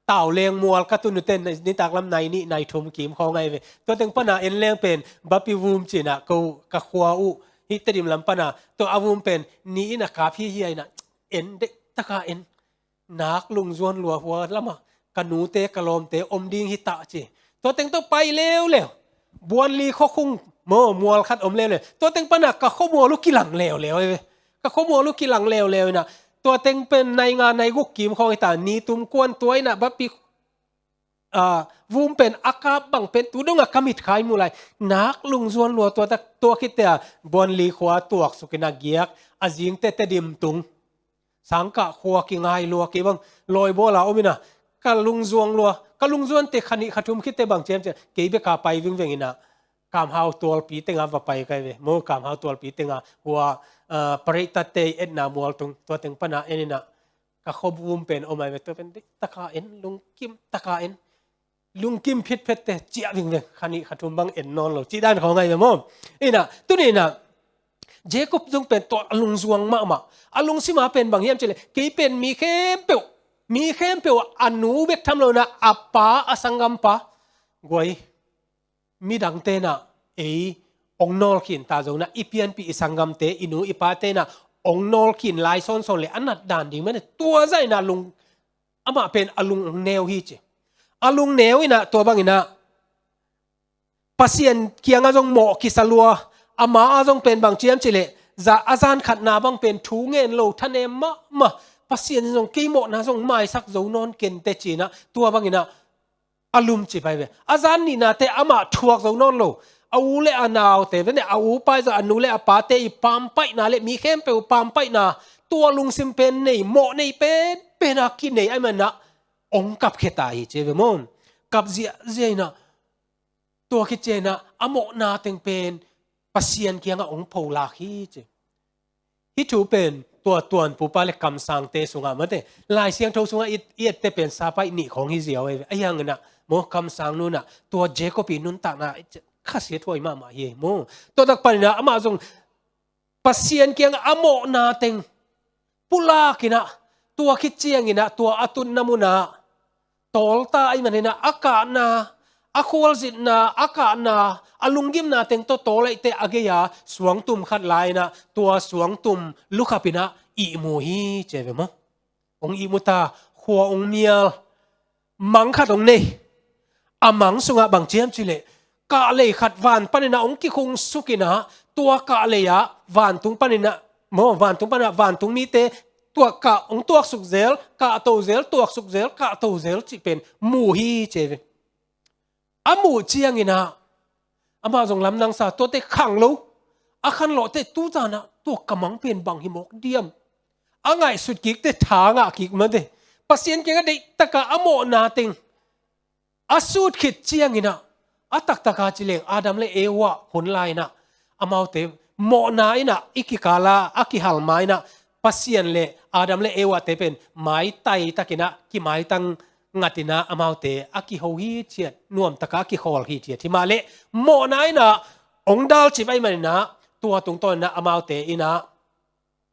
Tauleng mual ka tun uh teh nitak lam nai nih nai thum kim khawng ahi ve. Tua teng pan a en leng pen Bapi vum ci in ah ko ka khua uh hih Tedim lam pan a, tua a vum pen ni in ah kap hi hi a in ah, en deih tak a en. Nak lungzuan lua, hua lam ah ka nute ka lawmte om ding hi ta ci. Tua teng tawh pai leuleu. Buanli khua khung, maw, mual khat om leuleu. Tua teng pan a ka khuamual uh kilang leuleu ahi ve. Ka khuamual uh kilang leuleu in ah, tua teng pen nai nga nai guk kim khawng hi ta, ni tum kuan tua in ah Bapi, ah, vum pen a kap bang pen tu dong a ka mitkhai mu lai. Nak lungzuan lua, tua tak, tua khit teh a Buanli khua tuaksuk in ah giak, a zing teh Tedim tung. Sangkah khua kingai lua, kei bang lawibawl a om in ah ka lungzuan lua, ka lungzuan teh kha nih kha thum khit teh bang ciamciam, kei bek a pai vingveng in ah Kamhau tualpi teng a va pai ka hi ve. Maw, Kamhau tualpi teng a hua, ah, Pareita te etna mual tung, tua teng pan a en in ah ka khuavum pen om ahi ve. Tua pen deih tak a en, lungkim tak a en. Lungkim phitphet teh ciah vingveng, kha nih kha thum bang en nawn lo cih dan khawng ahi ve maw. In ah tuni in ah Jacob zong pen tua a lungzuan mahmah. A lungsim ah pen bang hiam cih leh, kei pen mi khempeuh, mi khempeuh a nu bek tham lo in ah a pa, a sanggampa, guai, midangte in ah ei hong nawlkhin ta zong in ah, i pianpih i sanggamte, i nu i pate in ah hong nawlkhin lai sawnsawn le a nat dan ding mah in ah, tua zah in ah lung, amah pen a lung hong neu hi ci. A lung neu in ah tua bang in ah Pasian kiangah zong mawh kisa lua, ama ah zong pen bang ciam cih leh, za, a zan khatna bang pen thu ngen lo, thanem mahmah, Pasian in zong kei mawhna zong maisak zo nawn ken teh ci in ah, tua bang in ah a lumcip ahi ve. A zan nihna teh amah thuak zo nawn lo. A u le a naute, vene, a u pa i zah, a nu le a pate i pampaihna le mi khempeuh pampaihna, tua lungsim pen nei, mawh nei pen, pen a kinei ahih manin ah hong kapkhia ta hi ci ve maw. Kap ziahziah in ah, tua khit ciang in ah a mawhna teng pen Pasian kiangah hong pholak hi ci. Hih thu pen tua tuanpupa le kamsangte sungah mate, Lai Siangtho sungah i, i et teh pen sap a nih khawng hi ziau ahi ve. Ahi hangin ah maw, kamsang nu in ah tua Jacob i nuntakna khasiathuai mahmah hi maw. Tua tak panin ah amah zong Pasian kiangah a mawhna teng pulak in ah, tua khit ciang in ah tua a tunna mun ah tawlta ahih manin ah a kahna, a khualzinna, a kahna, a lunggimna teng tawh tawl ahih teh a gei-a suangtum khat la in ah, tua suangtum lukhap in ah ihmu hi ci ve maw. Hong ihmu ta, khua hong mial, mang khat hong nei. A mang sungah bang ciam cih leh, kahlei khat van panin ah hong kikhungsuk in ah, tua kahlei ah vantung panin ah, maw, vantung panin ah vantung mite tua kah hong tuaksuk zel, kahto zel, tuaksuk zel, kahto zel cih pen mu hi ci ve. A muh ciang in ah amah zong lamdang sa, tuate khang lo, a khanlawh teh tu zan ah tua ka mang pen bang hi mawk diam. A ngaihsut kik teh tha ngah kik mate. Pasian kiangah deih tak a a mawhna teng a sut khit ciang in ah, a taktak a ci leng Adam le Eva hun lai in ah, amaute mawhna in ah i kikal a a kihal ma in ah Pasian le Adam le Eva te pen maitai takin ah kimaitang ngat in ah amaute a kiho hithiat, nuamtak a a kikhawl hithiat. Himahleh mawhna in ah hong dalcip ahih manin ah tua tungtawn in ah amaute in ah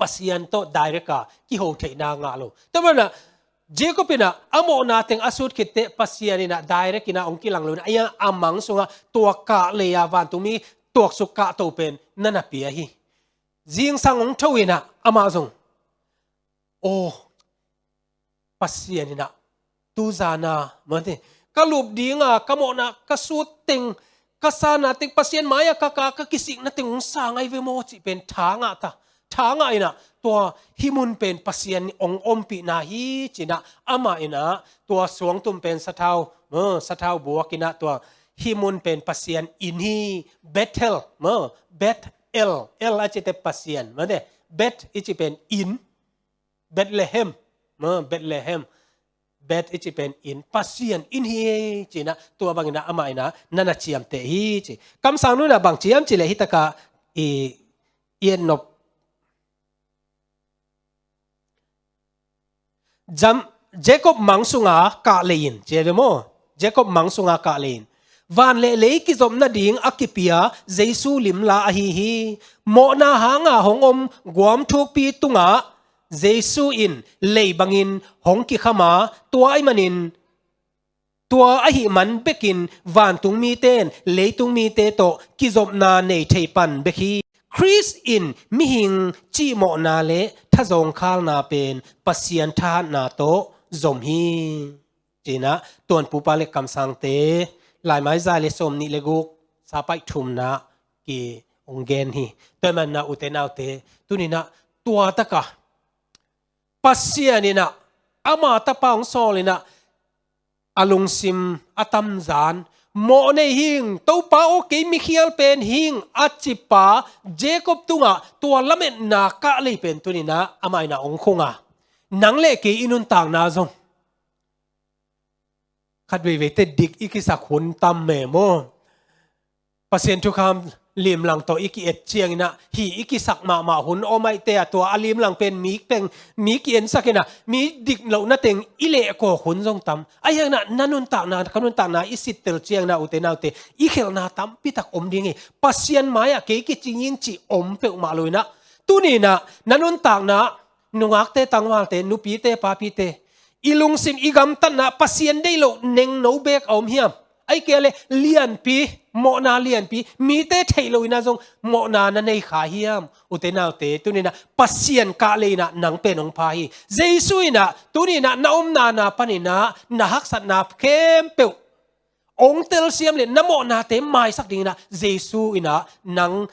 Pasian tawh direct a kiho theihna ngah lo. Tua manin ah Jacob in ah a mawhna teng a sut khit teh Pasian in ah direct in ah hong kilang lo in ah, a mang sungah tua kah lei a vantungmi tuaksuk kahto pen na na pia hi. Zingsang hong tho in ah amah zong, aw, Pasian in ah tu zan a, mate, ka lup ding a ka mawhna ka sut teng, ka sanna teng, Pasian mai-ah ka kah, ka kisikna teng hong sang ahi ve maw cih pen tha ngah ta. Tha ngah in ah tua hih mun pen Pasian hong ompihna hi ci in ah amah in ah tua suangtum pen sathau, maw, sathau buak in ah tua hih mun pen Pasian inn hi. Bethel, maw, Bethel, El a cite Pasian, mate, Beth i cih pen inn, Bethlehem, maw, Bethlehem, Beth i cih pen inn, Pasian inn hi ci in ah tua bang in ah amah in ah na na ciamteh hi ci. Kamsang nu in ah bang ci hiam cih leh hih tak ah i, i en nop. Jam, Jacob mang sunga kah lei in, ci ve maw? Jacob mang sunga kah lei in, van le lei kizop nading a kipia Jesu limla ahi hi. Mawhna hanga hong om guam thukpi tungah Jesu in lei bangin hong kikham a, tua ahih manin, tua ahih man bekin vantungmite in leitungmite tawh kizopna nei thei pan bek hi. Khrist in mihing cihmawhna le thazawngkhalna pen Pasian thahatna tawh zom hi. Ci in ah tuanpupa le kamsangte, laimai za le sawmnih le guk, sapaih thumna ki hong gen hi. Tua ahih manin ah ute naute, tuni in ah tua tak ah Pasian in ah ama tapa hong sawl in ah a lungsim a tamzan, mawh nei hing, Topa aw, kei mikhial pen hing a cipa Jacob tungah tua lametna kah lei pen tuni in ah amah in ah hong khung a, nang le kei i nuntakna zong khat veivei teh dik i kisak hun tam meh maw? Pasian thukham limlang tawh i ki-et ciangin ah hih i kisak mahmah hun om ahih teh, a tua a limlang pen mi teng, mi ki-ensak in ah mi dik lohna teng i lehkawk hun zong tam. Ahi hangin ah na nuntakna, ka nuntakna i sittel ciangin ah ute naute, i khelhna tampi tak om ding hi. Pasian mai-ah kei kicing ing cih om peuhmah lo in ah, tuni in ah na nuntakna, nungakte, tangvalte, nupite, papite, i lungsim, i gamtatna Pasian deih loh nengno beek a om hiam? Ahih kei leh lianpi, mawhna lianpi, mite theih loh in ah zong mawhna na nei kha hiam? Ute naute, tuni in ah Pasian kah lei in ah nang pen hong pha hi. Jesu in ah tuni in ah na omna na panin ah na haksatna khempeuh hong telsiam le na mawhnate maisak dingin ah Jesu in ah nang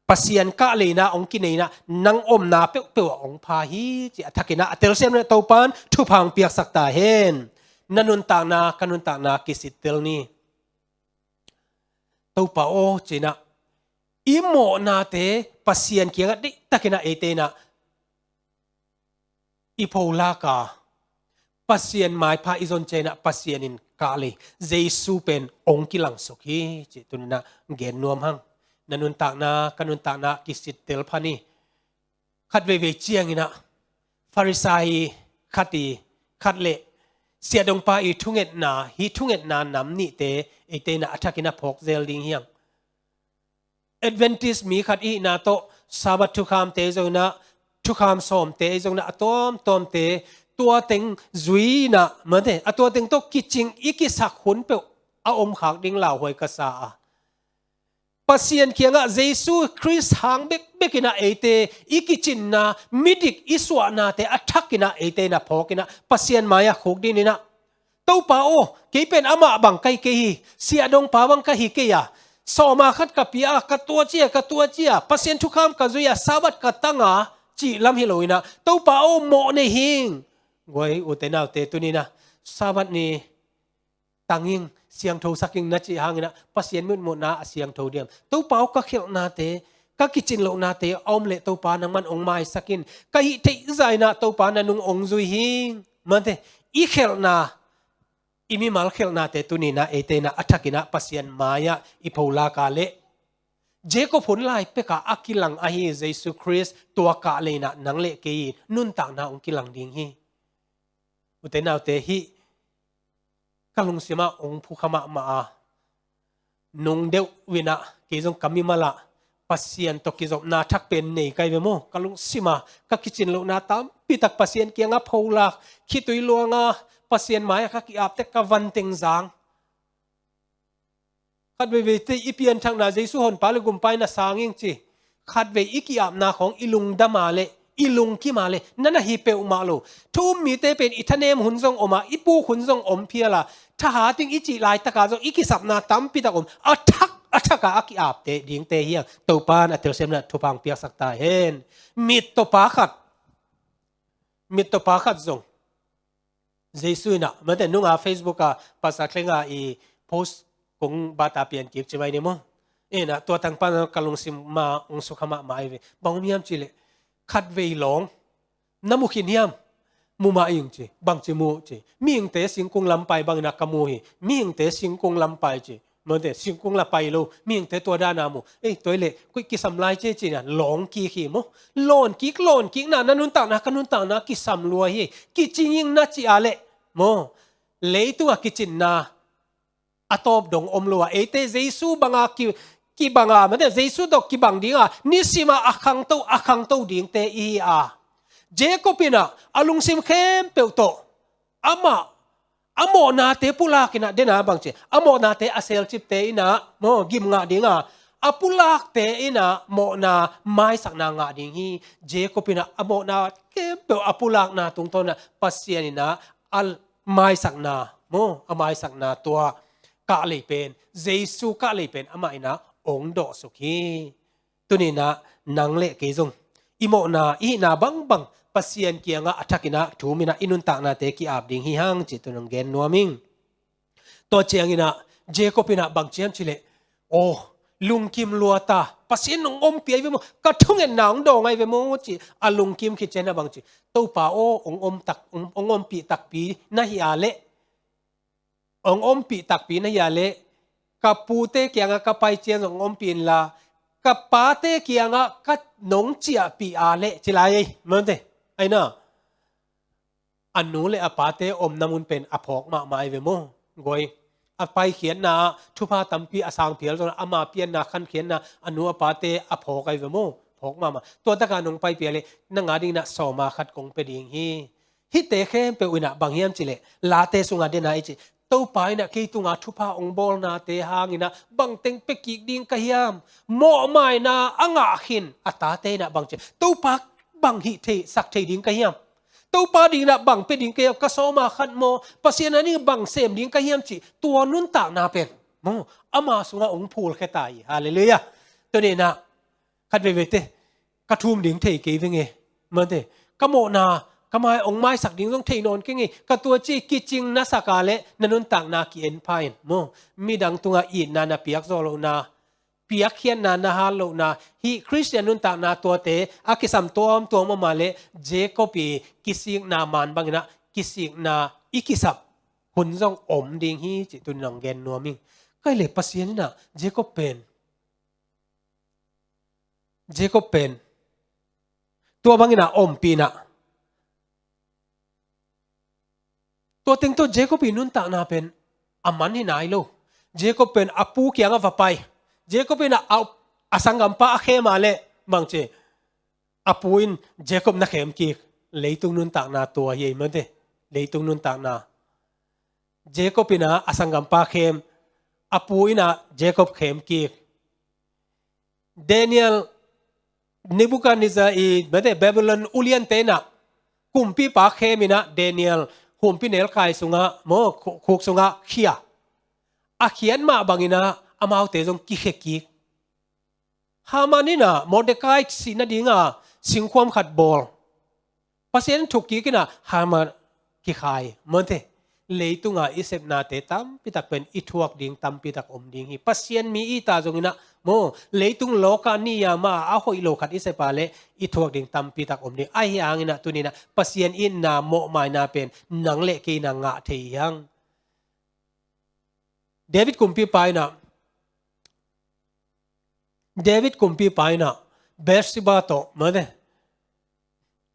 Pasian kah lei in ah hong kinei in ah nang omna peuhpeuh ah hong pha hi ci a thakin ah a telsiam in ah Topa'n thupha hong piaksak ta hen. Na nuntakna, ka nuntakna kisittel ni. Topa aw, ci in ah i mawhnate Pasian kiangah deihtakin ah eite in ah i pholak a, Pasian maipha i zon ciangin ah Pasian in kah lei, Jesu pen hong kilangsuk hi cih tuni in ah gen nuam hang. Na nuntakna, ka nuntakna kisittel pha ni. Khat veivei ciangin ah Farisai khat i, khat le siahdongpa i thungetna, hih thungetna nam nihte eite in ah a thakin ah phawk zel ding hi hang. Adventist mi khat i hihna tawh Sabbath thukhamte zong in ah, thukham sawmte zong in ah, a tuamtuamte, tua teng zui in ah, mate, a tua teng tawh kicing i kisak hun peuh a om khak ding lauhuai ka sa a, Pasian kiangah Jesu Khrist hang bekbek in ah eite i kicinna, midik i suahnate a thakin ah eite in ah phawk in ah Pasian mai-ah khukdin in ah, Topa aw, kei pen amah bang ka hi kei hi, siahdongpa bang ka hi kei a, sawma khat ka pia a, ka tua ci a, ka tua ci a, Pasian thukham ka zui a, Sabbath ka tang a, cih lam hi lo in ah, Topa aw, mawh nei hing. Guai, ute naute, tuni in ah Sabbath ni tang ing, siangtho sak ing na cih hangin ah Pasian mitmuhna a siangtho diam? Topa aw, ka khelhnate, ka kicin lohnate a om leh Topa nangman hong maisak in, ka hih theih zah in ah Topa na nung hong zui hing. Mate, i khelhna, i mimal khelhnate tuni in ah eite in ah a thakin ah Pasian mai-ah i pholak a leh Jacob hun lai peka a kilang ahi Jesu Khrist tua kah lei inah nang le kei in nuntakna hong kilang ding hi. Ute naute, hih ka lungsimah hong phukha mahmah a, nung deuh inah kei zong ka mimalah Pasian tawh kizopna thak pen nei kai ve maw? Ka lungsimah ka kicin lohna tampitak Pasian kiangah pholak, khitui luanga Pasian mai-ah ka ki-apte ka vanteng zang. Khat veivei te i pianthakna Jesu honpa le gumpa in a sang ing ci. Khat vei i ki-apna khawng i lungdama le i lungkima le na na hi peuhmah lo. Thu um mite pen i thanem hun zong om a, i puk hun zong om phial a, thahat ing i cih laitaka zong i kisapna tampitak om. A thak a thaka a ki-apte dingte hi hang. Topan a telsiamna thupha hong piaksak ta hen. Mittawpa khat, mittawpa khat zong Jesu inah, mate nunga Facebook a Pastor Klenga i post kong bata pian kik ci mai ni maw? Inah tua tangpan ka lungsim ma hong sukha mahmah ai ve. Bang om hiam ci leh, khat vei lawng na mu khin hiam? Mu mah ing ci. Bang ci mu ci. Mihingte singkung lampai bang inah ka mu hi. Mihingte singkung lampai ci. Mate, singkung la pai lo, mihingte tua dana mu. Ei, tua i leh, koih kisam lai ci ci na, lawng kik hi maw? Lawn kik, lawn kik na, na nuntakna, ka nuntakna kisam lua hi. Kicing ing na ci a leh maw? Leitunga kicinna a tawp dong om lo a. Eite Jesu banga ki, kibanga, mate, Jesu tawh kibang dinga, nisima a khangto, a khangto dingte i hi a. Jacob inah a lungsim khempeuh tawh amah a mawhnate pulak inah dena bang ci, a mawhnate a selcipte inah maw gim ngah dinga, a pulakte inah mawhna maisakna ngah ding hi. Jacob inah a mawhna khempeuh a pulakna tungtawn inah Pasian inah a maisakna maw, a maisakna tua kah lei pen, Jesu kah lei pen amah inah hong dawhsuk hi. Tuni inah nang le kei zong i mawhna, i hihna bangbang Pasian kiangah a thak inah thum inah i nuntaknate ki-ap ding hi hang cih tuni hong gen nuam ing. Tua ciang inah Jacob inah bang ci hiam ci leh, aw, lungkim lua ta, Pasian hong ompih ai ve maw, ka thungetna hong dawng ai ve maw ci a lungkim khit ciang inah bang ci, Topa aw, hong om tak, hong, hong ompih takpi na hi a leh, hong ompih takpi na hi a leh, ka pute kiangah ka pai ciang hong ompih inla, ka pate kiangah ka nong ciahpih a leh ci lai ei, mate. Ai na, a nu le a pate omna mun pen a phawk mahmah ai ve maw? Guai, a paikhiatna ah thupha tampi a sang phial zong, ama pianna khankhiatna a nu a pate a phawk ai ve maw? Phawk mahmah. Tua taka nong paipih a leh na ngah ding inah sawma khat kong pia ding hi. Hihte khempeuh inah bang hiam ci leh, Late sunga dena i ci, Topa inah kei tunga thupha hong bawlnate hang inah bangteng pia kik ding ka hiam? Mawhmaina a ngah khin a tate inah bang ci, Topa bang hih thei, sak thei ding ka hiam? Topa ding inah bang pia ding ka hiam? Ka sawma khat maw, Pasian a ding bang sem ding ka hiam ci, tua nuntakna pen maw, ama sungah hong phulkhia ta hi. Halleluiah. Tuni inah khat veiveite, ka thum ding thei kei veng e, mate, ka mawhna, ka mai, hong maisak ding zong thei nawn keng e, ka tua ci kicing na sak a leh na nuntakna ki-en pha in maw? Midang tungah itna na piak zawh lohna, piakkhiatna na hat lohna, hih Khristian nuntakna tuate a kisam tuamtuam om a leh Jacob i kisikna man bang inah kisikna i kisap hun zong om ding hi cih tuni hong gen nuam ing. Kai le Pasian inah Jacob pen, Jacob pen tua bang inah ompih inah, tua teng tawh Jacob i nuntakna pen a man hi nai lo. Jacob pen a pu kiangah va pai. Jacob inah a, a sanggampa a khem a leh bang ci, a pu in Jacob na khem kik. Leitung nuntakna tua hi ei, mate. Leitung nuntakna. Jacob inah a sanggampa khem, a pu inah Jacob khem kik. Daniel, Nebuchadnezzar i, mate, Babylon uliante inah kumpipa khem inah Daniel humpinelkai sungah maw, khu-, khuk sungah khia. A khiat mah bang inah amaute zong kikhia kik. Haman inah Mordecai sih nadinga singkhuam khat bawl. Pasian thuk kik inah Haman kikhai, mate. Leitunga i sepnate tampitak pen i thuak ding tampitak om ding hi. Pasian mi i ta zong inah maw, leitung lawka ni a ma a hoih lo khat i sep a leh i thuak ding tampitak om ding. Ahi hang inah tuni inah Pasian itna mawhmaina pen nang le kei inah ngah thei hi hang. David kumpipa inah David kumpipa in ah Bathsheba tawh mate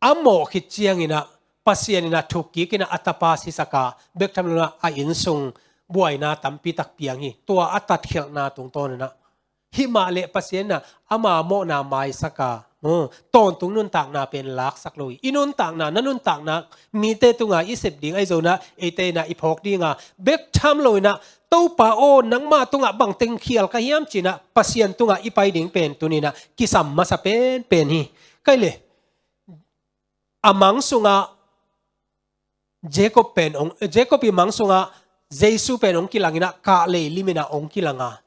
a mawh khit ciangin ah Pasian in ah thuk kik in ah a tapa sisak a, bek tham lo in ah a innsung buaina tampi tak piang hi. Tua a tatkhialhna tungtawn in ah, himah leh Pasian in ah ama mawhna maisak a, uh, tawntung nuntakna pen laksak lo hi. I nuntakna, na nuntakna mite tungah i sep ding ahi zongin ah, eite in ah i phawk ding a, bek tham lo in ah, Topa aw, nangma tungah bangteng khial ka hiam ci-in ah Pasian tungah i pai ding pen tuni-in ah kisam masa penpen hi. Kei leh a mang sungah Jacob pen hong, Jacob ii mang sungah Jesu pen hong kilang in ah, kahlei lim in ah hong kilang a,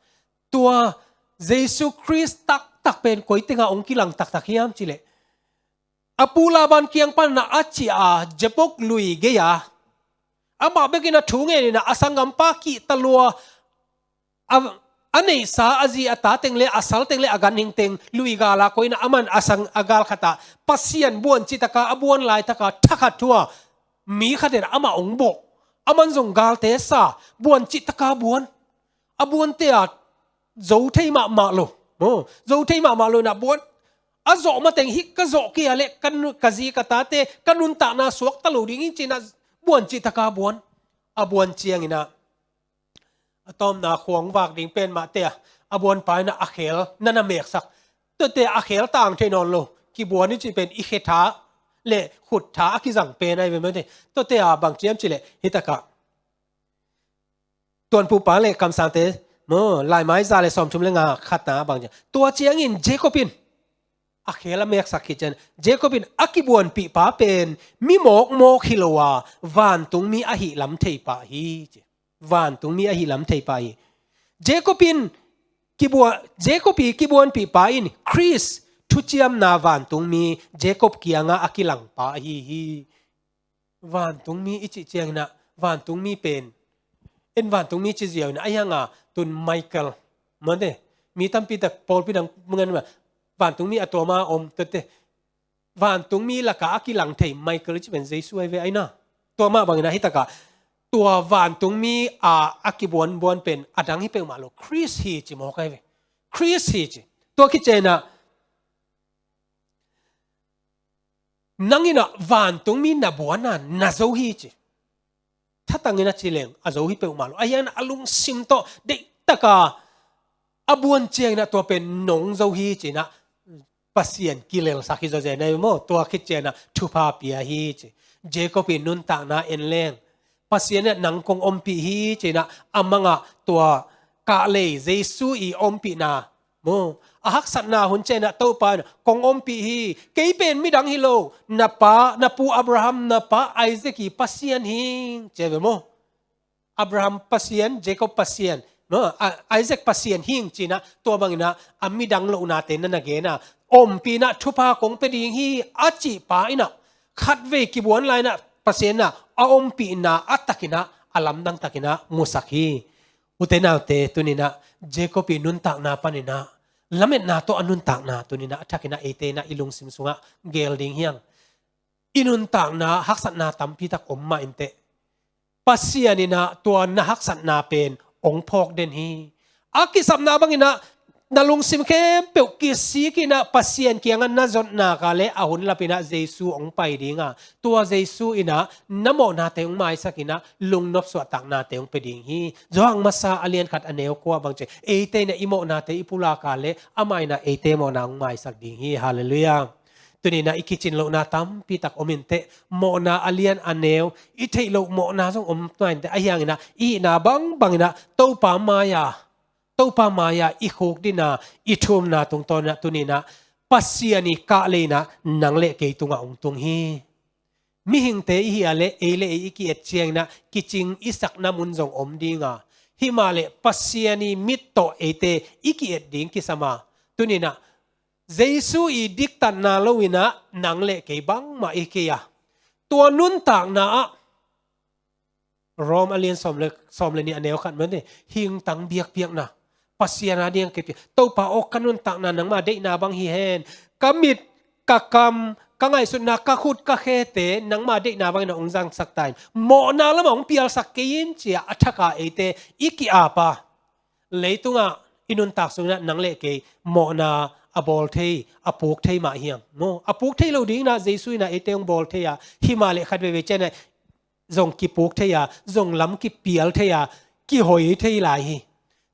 tua Jesu Khrist taktak pen koi tengah hong kilang taktak hiam cih leh, a pu Laban kiang pan in ah a ciah a, Jabbok lui gei-ah amah bek in ah thu ngen in ah, a sanggampa kihta lua, a, a neihsa a zi a ta teng leh a sal teng leh a ganhing teng lui gal ah koih in ah, aman a sang a gal khat ah Pasian buan cih tak a, a buan laitak a thakhat thu-a mi khat in ah amah hong bawh. Aman zong galte sa, buan cih tak a buan. A buante ah zo thei mahmah lo. Maw, zo thei mahmah lo in ah buan. A zawh mateng, hih ka zawh kei a leh ka nu-, ka zi ka tate, ka nuntakna suakta lo ding hi ci-in ah buan cih tak a buan. A buan ciangin ah, a tawpna khua hong vak ding pen mahte ah, a buanpa in ah a khel na na meksak. Tuate a khel tang thei nawn lo. Kibuan i cih pen i khe tha leh khut tha a kizang pen ahi ve mate. Tuate ah bang ci hiam cih leh, hih tak ah Tuanpupa leh Kamsangte, maw, Laimai za leh sawmthum leh nga khatna bang ci hiam. Tua ciangin Jacob in a khel a meksak khit ciang, Jacob in a kibuanpihpa pen mi mawkmawk hi lo a, vantungmi ahih lam thei pah hi ci. Vantungmi ahih lam thei pah hi. Jacob in kibua-, Jacob ii kibuanpihpa in Khrist thuciamna vantungmi Jacob kiangah a kilangpa ahi hi. Vantungmi i cih ciangin ah, vantungmi pen, en vantungmi ci ziau in ah, a hiang a, tun Michael, mate, mi tampi tak pawlpi dang ngen mah, vantungmi a tuama om tuate, vantungmi lakah a kilang thei Michael i cih pen Jesu ahi ve ai na. Tua mah bangin ah hih tak ah, tua vantungmi a, a kibuanbuan pen a dang hi peuhmah lo, Khrist hi ci mawk ahi ve. Khrist hi ci. Tua khit ciang in ah, nang in ah vantungmi na buan a, na zo hi ci. Thatang in a ci leng a zo hi peuhmah lo. A hiang a lungsim tawh deihtak a, a buan ciangin ah tua pen nong zo hi ci-in ah Pasian kilelsak hi zawzen ahi maw. Tua khit ciangin ah thupha pia hi ci. Jacob ii nuntakna en leng, Pasian in ah nang kong ompih hi ci-in ah a mang ah tua kahlei Jesu ii ompihna, maw, a haksatna hun ciang in ah Topa in ah kong ompih hi. Kei pen midang hi lo, na pa, na pu Abraham, na pa Isaac ii Pasian hing ci ahi ve maw. Abraham Pasian, Jacob Pasian, maw, a, Isaac Pasian hing ci-in ah, tua bangin ah a midang lohnate na na gen a, ompihna thupha kong pia ding hi a cihpa in ah, khatvei kibuan lai-in ah Pasian in ah a ompihna a tak in ah, a lamdang tak in ah musak hi. Ute naute, tuni-in ah Jacob ii nuntakna panin ah, lametna tawh a nuntakna tuni-in ah a thak in ah eite in ah i lungsim sungah geel ding hi hang. I nuntakna haksatna tampi tak om mah inteh, Pasian in ah tua na haksatna pen hong phawk den hi. A kisapna bangin ah na lungsim khempeuh kisik in ah Pasian kiangah na zot nak leh a hun lapin ah Jesu hong pai ding a, tua Jesu in ah na mawhnate hong maisak in ah lungnop suahtaknate hong pia ding hi. Johan masa a lian khat a neu kua bang ci, eite in ah i mawhnate i pulak leh amah in ah eite mawhna hong maisak ding hi. Halleluiah. Tuni-in ah i kicin lohna tampi tak om inteh, mawhna a lian a neu i theih loh mawhna zong om tuan inteh, a hiang in ah i hihna bangbang in ah Topa mai-ah, Topa mai-ah i khukdin a, i thumna tungtawn in ah tuni-in ah Pasian ii kahlei in ah nang leh kei tungah hong tung hi. Mihingte i hih leh ei leh ei i ki-et ciangin ah kicing i sakna mun zong om ding a, himah leh Pasian ii mit tawh eite i ki-et ding kisam a, tuni-in ah Jesu ii diktatna lo-in ah nang leh kei bangmah i hi kei a, tua nuntakna ah Rom a lian sawm leh, sawm leh nih a neu khat mah ni, hingtang biakpiakna. Pasian a ding kei pi, Topa aw, ka nuntakna nangma deihna bang hi hen. Ka mit, ka kam, ka ngaihsutna, ka khut, ka khete nangma deihna bangin ah hong zangsak ta in. Mawhna lamah hong pialsak kei in ci-a a thak a eite i ki-ap a, leitungah i nuntak sungin ah nang le kei mawhna a bawl thei, a puk thei mah hiam? Maw, a puk thei lo dingin ah Jesu in ah eite hong bawl thei a, hi mah leh khat veivei ciangin ah zong kipuk thei a, zong lam kipial thei a, kihoi thei lai hi.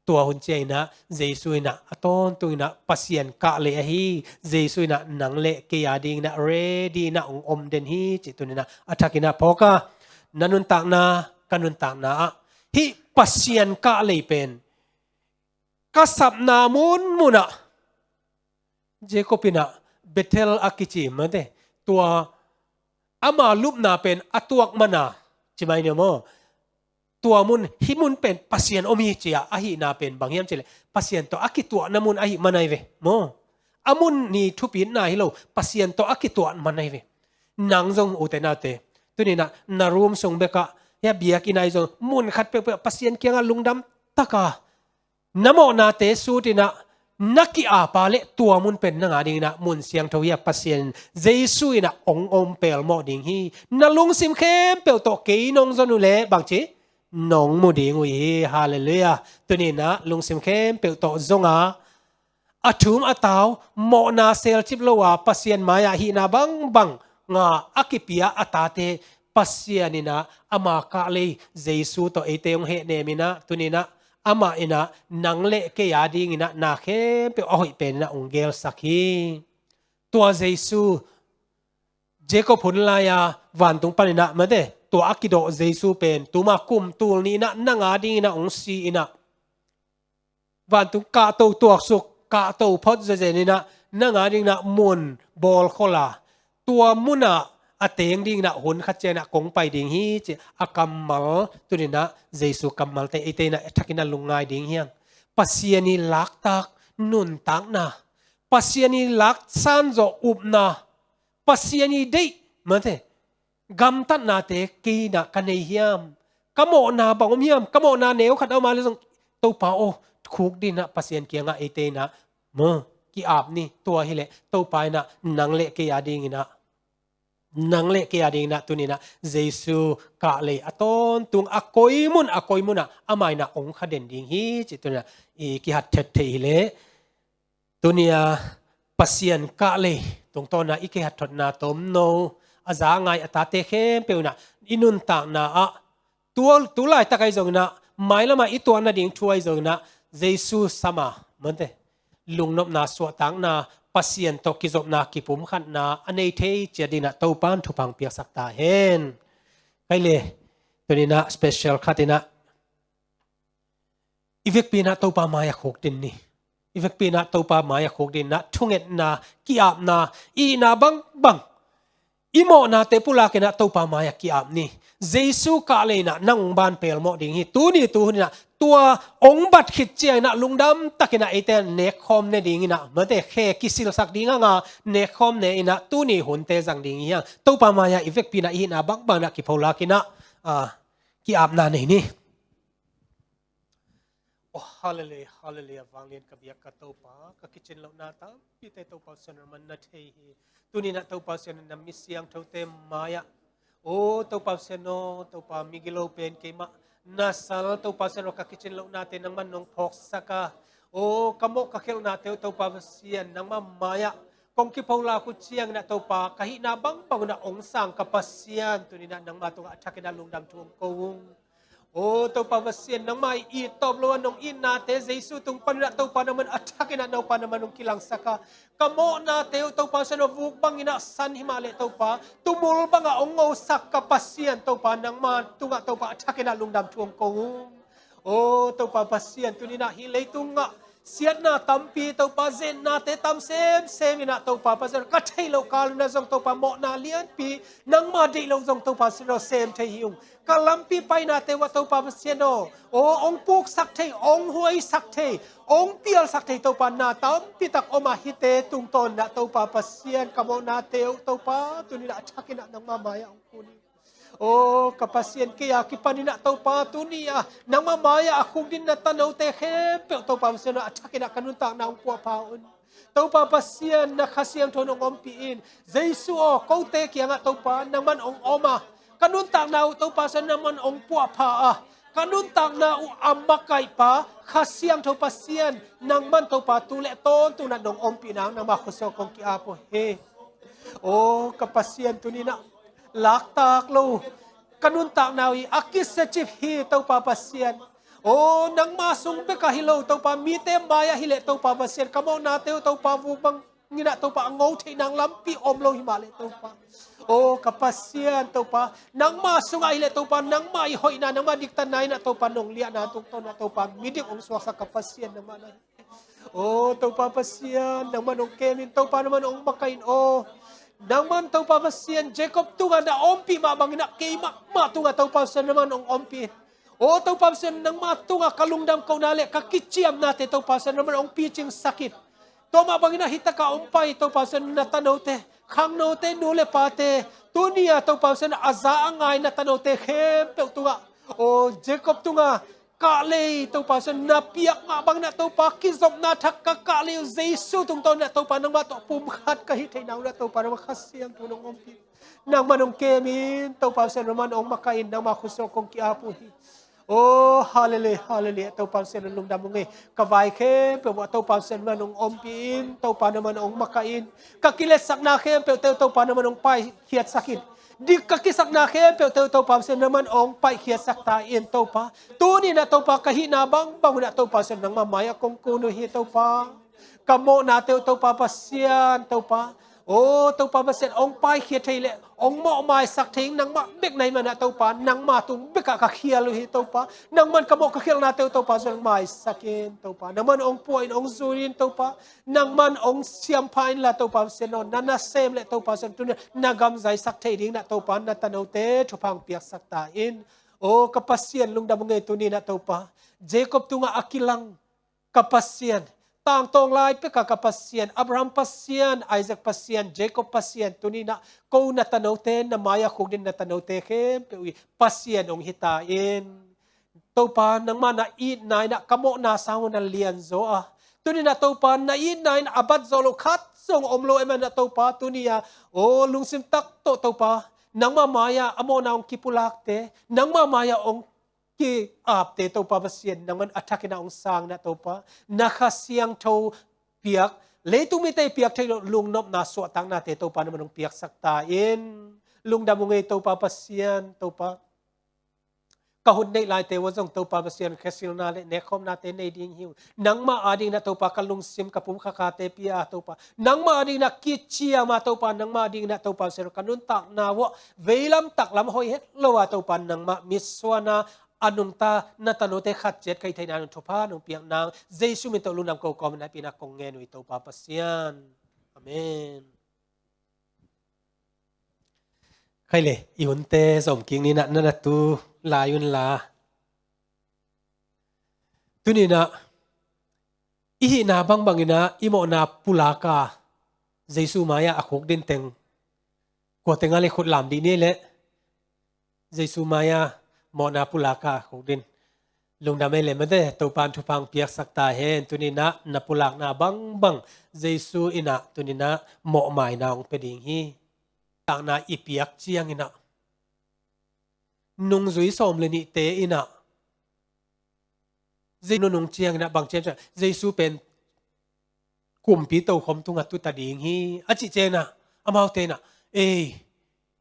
Tua hun ciangin ah Jesu in ah a tawntungin ah Pasian kahlei ahi, Jesu in ah nang le kei a dingin ah ready in ah hong om den hi cih tuni-in ah a thakin ah phawk a, na nuntakna, ka nuntakna ah hih Pasian kahlei pen ka sapna munmun ah, Jacob in ah Bethel a kici mate, tua ama lupna pen a tuak man a, ci mai ni maw? Tua mun, hih mun pen Pasian om hi ci-a ahihna pen bang hiam cih leh Pasian tawh a kituahna mun ahih man ahi ve maw? A mun ni thupitna hi lo, Pasian tawh a kituah man ahi ve. Nang zong, ute naute, tuni-in ah na room sung bekah, hia biakinn ah zong mun khat peuhpeuh Pasian kiangah lungdam taka na mawhnate sut in ah na ki-ap a leh tua mun pen nang a dingin ah mun siangtho hi a, Pasian in, Jesu in ah hong om pelmawh ding hi. Na lungsim khempeuh tawh kei nong zon uh leh bangci nong mu ding uh hi. Halleluiah. Tuni-in ah lungsim khempeuh tawh zong a, a thum a tau, mawhna selcip lo a Pasian mai-ah hihna bangbang ngah a kipia a tate Pasian in ah ama kahlei Jesu tawh eite hong hehnem in ah, tuni-in ah amah in ah nang le kei a dingin ah na khempeuh a hoih pen in ah hong gelsak hi. Tua Jesu, Jacob hun lai-a vantung panin ah mate, tua a kidawh Jesu pen tuma kum tul nih in ah nang a dingin ah hong si in ah, vantung kahto tuaksuk, kahto phot zezen in ah nang a dingin ah mun bawlkhol a, tua mun ah a teng dingin ah hun khat ciangin ah kong pai ding hi ci a kammal, tuni-in ah Jesu kammalte eite in ah a thakin ah lungngai ding hi hang. Pasian ii laktak nuntakna, Pasian ii laksan zawh upna, Pasian ii deih mate, gamtatnate kei in ah ka nei hiam? Ka mawhna bang om hiam? Ka mawhna neu khat a om a leh zong, Topa aw, khukdin ah Pasian kiangah eite in ah maw, ki-ap ni. Tua hi leh Topa in ah nang le kei a dingin ah, nang le kei a dingin ah tuni-in ah Jesu kahlei a tawntung, a koi mun, a koi mun ah amah in ah hong kha den ding hi cih tuni-in ah i kihat thet theih hi leh, tuni-a Pasian kahlei tungtawn ah i kihat thotna tomno, a za a ngai a tate khempeuh in ah i nuntakna ah, tu, tu laitak ahi zongin ah, mailam ah i tuah nading thu ahi zongin ah, Jesu sam a mate, lungnopna, suahtakna, Pasian tawh kizopna, kipumkhatna a nei thei ciat dingin ah Topa'n thupha hong piaksak ta hen. Kei leh tuni-in ah special khat in ah i vekpi in ah Topa mai-ah khukdin ni. I vekpi in ah Topa mai-ah khukdin in ah thungetna, ki-apna, i hihna bangbang, i mawhnate pulak in ah Topa mai-ah ki-ap ni. Jesu kahlei in ah nang hong ban pelmawh ding hi. Tuni tuhun in ah tua hong bat khit ciangin ah lungdam takin ah eite nekkhawm ne dingin ah mate, khe kisilsak ding hang a, nekkhawm ne in ah tuni hunte zang ding hi hang. Topa mai-ah i vekpi in ah i hihna bangbang in ah kipholak in ah, a, ki-apna nei ni. Oh, hallelujah, hallelujah. Vanglian ka biak ka Topa, ka kicin lohna tampite Topa Pasian in ah na thei hi. Tuni-in ah Topa Pasian in ah na mi siangthote mai-ah, oh Topa Pasian aw, Topa, migilo pen keimah na sal, Topa Pasian aw, ka kicin lohnate nangman nong phawksak a, oh ka mawh ka khelhnate uh Topa Pasian nangmah mai-ah kong kipholak uh ciangin ah Topa, ka hihna bangbang un ah hong sang ka Pasian, tuni-in ah nangmah tungah a thakin ah lungdam thu hong ko ung. Oh Topa Pasian, nangmah i it tawp lo a nong itnate Jesu tung panin ah Topa nangman a thakin ah Topa nangman hong kilangsak a, ka mawhnate uh Topa Pasian aw, vuk bangin ah san hi mah leh Topa, tumul bangah hong ngosak ka Pasian Topa, nangmah tungah Topa a thakin ah lungdam thu hong ko ung. Oh Topa Pasian, tuni-in ah hih leitungah siatna tampi Topa, zetnate tam semsem in ah Topa Pasian aw, ka theih loh kal un ah zong Topa, mawhna lianpi, nangmah deih loh zong Topa Pasian aw, sem thei hi ung. Ka lampi painate uh ah Topa Pasian aw, oh hong puksak thei, hong huaisak thei, hong pialsak thei Topa na tampi tak om a, hihte tungtawn in ah Topa Pasian, ka mawhnate uh Topa, tuni-in ah a thakin ah nangmah mai-ah hong kun hi. Oh ka Pasian, kei a kipanin ah Topa, tuni-a nangmah mai-ah a khukdin na tanote khempeuh Topa Pasian aw, a thakin ah ka nuntakna hong puahpha un. Topa Pasian, na Kha Siangtho in hong ompih in. Jesu aw, kote kiangah Topa nangman hong om a, ka nuntakna uh Topa Pasian nangman hong puahpha a, ka nuntakna uh a makaihpa Kha Siangtho Pasian, nangman Topa tu le tawntung ah nong ompih nang nangma khutsung kong ki-ap uh hi. O ka Pasian, tuni-in ah laktak lo ka nuntakna uh hi, a kisiacip hi Topa Pasian. O nangma sung bek ah hi lo Topa, mite mai-ah hi leh Topa Pasian, ka mawhnate uh Topa, vuk bangin ah Topa a ngo theih nang lampi om lo hi mah leh Topa. O ka Pasian Topa, nangma sungah hi leh Topa, nangma i hoihna, nangma diktatna in ah Topa nong liahna tungtawn ah Topa midik hong suaksak ka Pasian nangmah na hi. O Topa Pasian, nangman hong kem in Topa, nangman hong makaih in aw. Nangman Topa Pasian, Jacob tungah na ompih mah bangin ah keimah mah tungah Topa Pasian, nangman hong ompih in. O Topa Pasian, nangma tungah ka lungdam kohna le ka kiciamnate Topa Pasian, nangman hong picingsak in. Tua mah bangin ah hih takah hong pai Topa Pasian, na tanote, khangnote, nu le pate, tuni-a Topa Pasian a za a ngai na tanote khempeuh tungah, o Jacob tungah kahlei Topa Pasian, na piak mah bangin ah Topa, kizopna thak ka kahlei uh Jesu tungtawn in ah Topa, nangmah tawh pumkhat ka hih theihna un ah Topa, nangmah Kha Siangtho nong ompih. Nangman hong kem in Topa Pasian, nangman hong makaih in, nangma khutsung kong ki-ap uh hi. O hallelujah, hallelujah, Topa Pasian, lungdam ung ei. Ka vai khempeuh ah Topa Pasian, nangman hong ompih in, Topa nangman hong makaih in. Ka kiletsakna khempeuhte uh Topa, nangman hong paikhiatsak in. Dik ka kisakna khempeuhte uh Topa Pasian, nangman hong paikhiatsak ta in Topa. Tuni-in ah Topa, ka hihna bangbang un ah Topa Pasian, nangma mai-ah kong kun uh hi Topa. Ka mawhnate uh Topa Pasian, Topa, o Topa Pasian, hong paikhiat thei leh hong mawhmaisak thei in, nangmah bek na hih man ah Topa, nangma tung bekah ka khial uh hi Topa. Nangman ka mawh ka khialhnate uh Topa Pasian, hong maisak in Topa. Nangman hong pua in, hong zui in Topa. Nangman hong siampha inla Topa Pasian aw, na nasem le Topa Pasian, tuni-in na gam zaisak thei dingin ah Topa, na tanote thupha hong piaksak ta in. O ka Pasian, lungdam ung ei, tuni-in ah Topa, Jacob tungah a kilang ka Pasian, tangtawng lai pekah ka Pasian, Abraham Pasian, Isaac Pasian, Jacob Pasian, tuni-in ah ko na tanote, na mai-ah khukdin na tanote khempeuh i Pasian hong hi ta in. Topa, nangmah na itna in ah ka mawhna sang un a lianzaw a, tuni-in ah Topa, na itna in a bat zawh loh khat zong om lo ahih man ah Topa, tuni-a, o lungsim tak tawh Topa, nangmah mai-ah a mawhna hong kipulakte, nangmah mai-ah hong ki-apte Topa Pasian, nangman a thakin ah hong sang in ah Topa, na Kha Siangtho piak, leitung mite i piak theih loh lungnopna, suahtaknate Topa, nangman hong piaksak ta in. Lungdam ung ei Topa Pasian, Topa. Ka hun neih laite uh ah zong Topa Pasian, khesilna le nekkhawmnate nei ding hi uh. Nangmah adingin ah Topa, ka lungsim, ka pumkhakhate pia a Topa, nangmah adingin ah kiciam a Topa, nangmah adingin ah Topa Pasian, ka nuntakna uh ah veilam taklam hoih het lo a Topa, nangmah mitsuan a, a nungta na tanote khat ciat ka hih theihna dingin thupha nong piak nang Jesu min tawh lungdam ko kawmin hehpihna kong ngen uh hi Topa Pasian. Amen. Khai le, i hunte zom kik ni, na na tu lai un la. Tuni-in ah i hihna bangbangin ah i mawhna pulak a Jesu mai-ah a khukdin teng, kua teng a le khut lam dih ni leh, Jesu mai-ah mawhna pulak a khukdin. Lungdam ei le mate, Topa'n thupha hong piaksak ta hen. Tuni-in ah na pulakna bangbang Jesu in ah tuni-in ah mawhmaina hong pia ding hi. Takna i piak ciangin ah, nungzui sawm le nihte in ah, Jesu nunung ciangin ah bang ci hiam cih leh, Jesu pen kumpi tokhom tungah tu ta ding hi, a cih ciangin ah, amaute in ah, ei,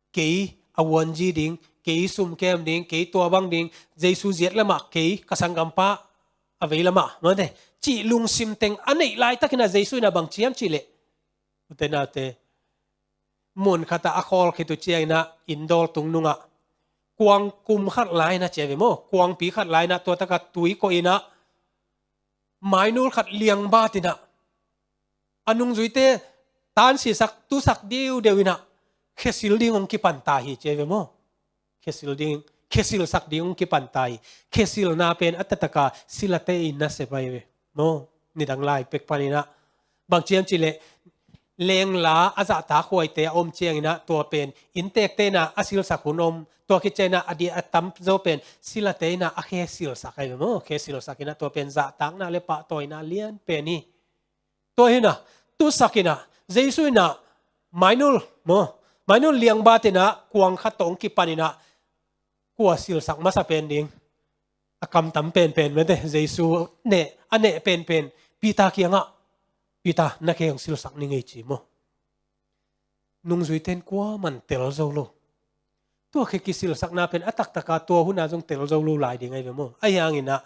kei a vuanzi ding, kei sum kem ding, kei tua bang ding, Jesu ziat lamah kei, ka sanggampa a vei lamah, mate, cih lungsim teng a neih laitakin ah Jesu in ah bang ci hiam cih leh, ute naute, mun khatah a khawl khit uh ciangin ah, inn dawl tung nungah, kuang kum khat la-in ah, ci a ve maw, kuangpi khat la-in ah, tua takah tui koih in ah, mainul khat liangbat in ah, a nungzuite tansisak, tusak diudeu in ah, khesil ding hong kipan ta hi, ci a ve maw. Khesil ding, khesilsak ding hong kipan ta hi. Khesilna pen a taktak a silate in nasep ahi ve maw. Nidang lai pek panin ah, bang ci hiam cih leh, lengla a zahtak huaite a om ciangin ah, tua pen innteekte in ah a silsak hun om, tua khit ciangin ah a diah a tamzaw pen silate in ah a khesilsak ahi ve maw. Khesilsak in ah, tua pen zahtakna le pahtawina lian pen hi. Tua hi in ah, tusak in ah, Jesu in ah mainul maw, mainul liangbat in ah, kuang khat tawh hong kipan in ah, kua silsak masa pen ding? a kamtam penpen mate, Jesu neh, a neh penpen Peter kiangah, Peter, na khe hong silsak ning ei ci maw. Nungzuite in kuaman tel zo lo. Tua khe kisilsakna pen a taktaka tua huna zong tel zo lo lai ding ahi ve maw. Ahi hanginah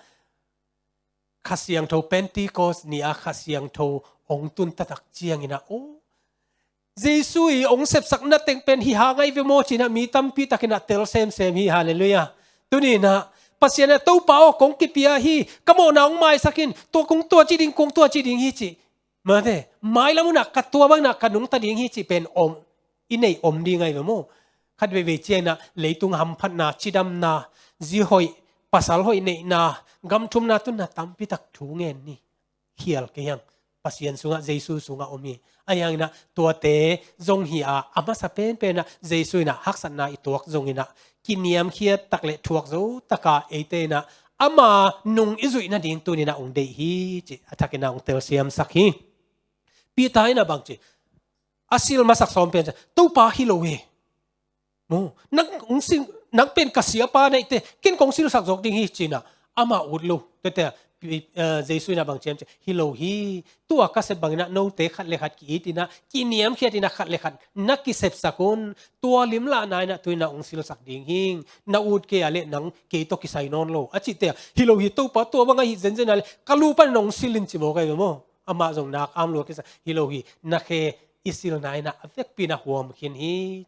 Kha Siangtho Pentecost ni-a Kha Siangtho hong tun taktak cianginah, aw, Jesu i hong sepsakna teng pen hi hang ahi ve maw cinah mi tampi takinah tel semsem hi. Halleluiah. Tuninah Pasian ah, Topa aw, kong kipia hi, ka mawhna hong maisak in, tua kong tua ci ding, kong tua ci ding hi ci. Mate, mailam hunah ka tua banginah ka nungta ding hi ci pen om, i neih om ding ahi ve maw. Khat veivei cianginah leitung hamphatna, cidamna, zi hoih, pasal hoih neihna, gam thumna tunna tampitak thu ngen ni. Khial kei hiang, Pasian sungah, Jesu sungah om hi. Ahi hanginah tuate zong hi-a, a masa penpenah Jesu inah haksatna i tuak zonginah kiniamkhiat tak le thuak zo taka eite inah ama nung i zuih nading tuninah hong deih hi ci, a thakinah hong telsiamsak hi. Peter inah bang ci, a sil masak sawm pen ci, Topa, hi lo hi. Mu, nang hong sil, nang pen ka siapa na hite, ken kong silsak zawk ding hi cinah ama ut lo. Tuate, eh, Jesu inah bang ci hiam ci, hi lo hi. Tua ka sep banginah note khat le khat ki-it inah, kiniamkhiat inah khat le khat na kisepsak un. Tua limlahna inah tuinah hong silsak ding hing. Na ut kei a leh nang kei tawh kisai nawn lo a cihte a, hi lo hi Topa, tua bang ahi zenzen a leh ka lu panin hong sil in ci mawk ahi ve maw. Amah zong nak am lua kisa, hi lo hi, na khe i silna inah a vekpi na huam khin hi.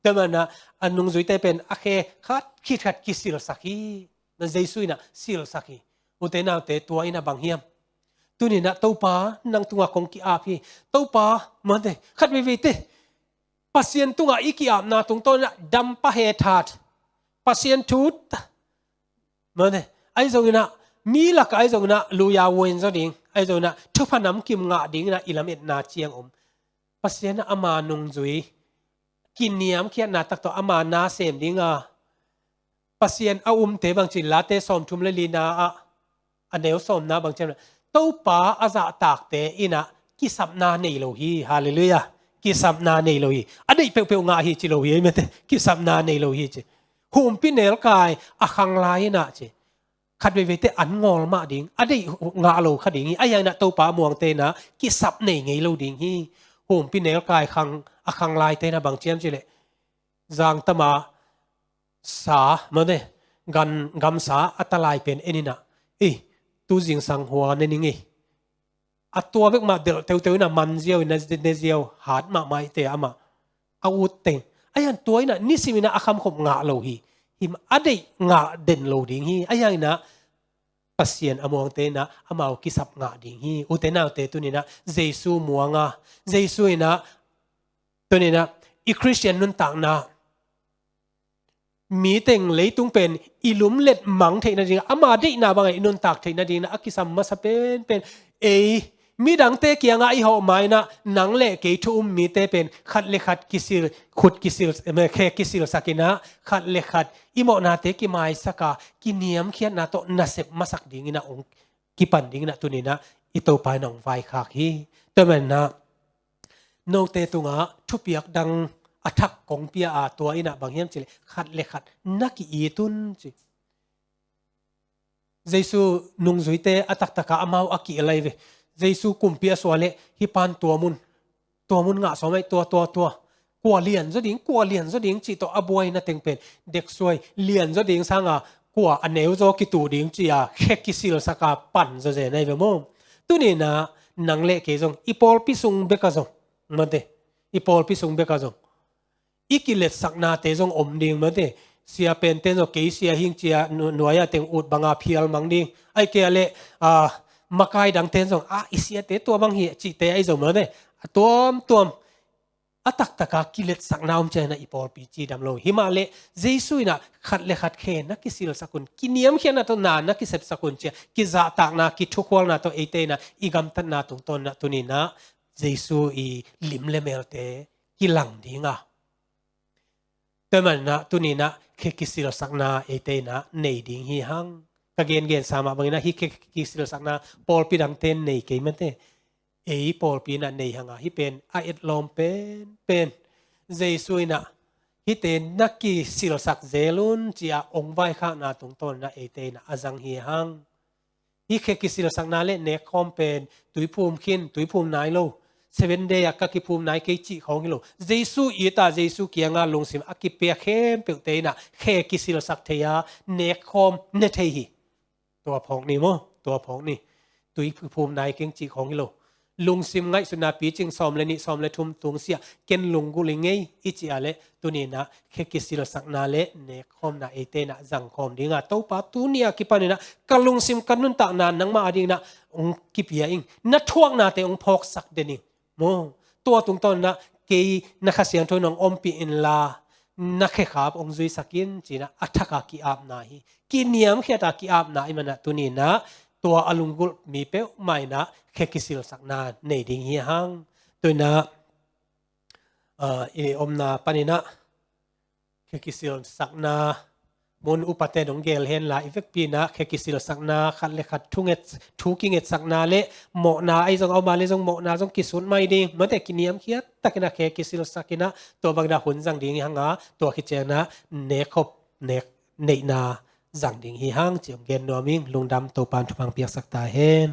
Tua manah a nungzuite pen a khe khat khit khat kisilsak hi. Na Jesu inah silsak hi. Ute naute, tua inah bang hiam? Tuninah Topa, nang tungah kong ki-ap hi. Topa, mate, khat veiveite Pasian tungah i ki-apna tungtawn inah dampa hethat, Pasian thu ta, mate, ahi zonginah mi lakah ahi zonginah luya wuin zaw ding, ahi zonginah thupha namkim ngah dinginah i lametna ciang om. Pasian ah ama nungzui kiniamkhiatna tak tawh ama na sem dinga Pasian a umte bangci, Late sawmthum le lina ah a neu sawmna bangci, Topa a zahtakte inah kisapna nei lo hi. Halleluiah. Kisapna nei lo hi. A deih peuhpeuh ngah hi ci lo hi, ei mate. Kisapna nei lo hi ci. Humpi nelkai a khang lai inah ci, khat veiveite an ngawl mah ding, a deih ngah lo kha ding hi. Ahi hanginah Topa a muangte inah kisap nei ngei lo ding hi. Humpi nelkai khang, a khang laite inah bang ciam cileh, zangtama sa, mane, gan, gamsa a talai pen en inah, ei, tu zingsang hua ne ning ei. A tua bek mah delh teuteu inah man ziau inah ne ziau, hat mahmah ite amah a ut teng. Ahi hang tua inah nisim inah a khamkhop ngah lo hi. Him a deih ngah den lo ding hi. Ahi hanginah Pasian a muangte inah amau kisap ngah ding hi. Ute naute, tuninah Jesu muanga, Jesu inah tuninah i Khristian nuntakna, mi teng leitung pen i lumlet mang theih nading, ama deihna bangah i nuntak theih nading inah a kisam masa penpen, ei, midangte kiangah i hawh ma inah nang le kei thu um mite pen khat le khat kisil, khut kisil, khe kisilsak inah khat le khat i mawhnate kimaisaka kiniamkhiatna tawh nasep masak ding inah hong kipan ding inah tuninah i Topa inah hong vaikhak hi. Tua manah note tungah thupiak dang a thak kong pia a, tua inah bang hiam cileh khat le khat na ki-it un ci. Jesu nungzuite a taktaka amau a ki-el ahi ve. Jesu kumpi a suah leh hih pan tua mun, tua mun ngah sawm ahi, tua, tua, tua. Kua lian zaw ding, kua lian zaw ding cih tawh a buaina teng pen deksuai, lian zaw ding sanga kua a neu zaw kitu ding ci-a khe kisilsaka pan zawzen ahi ve maw. Tuninah nang le kei zong i pawlpi sung beka zong, mate, i pawlpi sung beka zong i kiletsaknate zong om ding, mate. Sia pente zong kei sia hing ci-a nu-, nuai-a teng ut banga phial mang ding. Ahi kei a leh, a, makai dangte zong, a, i siate tua bang hi cihte ahi zong, mate. A tuamtuam a taktaka kiletsakna om ciangin ah i pawlpi cidam lo. Himahleh Jesu in ah khat le khat khe na kisilsak un, kiniamkhiatna tawh na na kisepsak un ci-a kizahtakna, kithukhualna tawh eite in ah i gamtatna tungtawn in ah tuni in ah Jesu i lim le melte kilang ding a, tua ahih manin ah tuni in ah khe kisilsakna eite in ah nei ding hi hang. Ka gengensa mah bangin ah hih khe kisilsakna pawlpi dangte in nei kei mate. Ei pawlpi in ah nei hang a, hih pen a etlawm penpen. Jesu in ah hihte na kisilsak zel un, ci-a ong vaikhakna tungtawn inah eite inah a zang hi hang. Hih khe kisilsakna le nekkhawm pen tuiphum khin, tuiphum nai lo. Seven day ah ka kiphum nai kei cih khawng hi lo. Jesu it a, Jesu kiangah lungsim a kipia khempeuhte inah khe kisilsak thei a, nekkhawm ne thei hi. Tua phawk ni maw, tua phawk ni. Tuiphum nai keng cih khawng hi lo. Lungsim ngaihsutna picing sawm le nih, sawm le thum tungsiah ken lunggulh ing ei i cih a leh tuni inah khe kisilsakna le nekkhawmna eite inah zangkhawm ding a, Topa, tuni a kipan inah ka lungsim, ka nuntakna nangmah a ding inah ong kipia ing, na thuaknate ong phawksak den ing. Maw, tua tungtawn inah kei na Kha Siangtho in ong ompih inla, na khekhap ong zuisak in, ci inah a thak a ki-apna hi. Kiniamkhiat a ki-apna ahih manin ah tuni inah tua a lunggulh mi peuhmah inah khe kisilsakna nei ding hi hang. Tu inah, ah, i omna pan inah khe kisilsakna mun upate dong gel henla, i vekpi inah khe kisilsakna, khat le khat thu nget, thu kingetsakna le mawhna ahi zong, a om a leh zong mawhna zong kisut mai ding. Mate, kiniamkhiat tak inah khe kisilsak inah tua bang inah hun zang ding hi hang a, tua khit ciang inah nekkhop, nek, neihna zang ding hi hang, ci ong gen nuam ing. Lungdam, Topa'n thupha ong piaksak ta hen.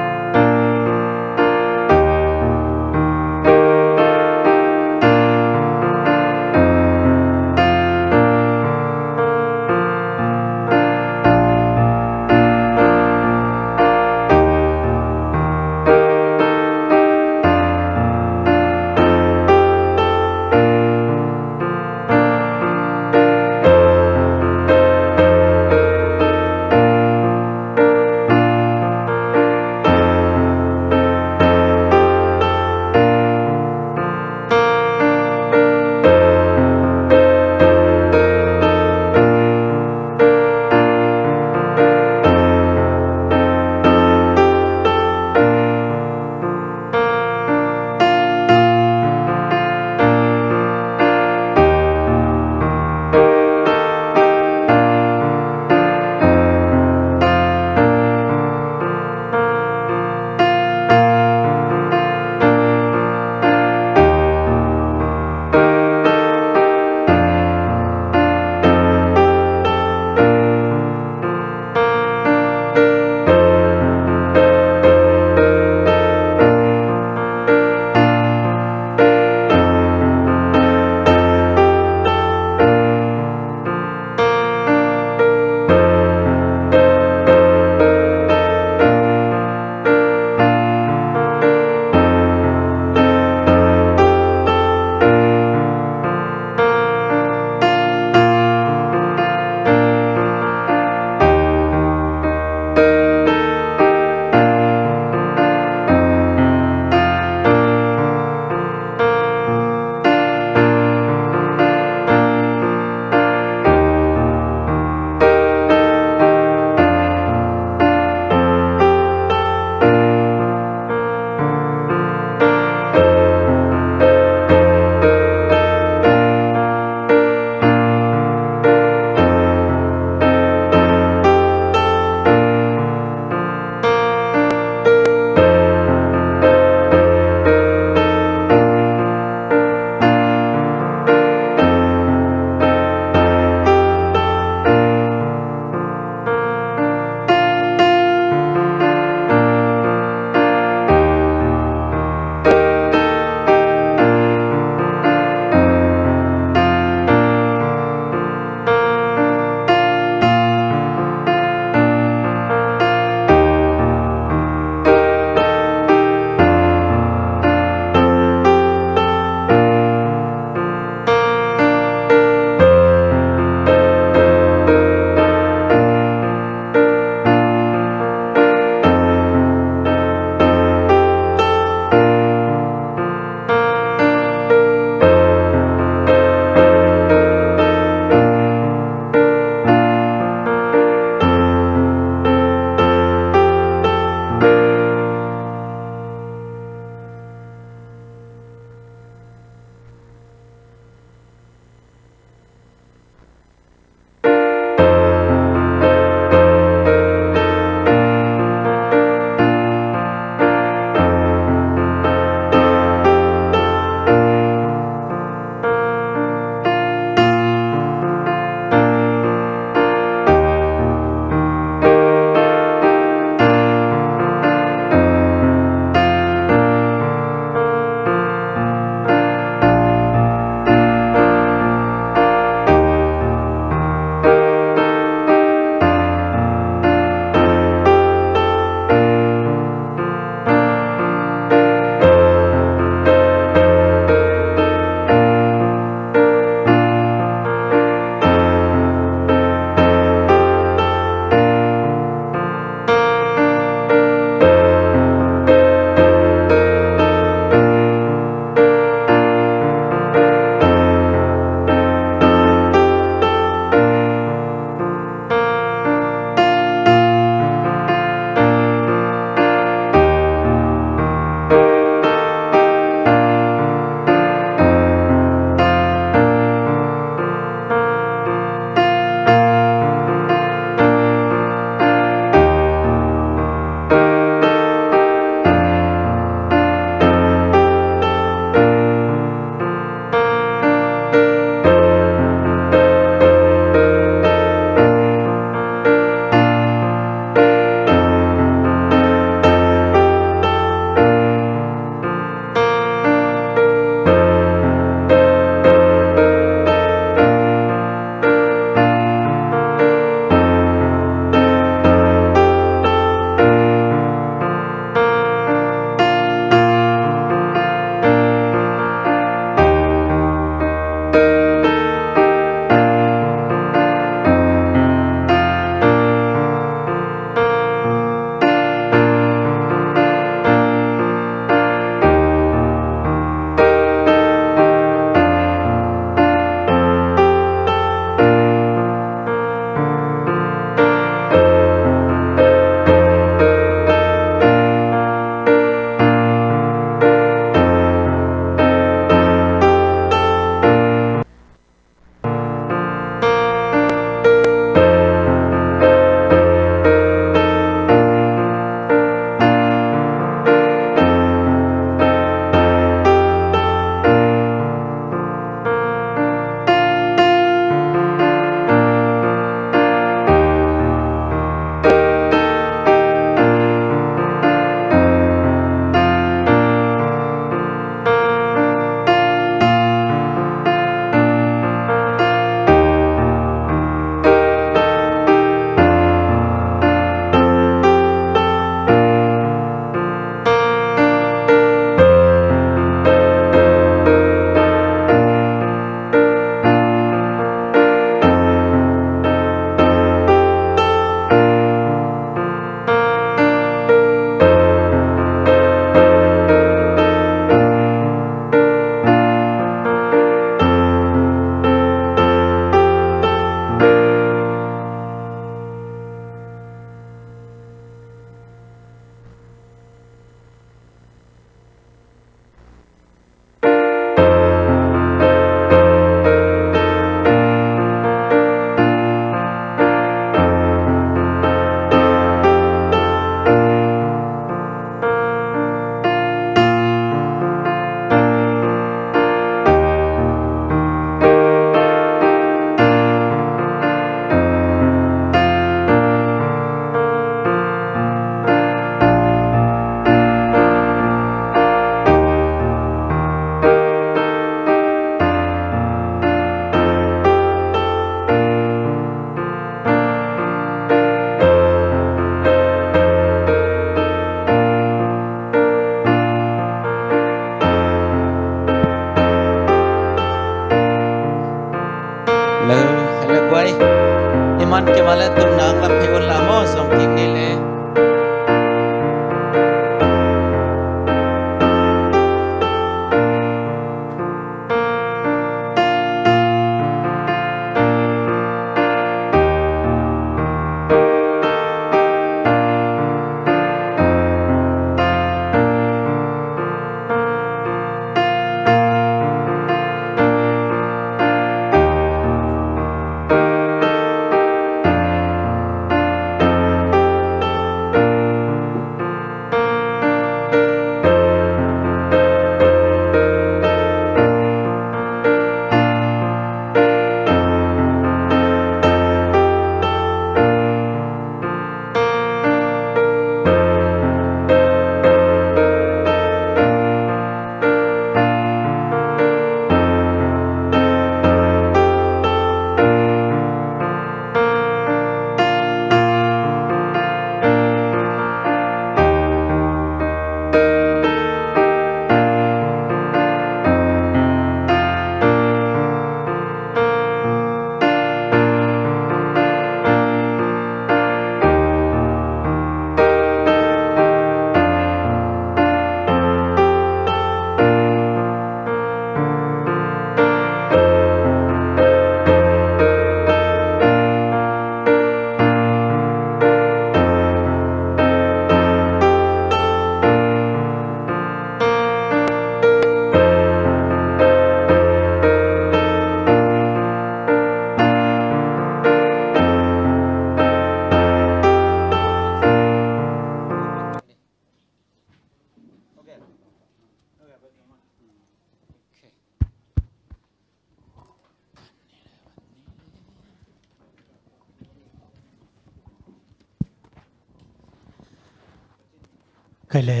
Kei le,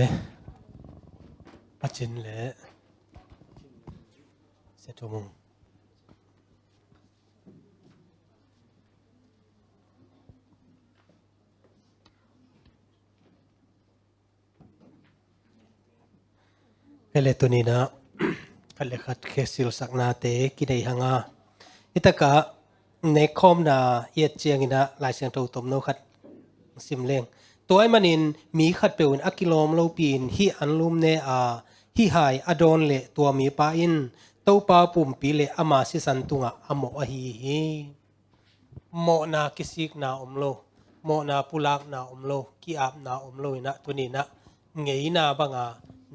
a cin le, se tu mung. Kei le tuni-in ah, khat le khat khe silsaknate kinei hang a. Hi takah nekkhawmna i et ciangin ah Lai Siangtho tomno khat sim leng. Tua ahih manin mi khatpeuh in a kilawm lopi-in hih anlum ne a, hih hai a dawn leh tua mipa in Topa pumpi le ama sisan tungah a mawh ahi hi. Mawhna kisikna om lo, mawhna pulakna om lo, ki-apna om lo in ah tuni-in ah ngeina banga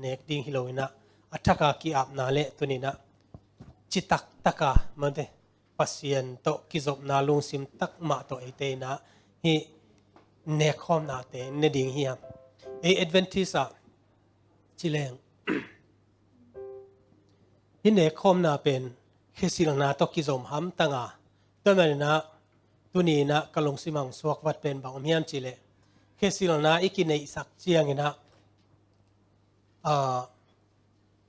nek ding hi lo in ah, a thaka ki-apna le tuni-in ah citak taka mate Pasian tawh kizopna lungsim tak mah tawh eite in ah hih nekkhawmnate ne ding hi hang. Ei Adventist ah ci leng, hih nekkhawmna pen khesilna tawh kizom hamtang a. Tua manin ah tuni-in ah ka lungsim ah hong suak vat pen bang om hiam cih leh, khesilna i kineihsak ciangin ah, ah,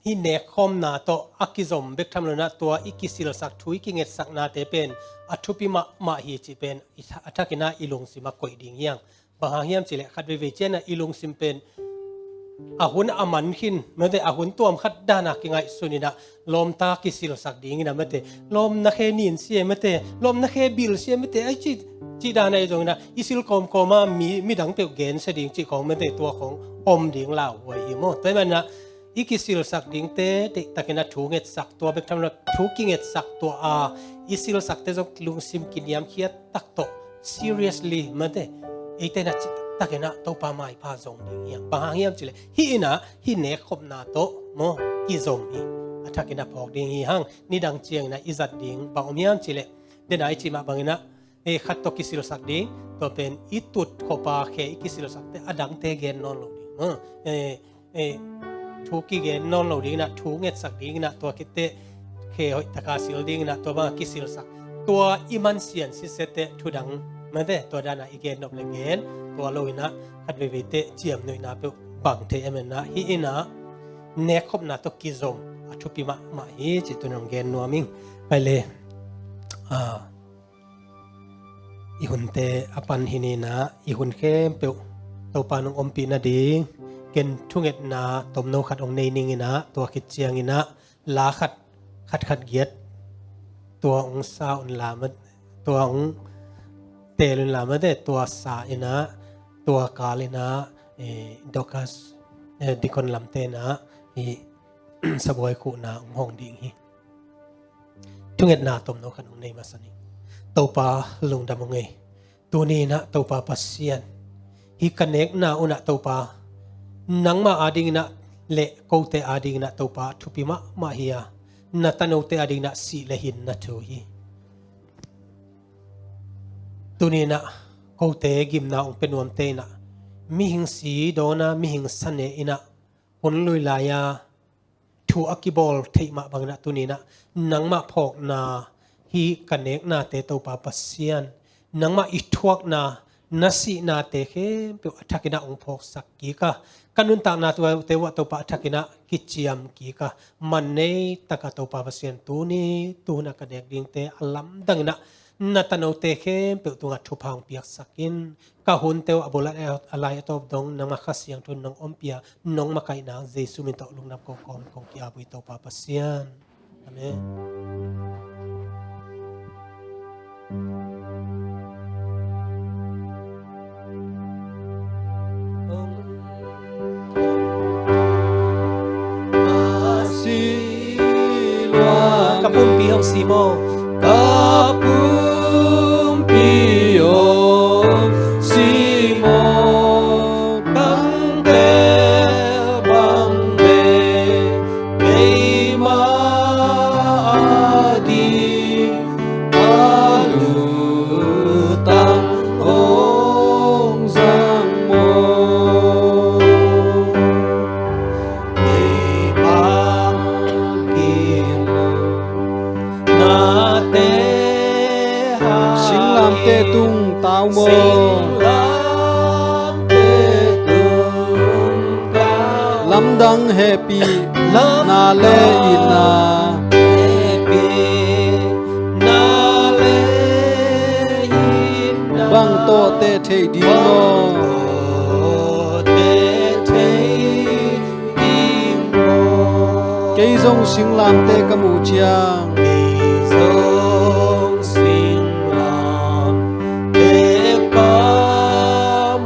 hih nekkhawmna tawh a kizom bek tham lo-in ah tua i kisilsak thu i kingetsaknate pen a thupi mahmah hi cih pen i tha-, a thakin ah i lungsim ah koih ding hi hang. Bang hang hiam cih leh khat veivei ciangin ah i lungsim pen a hun a man khin mate, a hun tuam khat dan a kingaihsun in ah lawmta kisilsak ding in ah mate, lawm na khe nin sia mate, lawm na khe bil sia mate, ai ci, ci dan a i zong in ah i sil kawmkawm a mi, midang peuh gensia ding cih khawng mate, tua khawng om ding lauhuai hi maw. Tua ahih manin ah i kisilsak dingte deihtakin ah thu ngetsak, tua bek tham lo thu kingetsak, tua a i silsakte zong lungsim kiniamkhiat tak tawh seriously mate, eite in ah citakin ah Topa maipha zong ding hi hang. Bang hang hiam cih leh hih in ah hih nekkhopna tawh maw kizom hi. A thakin ah phawk ding hi hang. Nidang ciangin ah i zat ding bang om hiam cih leh, den a i cih mah bangin ah, e, khat tawh kisilsak ding, tua pen i tut khop a khe i kisilsakte a dangte gen nawn lo ding maw. E, e, thu kigen nawn lo ding in ah, thu ngetsak ding in ah, tua khit teh khe hoih taka sil ding in ah, tua bang a kisilsak, tua i man sian sitset teh thu dang mate, tua dan a i gen nop le gen, tua lo in ah khat veivei teh ciamnuihna peuh bang thei em in ah, hih in ah nekkhopna tawh kizom a thupi mahmah hi cih tu-in hong gen nuam ing. Pai le, a, i hunte a pan hi ni in ah, i hun khempeuh Topa in hong ompih nading ken thungetna tomno khat hong nei ning in ah, tua khit ciangin ah la khat, khat khat giat tua hong sa un la ma, tua hong teel un la mate, tua sa in ah, tua kal in ah, e, Dorcas, e, deacon lamte in ah, i sabuai khuhna hong hawng ding hi. Thungetna tomno khat hong nei masa ning. Topa lungdam hong ei. Tuni in ah Topa Pasian, hih ka nekna un ah Topa, nangmah ading in ah le kote ading in ah Topa thupi mahmah hi a, na tanote ading in ah sih le hinna thu hi. Tuni in ah kote gimna hong pia nuamte in ah mihing si dawn a, mihing sa ne in ah hun lui lai a thu a kibawl theih mah bangin ah tuni in ah nangmah phawkna, hih ka neknate Topa Pasian, nangmah i thuakna, na sihnate khempeuh a thakin ah hong phawksak kik a, ka nuntakna tuate uh ah Topa a thakin ah kiciam kik a, man nei taka Topa Pasian tuni, tu hun a ka nek dingte a lamdang in ah na tanote khempeuh tungah thupha hong piaksak in, ka hunte uh a bul a, a lai a tawp dong nangmah Kha Siangtho in nong ompih a, nong makaihna Jesu min tawh lungdam kong kawm kong ki-ap uh hi Topa Pasian. Amen. Ka pumpi hong si maw? Ka pumpi hong si maw? Tang tel bang le keima ading a lutang hong zang maw? Ei bangin na Lamdang hehpihna le itna, hehpihna le itna, bang tawh teh thei ding maw? Bang tawh teh thei ding maw? Kei zong singlamteh ka muh ciang, kei zong singlamteh ka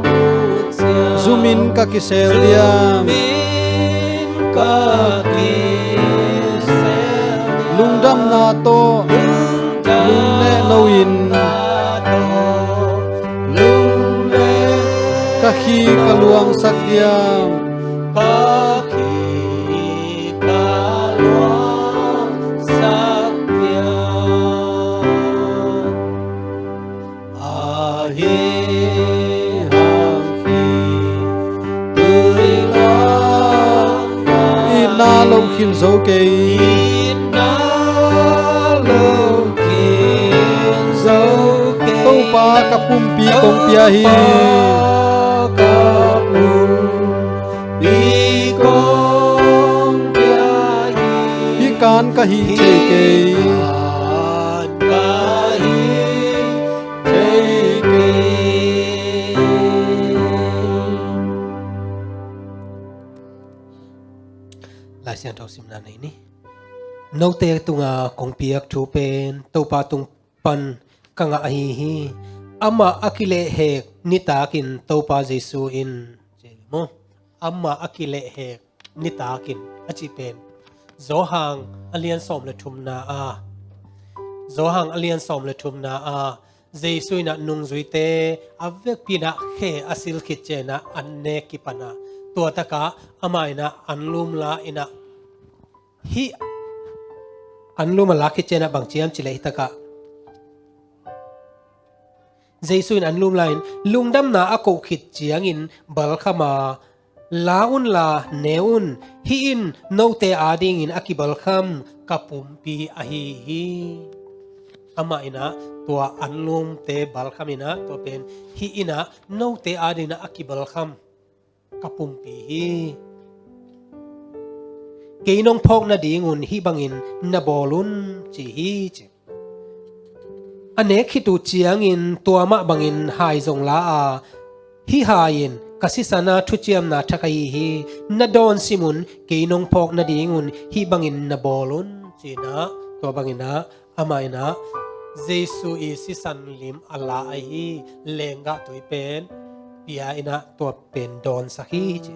muh ciang, zumin ka kisel diam? Zumin ka kisel diam? Lungdamna tawh, lungdamna tawh, lungnehnno in, lungnehnno in, lungneh, ka khi ka luangsak diam? Ka khi ka luangsak diam? Ahi hang khitui lak, itna lo khin zo kei. Itna lo khin zo kei. Topa ka pumpi kong pia hi. Topa ka pumpi kong pia hi. Hih kan ka hih thei kei. Hih kan ka hih thei kei. Lai Siangtho simna nei ni. Note tunga kong piak thu pen Topa tung pan ka ngah ahi hi. Amah a kilehhek nitakin Topa Jesu in, ci maw? Amah a kilehhek nitakin a cih pen Johan a lian sawm le thumna a, Johan a lian sawm le thumna a, Jesu in ah nungzuite a vekpi in ah khe a sil khit ciangin ah an nek kipan a, tua takah amah in ah anlum la in ah, hih anlum a lak khit ciangin ah bang ci hiam cih leh hih takah Jesu in anlum la in, lungdamna a koh khit ciangin balkham a, la unla ne un, hih in note adingin a kibalkham ka pumpi ahi hi. Amah in ah tua anlumte balkham in ah, tua pen hih in ah note adingin ah a kibalkham ka pumpi hi. Kei nong phawk nadingun hih bangin na bawl un, ci hi, ci. A nek khit uh ciangin tua mah bangin hai zong la a, hih hai in ka sisan a thuciamna thak ahi hi. Na dawn sim un, kei nong phawk nadingun hih bangin na bawl un, ci-in ah, tua bangin ah amah in ah Jesu i sisan lim a la ahi lenggah tui pen pia in ah tua pen dawnsak hi, ci.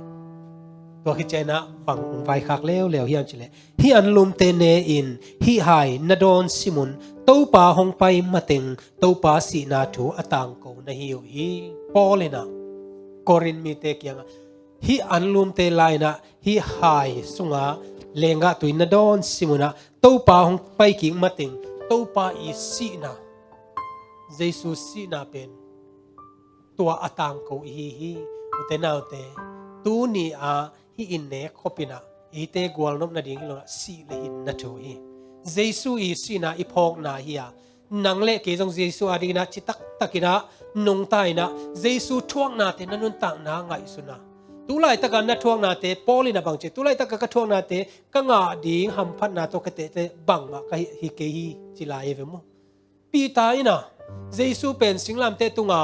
Tua khit ciangin ah bang hong vaikhak leuleu hiam cih leh, hih anlumte ne in hih hai na dawn sim un, Topa hong pai mateng Topa sihna thu a tangko na hi uh hi. Paul in ah Korin mite kiangah hih anlumte la in ah hih hai sunga lenggah tui na dawn sim un ah, Topa hong pai kik mateng Topa i sihna, Jesu sihna pen tua a tangko i hi hi. Ute naute, tuni-ah hih i nek khop in ah eite gualnop nading hi lo in ah, sih le hinna thu hi. Jesu i sihna i phawkna hi a, nang le kei zong Jesu adingin ah citaktak in ah nungta in ah, Jesu thuaknate na nuntakna ngaihsun a, tu laitakah na thuaknate, Paul in ah bang ci, tu laitakah ka thuaknate ka ngah ding hamphatna tawh ka tehteh bangmah ka hi, hi kei hi, ci lai hi ve maw. Peter in ah Jesu pen singlamteh tunga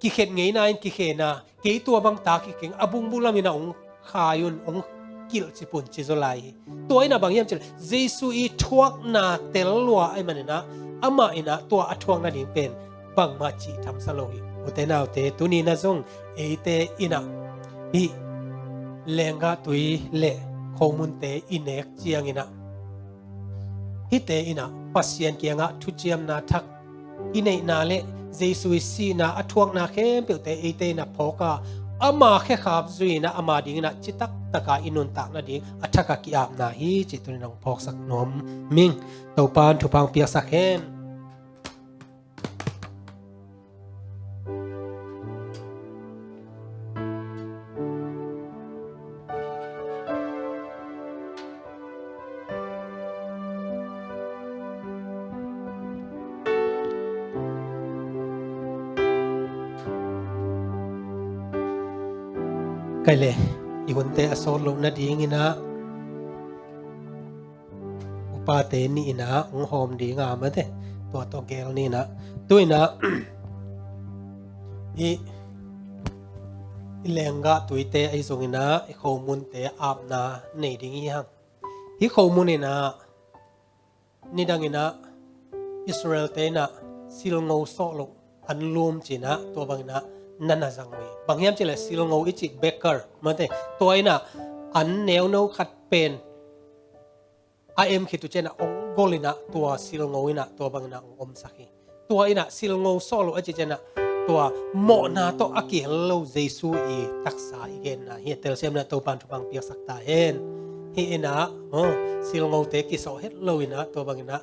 kikhet ngeina in kikhen a, kei tua bang ta kik keng, a bungbung lam in ah hong khai un, hong kilh cip un, ci zaw lai hi. Tua in ah bang hiam cih leh, Jesu i thuakna tel lua ahih manin ah, amah in ah tua a thuak nading pen bangmah cih thamsa lo hi. Ute naute, tuni in ah zong eite in ah hih lenggah tui le khomunte i nek ciangin ah, hihte in ah Pasian kiangah thuciamna thak i neihna le Jesu i sihna a thuakna khempeuhte eite in ah phawk a, ama khekhap zui in ah ama dingin ah citaktak a i nuntak nading a thak a ki-apna hi, cih tuni in ah hong phawksak nuam ing. Topa'n thupha hong piaksak hen. Kei le, i hunte a sawt loh nadingin ah upate nih in ah hong hawm ding a, mate, tua tawh gel ni in ah. Tu in ah i, i lenggah tuite ahi zongin ah i khomunte apna nei ding hi hang. Hih khomun in ah nidang in ah Israel-te in ah silngo sawh loh anlum ci in ah tua bang in ah na na zang uh hi. Bang hiam cih leh silngo i cih beker, mate, tua in ah an neuno khat pen a em khit uh ciang ah hong gol in ah tua silngo in ah tua bang in ah hong omsak hi. Tua in ah silngo sawh loh a cih ciang ah tua mawhna tawh a kihel lo Jesu i taksa i genna hi. Telsiam in ah Topa'n thupha hong piaksak ta hen. Hih in ah, oh, silngote kisawh het lo in ah tua bang in ah,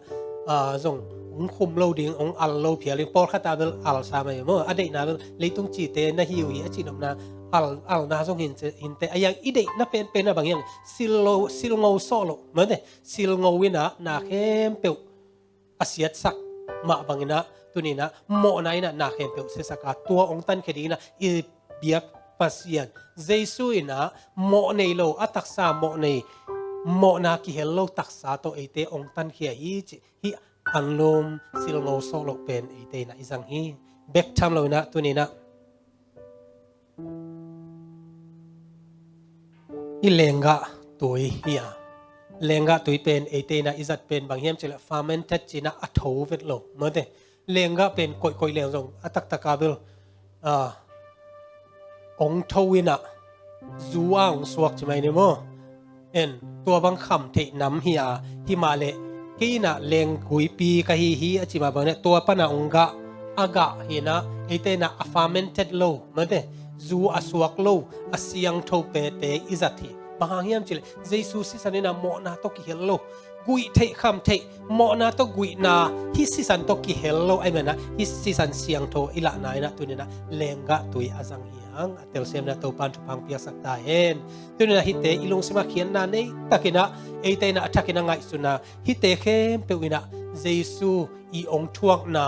ah, zong hong khum lo ding, hong al lo phial ding. Pawlkhat a bel al sa mai maw, a deihna bel leitung cite na hi uh hi a cihnopna al, alna zong hi inteh. A hiang i deihna penpen ah bang hiang, silngo, silngo sawh loh, mate, silngo in ah na khempeuh a siatsak mah bang in ah tuni in ah mawhna in ah na khempeuh siasak a, tua hong tankhia ding in ah i biak Pasian Jesu in ah mawh nei lo, a taksa mawh nei, mawhna kihel lo taksa tawh eite hong tankhia hi cih hih anlum silngo sawh loh pen eite in ah i zang hi. Bek tham lo in ah tuni in ah i lenggah tui hi a, lenggah tui pen eite in ah i zat pen bang hiam cih leh fermented ci in ah a tho vet lo, mate. Lenggah pen koihkoih leng zong a taktak a bel, ah, hong tho in ah zu a hong suak ci mai ni maw. En, tua bang kham theih nam hi a, hi mah leh kei in ah lengguipi ka hi hi a ci mah bang in ah tua pan ah hong gah, a gah hi in ah eite in ah a fermented lo, mate, zu a suak lo, a siangtho pete i zat hi. Bang hang hiam cih leh Jesu sisan in ah mawhna tawh kihel lo, guih theih kham theih, mawhna tawh guihna, hih sisan tawh kihel lo ahih man ah hih sisan siangtho i lahna in ah tuni in ah lenggah tui a zang hi hang. A telsiam in ah Topa'n thupha hong piaksak ta hen. Tuni in ah hihte i lungsim ah khiatna nei tak in ah eite in ah a thak in ah ngaihsun a, hihte khempeuh in ah Jesu i hong thuakna,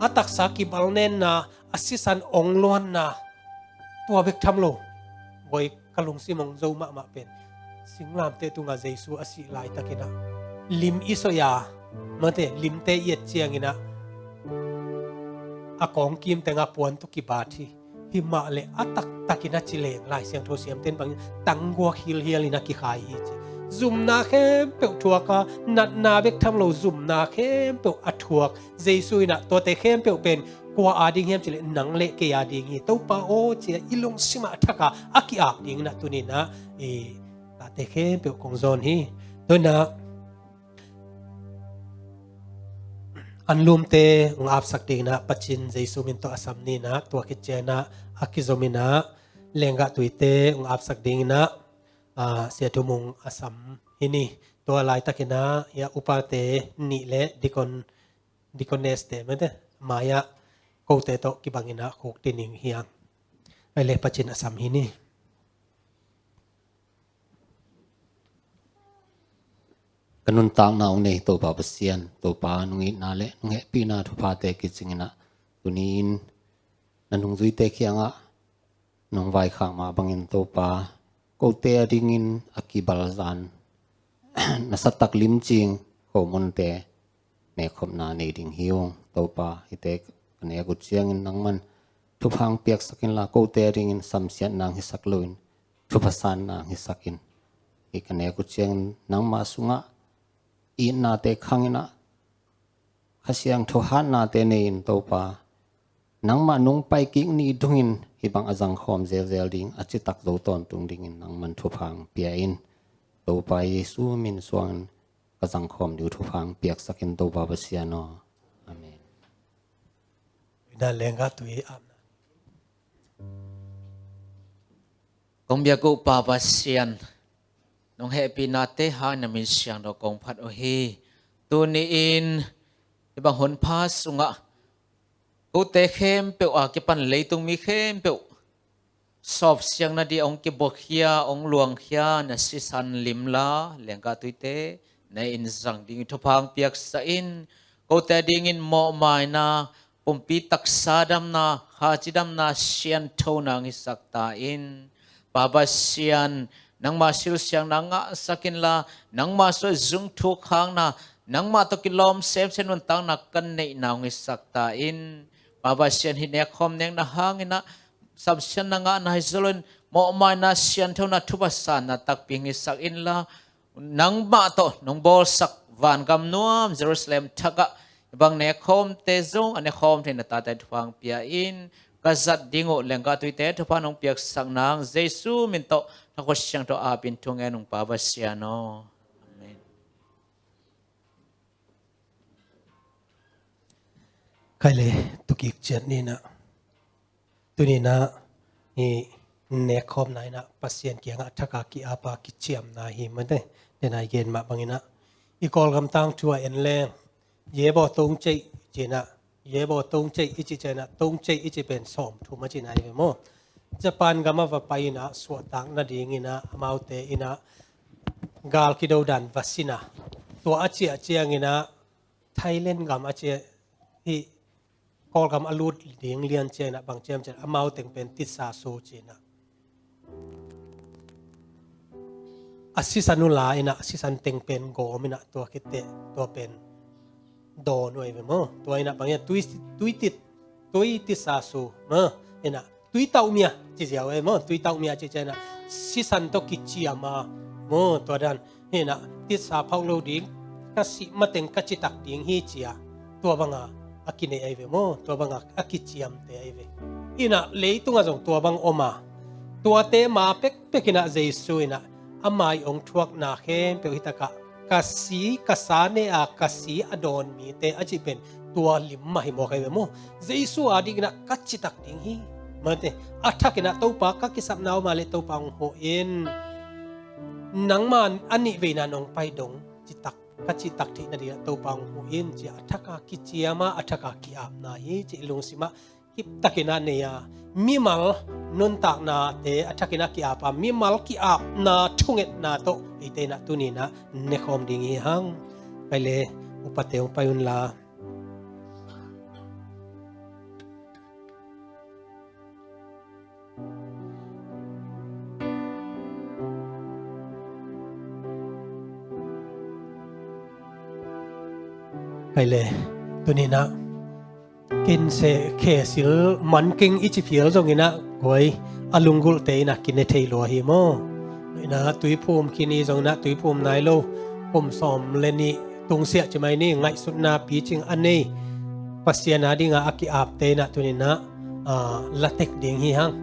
a taksa kibalnenna, a sisan hong luanna, tua bek tham lo, voi ka lungsim hong zo mahmah pen singlamteh tungah Jesu a sih laitak in ah lim i soi a, mate, limte i et ciang in ah a kawngkim tengah puan tawh kibat hi. Hi mah leh a taktak in ah ci leng Lai Siangtho siamte'n bang in ah tangguak hilhial in ah kikhai hi ci. Zumna khempeuh thuak a, natna bek tham lo, zumna khempeuh a thuak Jesu in ah tuate khempeuh pen kua a ding hiam cih leh nang leh kei a ding hi. Topa aw ci a i lungsim ah a thak a a ki-ap ding in ah tuni in ah i tate khempeuh kong zawn hi. Tu in ah anlumte hong apsak ding in ah Pasian Jesu min tawh a sam ni in ah tua khit ciang in ah a kizom in ah lenggah tuite hong apsak ding in ah, ah, Sia Thum Mung a sam hi ni. Tua laitak in ah i a upate nih leh deacon, deaconess-te, mate, mai-ah kote tawh kibang in ah khukti ning hi hang. Ai leh Pasian a sam hi ni. Ka nuntakna hong nei Topa Pasian, Topa nong itna leh nong hehpihna thuphate kicing in ah tuni-in na nungzuite kiangah nong vaikhak mah bangin Topa, kote a dingin a kibalzan nasatak limcing khomunte nekkhopna nei ding hi ung. Topa, hihte ka nek uh ciangin nangman thupha hong piaksak inla, kote a dingin samsiatna hong hisak loin thupha sanna hong hisak in. Hih ka nek uh ciangin nangma sungah itnate khang in ah, Kha Siangtho hatnate nei in Topa, nangmah nong paikik ni dongin hih bang a zangkhawm zelzel ding, a citak zo tawntung dingin nangman thupha hong pia in. Topa Jesu min suangin ka zangkhawm ding uh thupha hong piaksak in Topa Pasian aw. Amen. Ina lenggah tui apna. Kong biak uh Pa Pasian, nong hehpihnate hangin na min siangtho kong phat uh hi. Tuni-in hih bang hunpha sungah kote khempeuh a kipan leitung mi khempeuh sawpsiang nading hong kibuakkhia, hong luangkhia na sisan limla lenggah tuite na in zang ding thupha hong piaksak in. Kote a dingin mawhmaina, pumpi taksa damna, kha cidamna, sianthona hong hisak ta in. Pa Pasian, nangmah silsiangna ngahsak inla, nangmah suah zung thuk hangna, nangmah tawh kilawm semsem nuntakna kan neihna hong hisak ta in. Pa Pasian, hih nekkhawm nekna hanginah samsiatna ngahna hi zolin, mawhmaina, sianthona, thupha sanna takpi hong hisak inla, nangmah tawh nong bawlsak vangam nuam Jerusalem thakah hih bang nekkhawmte zong a nekhawm theihna tate thupha hong pia in. Ka zat ding uh lenggah tuite thupha nong piaksak nang Jesu min tawh, na khut siangtho apin thungen ung Pa Pasian aw. Amen. Khai le, tukik ciat ninah, tuninah hih nekkhawmna inah Pasian kiangah a thaka ki-apa kiciamna hi mate. Denai gen mah banginah i Kawlgam tangthu a en leng, yebo tongcei cinah, yebo tongcei i ci cianah, tongcei i ci pen sawmthum a cina hi ve maw. Japan gam a va pai inah suahtak nadinginah amaute inah gal kidodan va sina, tua a ciah cianginah Thailand gam a ciah, hih Kawlgam a lut ding lian cianginah bang ciam cian amau teng pen titsa su cinah a sisan uh la inah a sisan teng pen gawm inah tua khitteh tua pen dawn uh ahi ve maw. Tua inah bang inah tui, tui tit, tui titsa su maw inah tui tauhmia ci ziau ahi maw. Tui tauhmia ci cianah sisan tawh kiciam a maw. Tua dan hinah titsa phauh lo ding, ka sih mateng ka citak ding hi cia tua banga a kinei ahi ve maw. Tua banga a kiciamte ahi ve. Inah leitungah zong tua bang om a, tuate ma pekpek inah Jesu inah a mai ong thuakna khempeuh hitakah ka si, ka sa ne a ka si a dawn mite a cih pen tua lim mah hi mawk ahi ve maw. Jesu a dinginah ka citak ding hi mate. A thakinah Topa ka kisapna om a le Topa hong huh in. Nangma a nih veina nong pai dong citak, ka citak theih nadinah Topa hong huh in cia a thaka kiciam a, a thaka ki-apna hi cih i lungsimah kiptakinah nei a, mimal nuntaknate a thakinah ki-apa, mimal ki-apna thungetna tawh eite inah tuninah nekhawm ding hi hang. Kai le, upate hong pai unla. Kai le, tuninah kin se khe sil man keng i ci phial zonginah guai a lunggulhte inah kine thei lua hi maw. Inah tuiphum khin i zonginah tuiphum nai lo kum sawm le nih tungsiah ci mai ni ngaihsutna picing a nei Pasian a dinga a ki-apte inah tuninah, ah, latek ding hi hang.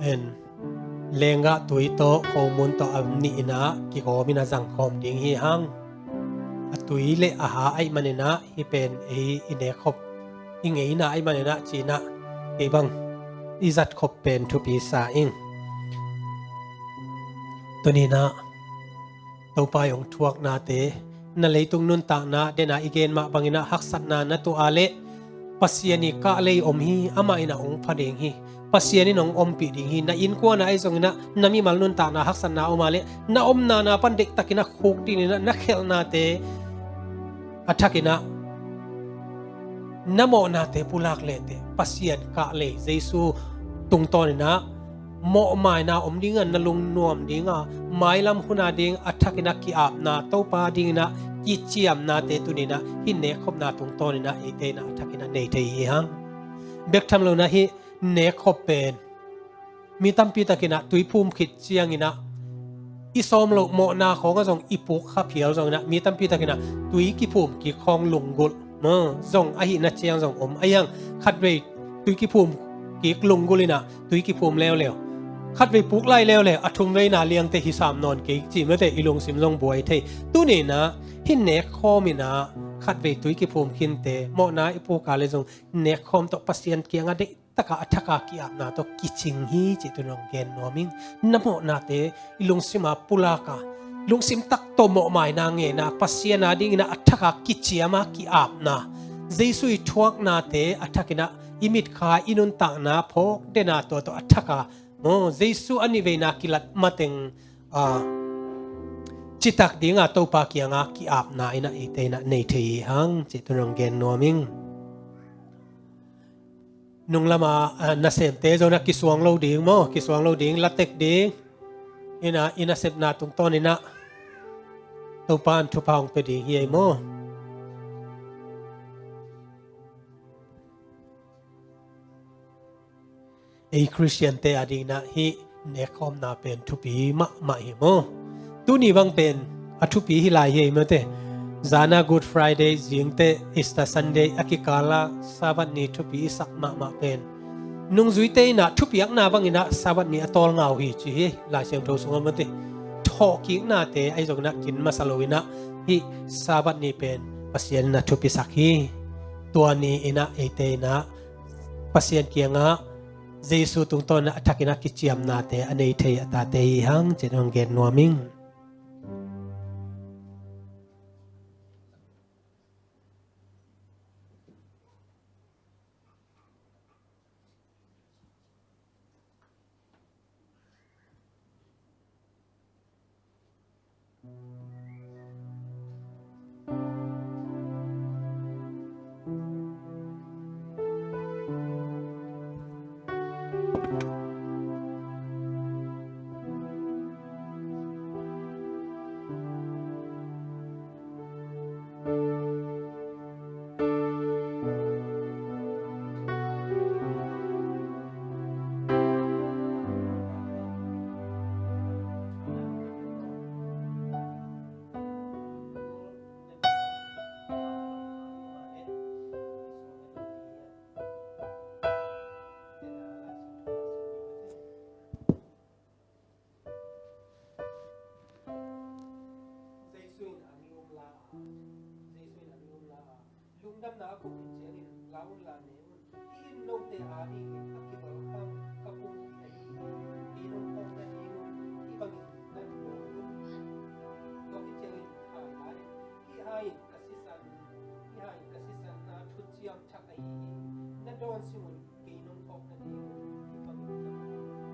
En. Lenggah tui tawh khomun tawh a nih inah kigawm inah zangkhawm ding hi hang. A tui le a ha aih maninah hih pen ei i nekkhop i ngeina aih maninah cinah kei bang i zatkhop pen thupi sa ing. Tuninah Topa i hong thuaknate, na leitung nuntakna dena i gen mah banginah haksatna na tuah a leh Pasian i kahlei om hi, amah inah hong pha ding hi. Pasian in hong ompih ding hi. Na innkuan ah ahi zonginah na mimal nuntakna haksatna om a leh na omna na pan deihtakinah khuk dininah na khelhnate a thakinah na mawhnate pulak lehteh Pasian kahlei Jesu tungtawninah mawhmaina om dinga na lungnuam dinga mailam huna ding a thakinah ki-apna Topa dinginah kiciamnate tuninah hih nekkhopna tungtawninah eite inah a thakinah nei thei hi hang. Bek tham lonah hih nekkhop pen mi tampi takinah tuiphum khit cianginah i sawm loh mawhna khawngah zong i puk kha phial zonginah mi tampi takinah tui kiphum kik khawng lunggulh maw zong ahihna ciang zong om ahi hang. Khatvei tui kiphum kik lunggulh inah tui kiphum leuleu, khatvei puk lai leuleu a thumveina liangte hi sam nawn kei cih mate i lungsim zong buai thei. Tuninah hih nekkhawm inah khatvei tui kiphum khinte mawhna i puk a le zong nekkhawm tawh Pasian kiangah deih taka a thaka ki-apna tawh kicing hi cih tun hong gen nuam ing. Na mawhnate i lungsima pulaka lungsim tak tawh mawhmaina ngena Pasian a dingina a thaka kiciama ki-apna Jesu i thuaknate a thakina i mitkha i nuntakna phawk dena tua tawh a thaka maw Jesu a nihveina kilat mateng a citak dinga Topa kianga ki-apna ina eite ina nei thei hi hang cih tun hong gen nuam ing. nung lama, ah, nasemte zong ah kisuang lo ding maw, kisuang lo ding, latek ding. Ina, i nasepna tungtawn ina Topan thupha hong pia ding hi ei maw. Ei Khristiante adingin ah hih nekkhawmna pen thupi mahmah hi maw. Tuni bang pen a thupi hi lai hi ei maw te. Zana Good Friday, zingte Easter Sunday, a kikala Sabbath ni thupi i sak mahmah pen nungzuite in ah thupiakna bangin ah Sabbath ni a tawlnga uh hi ci hi Lai Siangtho sungah maw te. Thawhkiknate ahi zongin ah kin masa loin ah hih Sabbath ni pen Pasian in ah thupisak hi. Tua ni in ah eite in ah Pasian kiangah Jesu tungtawn a thakin a kiciamnate a nei thei a tate hi hang, ci-in hong gen nuam ing. Jesu in an lum la a, Jesu in an lum la a, lungdamna a koh khit ciangin, "La un, la ne un, hih in note adingin a kibal khawm ka kumpi ahi hi. Kei nong phawk nadingun hih bangin na dawn un." Tua khit ciangin hai la in, "Hih hai in ka sisan, hih hai in ka sisan, na thuciam thak ahi hi. Na dawn sung un, kei nong phawk nadingun hih bangin na dawn un."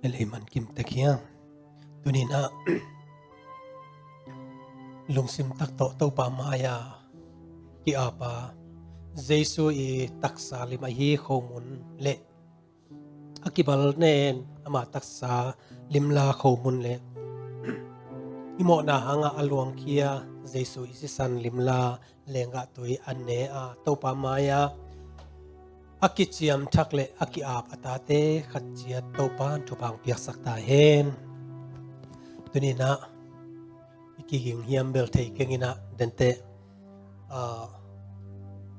Lei man kim tek hiam? Tuni-in ah lungsim tak tawh Topa mai-a ki-ap a, Jesu i taksa lim ahi khomun le a kibal nen ama taksa limla khomun le i mawhna hangah a luangkhia Jesu i sisan limla lenggah tui a ne a, Topa mai-a a kiciam thak le a ki-ap a tate khat ciat Topa in thupha hong piaksak ta hen. Tuni-in ah i kiging hiam bel thei keng in ah, dente, ah,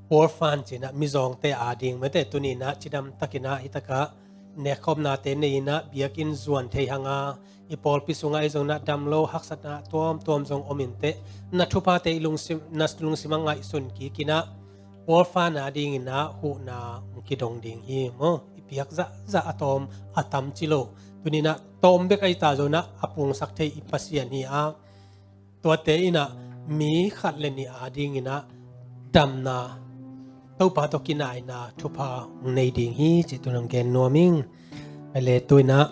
Paul Fan ci-in ah mizawngte ading mete tuni-in ah cidam takin ah hitakah nekkhawmnate nei-in ah biakinn zuan thei hang a, i pawlpi sungah i zong ah dam lo haksatna tuamtuam zong om inteh, na thuphate i lungsim, na lungsim ah ngaihsun kik in ah Paul Fan adingin ah huhna hong kidong ding hi maw. I piak zahzah a tawm a tam ci lo. Tuni-in ah tawm bek ahi ta zong ah a pungsak thei i Pasian hi a, tuate in ah mi khat le nih adingin ah damna, Topa tawh kinaina thupha hong nei ding hi cih tu-in hong gen nuam ing. Ahi leh tu-in ah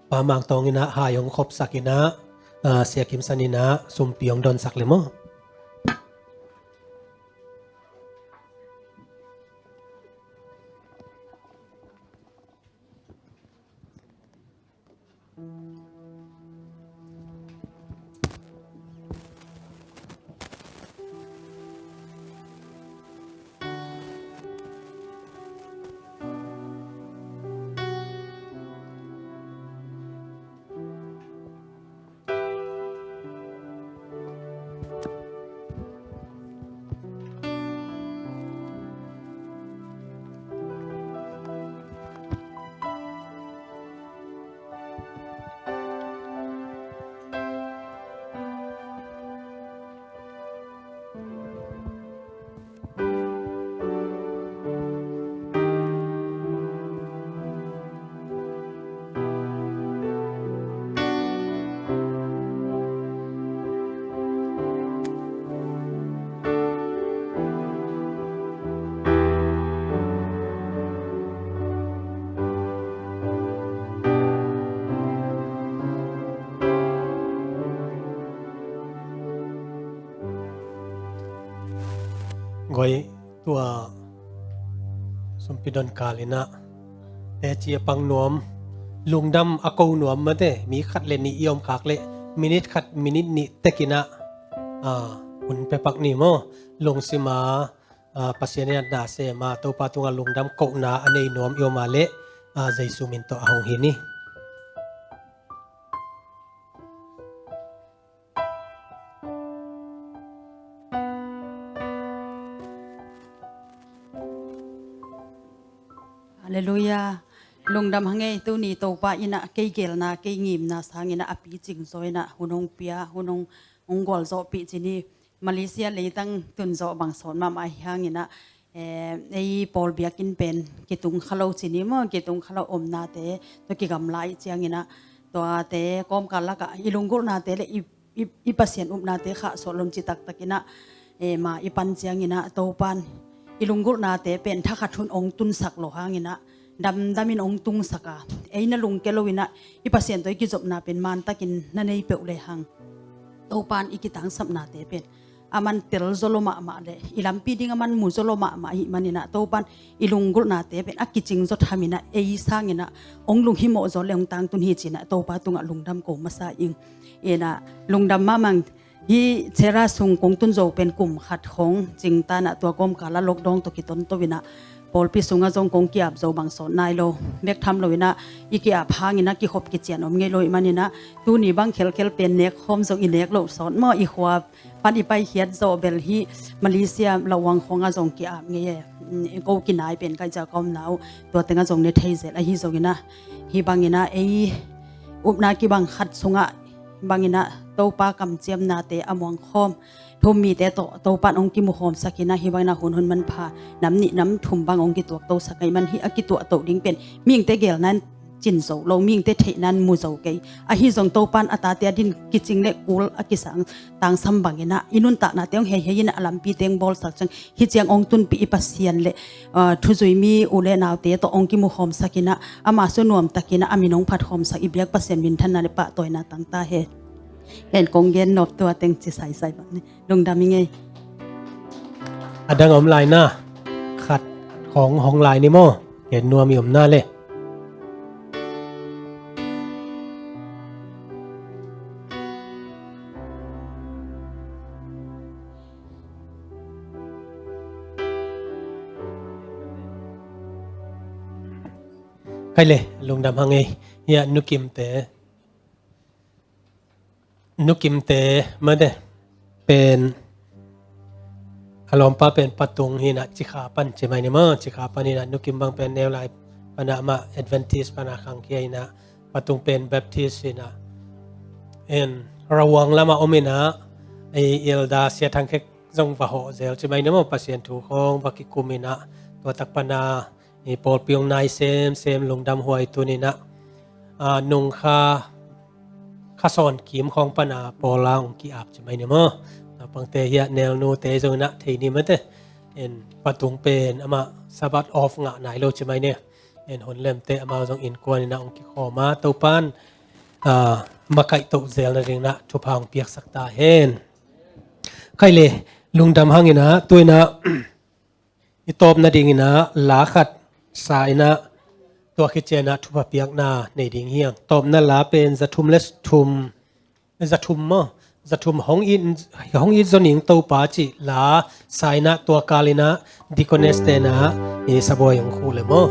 Pa Mang Tawng in ah hai hong khopsak in ah, ah, Sia Kim San in ah sumpi hong donsak le maw. Goi, tua sumpi don kal in ah teci a pang nuam, lungdam a ko nuam mate, mi khat le nih i om khak leh minit khat minit nih tek in ah, ah, hun pia pak ni maw. Lungsim a, ah, Pasian in ah na sem a Topa tungah lungdam kohna a nei nuam i om a leh, ah, Jesu min tawh a hong hi ni. Halleluiah. Lungdam hang ei, tuni Topa in ah kei geelna, kei ngimna sangin ah a picing zaw in ah hun hong pia, hun hong, hong gualzawhpih ci ni. Malaysia leitang tun zawh bang sawt mahmah hi hangin ah, eh, ei pawl biakinn pen kitung kha lo ci ni maw, kitung kha lo, omnate tawh kigamla i ciangin ah, tuate kawmkal lakah i lunggulhnate le i, i, i Pasian upnate khahsuah lo ci taktak in ah, eh, ma i pan ciangin ah Topan i lunggulhnate pen thakhat hun hong tunsak lo hangin ah, damdamin hong tungsak a, ei na lungke lo in ah i Pasian tawh i kizopna pen mantakin na nei peuh le hang, Topan i kitangsapnate pen a man tel zaw lo mahmah le i lampi ding a man mu zaw lo mahmah ahih manin ah, Topan i lunggulhnate pen a kicing zaw tham in ah, ei sangin ah hong lunghimawh zaw le hong tangtun hi ci-in ah Topa tungah lungdam ko masa ing. In ah lungdam mahmah. Hih Chera sung kong tun zo pen kum khat khong cingtan ah, tua kawmkal ah lockdown tawh kitonto in ah pawlpi sungah zong kong ki-ap zo bang sawt nai lo. Bek tham lo in ah i ki-ap hangin ah kikhop kician om ngei lo ahih manin ah, tuni bang khelkhel pen nek khawm zong i nek loh sawt maw, i khua pan i paikhiat zawh bel hih Malaysia Labuan khawngah zong ki-ap ngei e. Mm, ko kinai pen ka i zak a omna uh, tua tengah zong ne thei zel. Ahi zongin ah, hih bangin ah ei upna kibang khat sungah bangin ah Topa kamciamnate a muangkhawm, thu-um mite tawh Topan hong kimukhawmsak in ah, hih bangin ah hun hun manpha nam nih nam thum bang hong kituaktosak ahih man, hih a kituahtoh ding pen mihingte geelna in cin zo lo, mihingte theihna in mu zo kei. Ahi zong Topan a tate a din kicing le kul a kisang tangsam bangin ah i nuntaknate hong heihei in ah a lampite hong bawlsak ciang, hih ciang hong tunpih i Pasian le, ah, thuzui mi u le naute tawh hong kimukhawmsak in ah, ama sung nuamtakin ah a min hong phatkhawmsak i biak Pasian minthanna le pahtawina tang ta hen. Ken kong gen nop tua teng ci saisai bang ni. Lungdam ing ei. A dang om lai na, khat khong hong lai ni maw. Gen nuam i om na le. Kai le, lungdam hang ei. Hia, Nu Kimte. Nu Kimte mate pen a lawmpa pen Pa Tung hi in ah, Cikha pan ci mai ni maw. Cikha pan hi in ah, Nu Kim bang pen neu lai pan ah, amah Adventist pan ah khangkhia hi in ah, Pa Tung pen Baptist hi in ah. En, Rawang lamah om hi in ah, ei Elder Sia Thang Khek zong va hawh zel ci mai ni maw, Pasian thu khong va kikum hi in ah, tua tak pan ah, ei pawlpi hong nai semsem, lungdam huai tun hi in ah, ah, nungkha khasawn kim khawng pana Paula hong ki-ap ci mai ni maw. Naupangte hiah nelnute zong inah thei ni mate. En, patung pen amah Sabbath off ngah nai lo ci mai ni. En, hun lemte amau zong innkuan inah hong kikhawm a, Topan, ah, makaih toh zel nading inah thupha hong piaksak ta hen. Khai le, lungdam hang inah, tu inah i tawp nading inah la khat sa inah, tua khit ciang inah thupha piakna nei ding hi hang. Tawpna la pen za thum le thum, za thum maw, za thum hong it, hong it zaw ning Topa cih la sa inah, tua kal inah deaconess te inah i sabuai hong khuh le maw.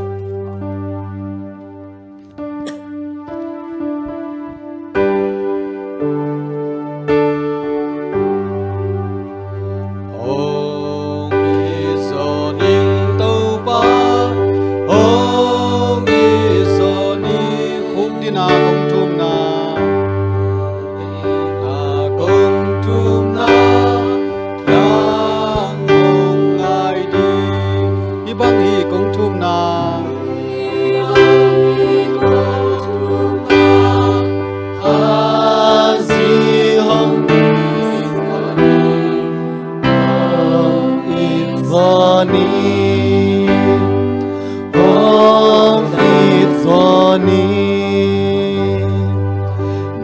Hong it zaw ning Topa, hong it zaw ning. Khukdina kong thumna, khukdina kong thumna, nang hong ngai ding. Hih bang hi kong thumna. Khazih hong it zaw ning, hong it zaw ning, hong it zaw ning.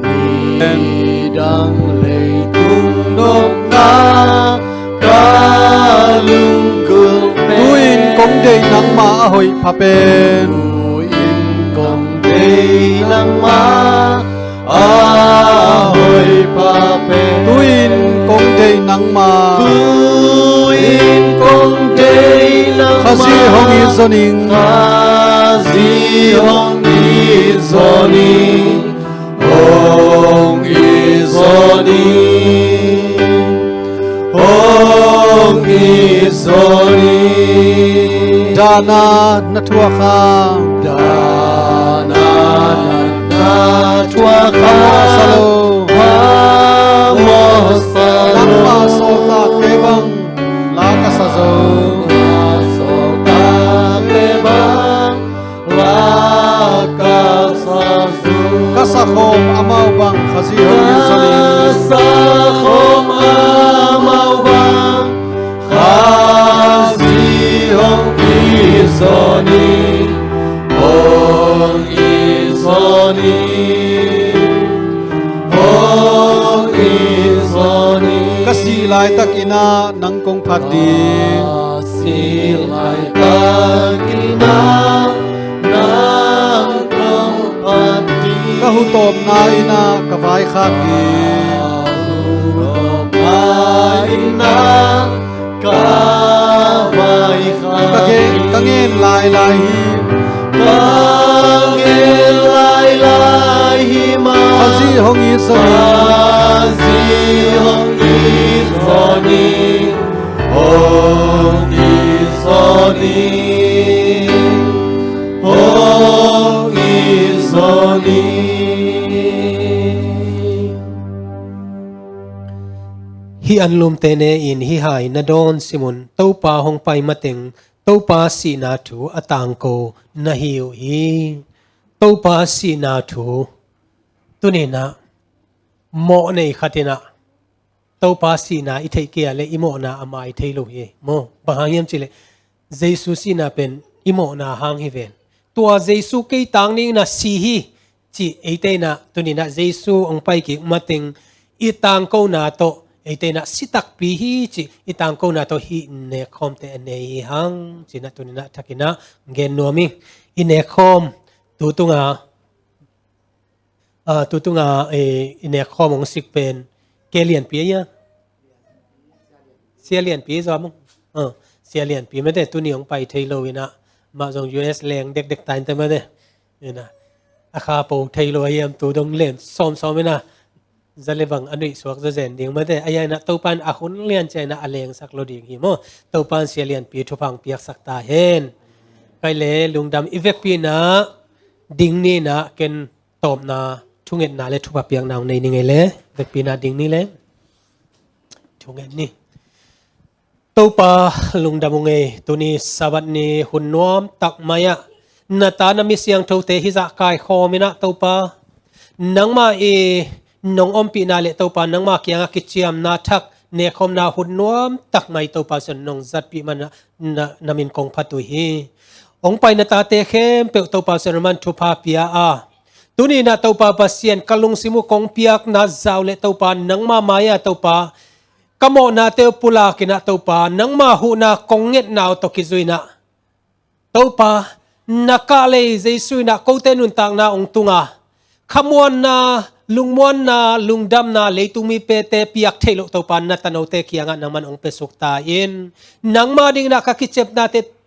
Nidang leitung nopna ka lunggulh pen. Tu-in kong deih nangmah a hoih pha pen. Tu-in kong deih nangmah a hoih pha pen. Tu-in kong deih nangmah. Tu-in kong deih nangmah. Khazih hong it zaw ning. Khazih hong it zaw ning. Hong it zaw ning, hong it zaw ning. Dahna na thuak hang. Dahna na thuak hang. Hamawh sa lo. Hamawh sa lo. Nangmah sawltakte bang la ka sa zo. Nangmah sawltakte bang la ka sa zo. Ka sakhawm amau bang Khazih hong it zaw ning. Ka sakhawm amau bang Khazih hong it zaw ning. Hong it zaw ning. Hong it zaw ning. Ka sih laitak inah nang kong phat ding. Ka sih laitak inah nang kong phat ding. Ka hu tawpna inah ka vaikhak ding. Ka hu tawpna inah ka vaikhak ding. Ka gen, ka ngen lailai hi. Ka ngen lailai hi mah. Khazih hong it zaw ning. Khazih hong it zaw ning. Hong it zaw ning. Hong it zaw ning. Hih anlumte ne-in hih hai na dawn sim un. Topa hong pai mateng Topa sihna thu a tangko na hi uh hi. Topa sihna thu. Tuni inah mawh nei khat inah Topa sihna i theih kei a leh i mawhna a mai thei lo hi maw. Bang hang hiam cih leh Jesu sihna pen i mawhna hang hi ven. Tua Jesu kei tang ding inah si hi cih eite inah tuni inah Jesu hong pai kik mateng i tangkona tawh eite inah si takpi hi cih i tangkona tawh hih nekkhawmte a nei hi hang cih inah tuni inah thak inah gen nuam ing. I nekkhawm tu tunga, ah, tu tunga, eh, i nekkhawm hong sik pen Ke Lianpi a ia? Sia Lianpi zaw mung. Ah, Sia Lianpi mate tuni hong pai thei lo inah, mah zong U S leng dekdek ta in te mate. Inah a kha po thei lo a hiam tu dong len sawmsawm inah za le bang a nuih suak zazen ding mate. A ia inah Topan a hun lian cia inah a lengsak lo ding hi maw. Topan Sia Lianpi thupha hong piaksak ta hen. Khai le lungdam. I vekpi inah ding ni inah ken tawpna thungetna le thupha piakna hong nei ni ngei le. Vekpi inah ding ni le. Thunget ni. Topa lungdam ung ei, tuni Sabbath ni hun nuam tak mai-ah na ta na mi siangthote hih zah kaikhawm inah Topa, nangmah i nong ompihna le Topa nangma kiangah kiciamna thak nekhawmna hun nuam tak mai Topa Pasian nong zatpih man na, na min kong phat uh hi. Hong pai na tate khempeuh Topa Pasian man thupha pia a, tuni na Topa Pasian ka lungsim uh kong piakna zau le Topa nangma mai-ah Topa ka mawhnate uh pulak in ah Topa nangma huhna kong ngetna uh tawh kizui in ah Topa na kahlei Jesu in ah kote nuntakna hong tung a, khamuanna, lungmuanna, lungdamna leitung mipete piak theih loh Topa na tanote kiangah nangman hong piasuk ta in, nangma ding in ah ka kicepnate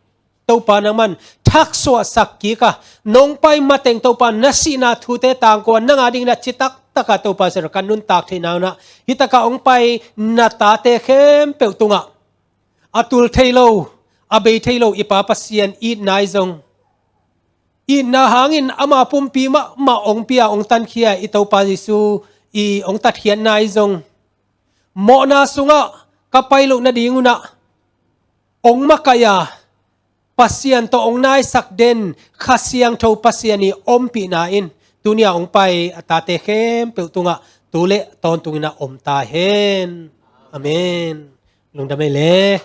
Topa nangman thaksuahsak kik a, nong pai mateng Topa na sihna thute tangko a nang a ding in ah citak taka Topa Pasian ka nuntak theihna un ah hih takah hong pai na tate khempeuh tungah a tul thei lo, a bei thei lo i Pa Pasian itna i zong, itna hangin ama pumpi mahmah hong pia hong tankhia i Topa Jesu i hong tatkhiatna i zong, mawhna sungah ka pai loh nading un ah hong makaih a, Pasian tawh hong naisak den Kha Siangtho Pasian i ompihna in tuni a hong pai a tate khempeuh tungah tu le tawntung in ah om ta hen. Amen. Lungdam ei le.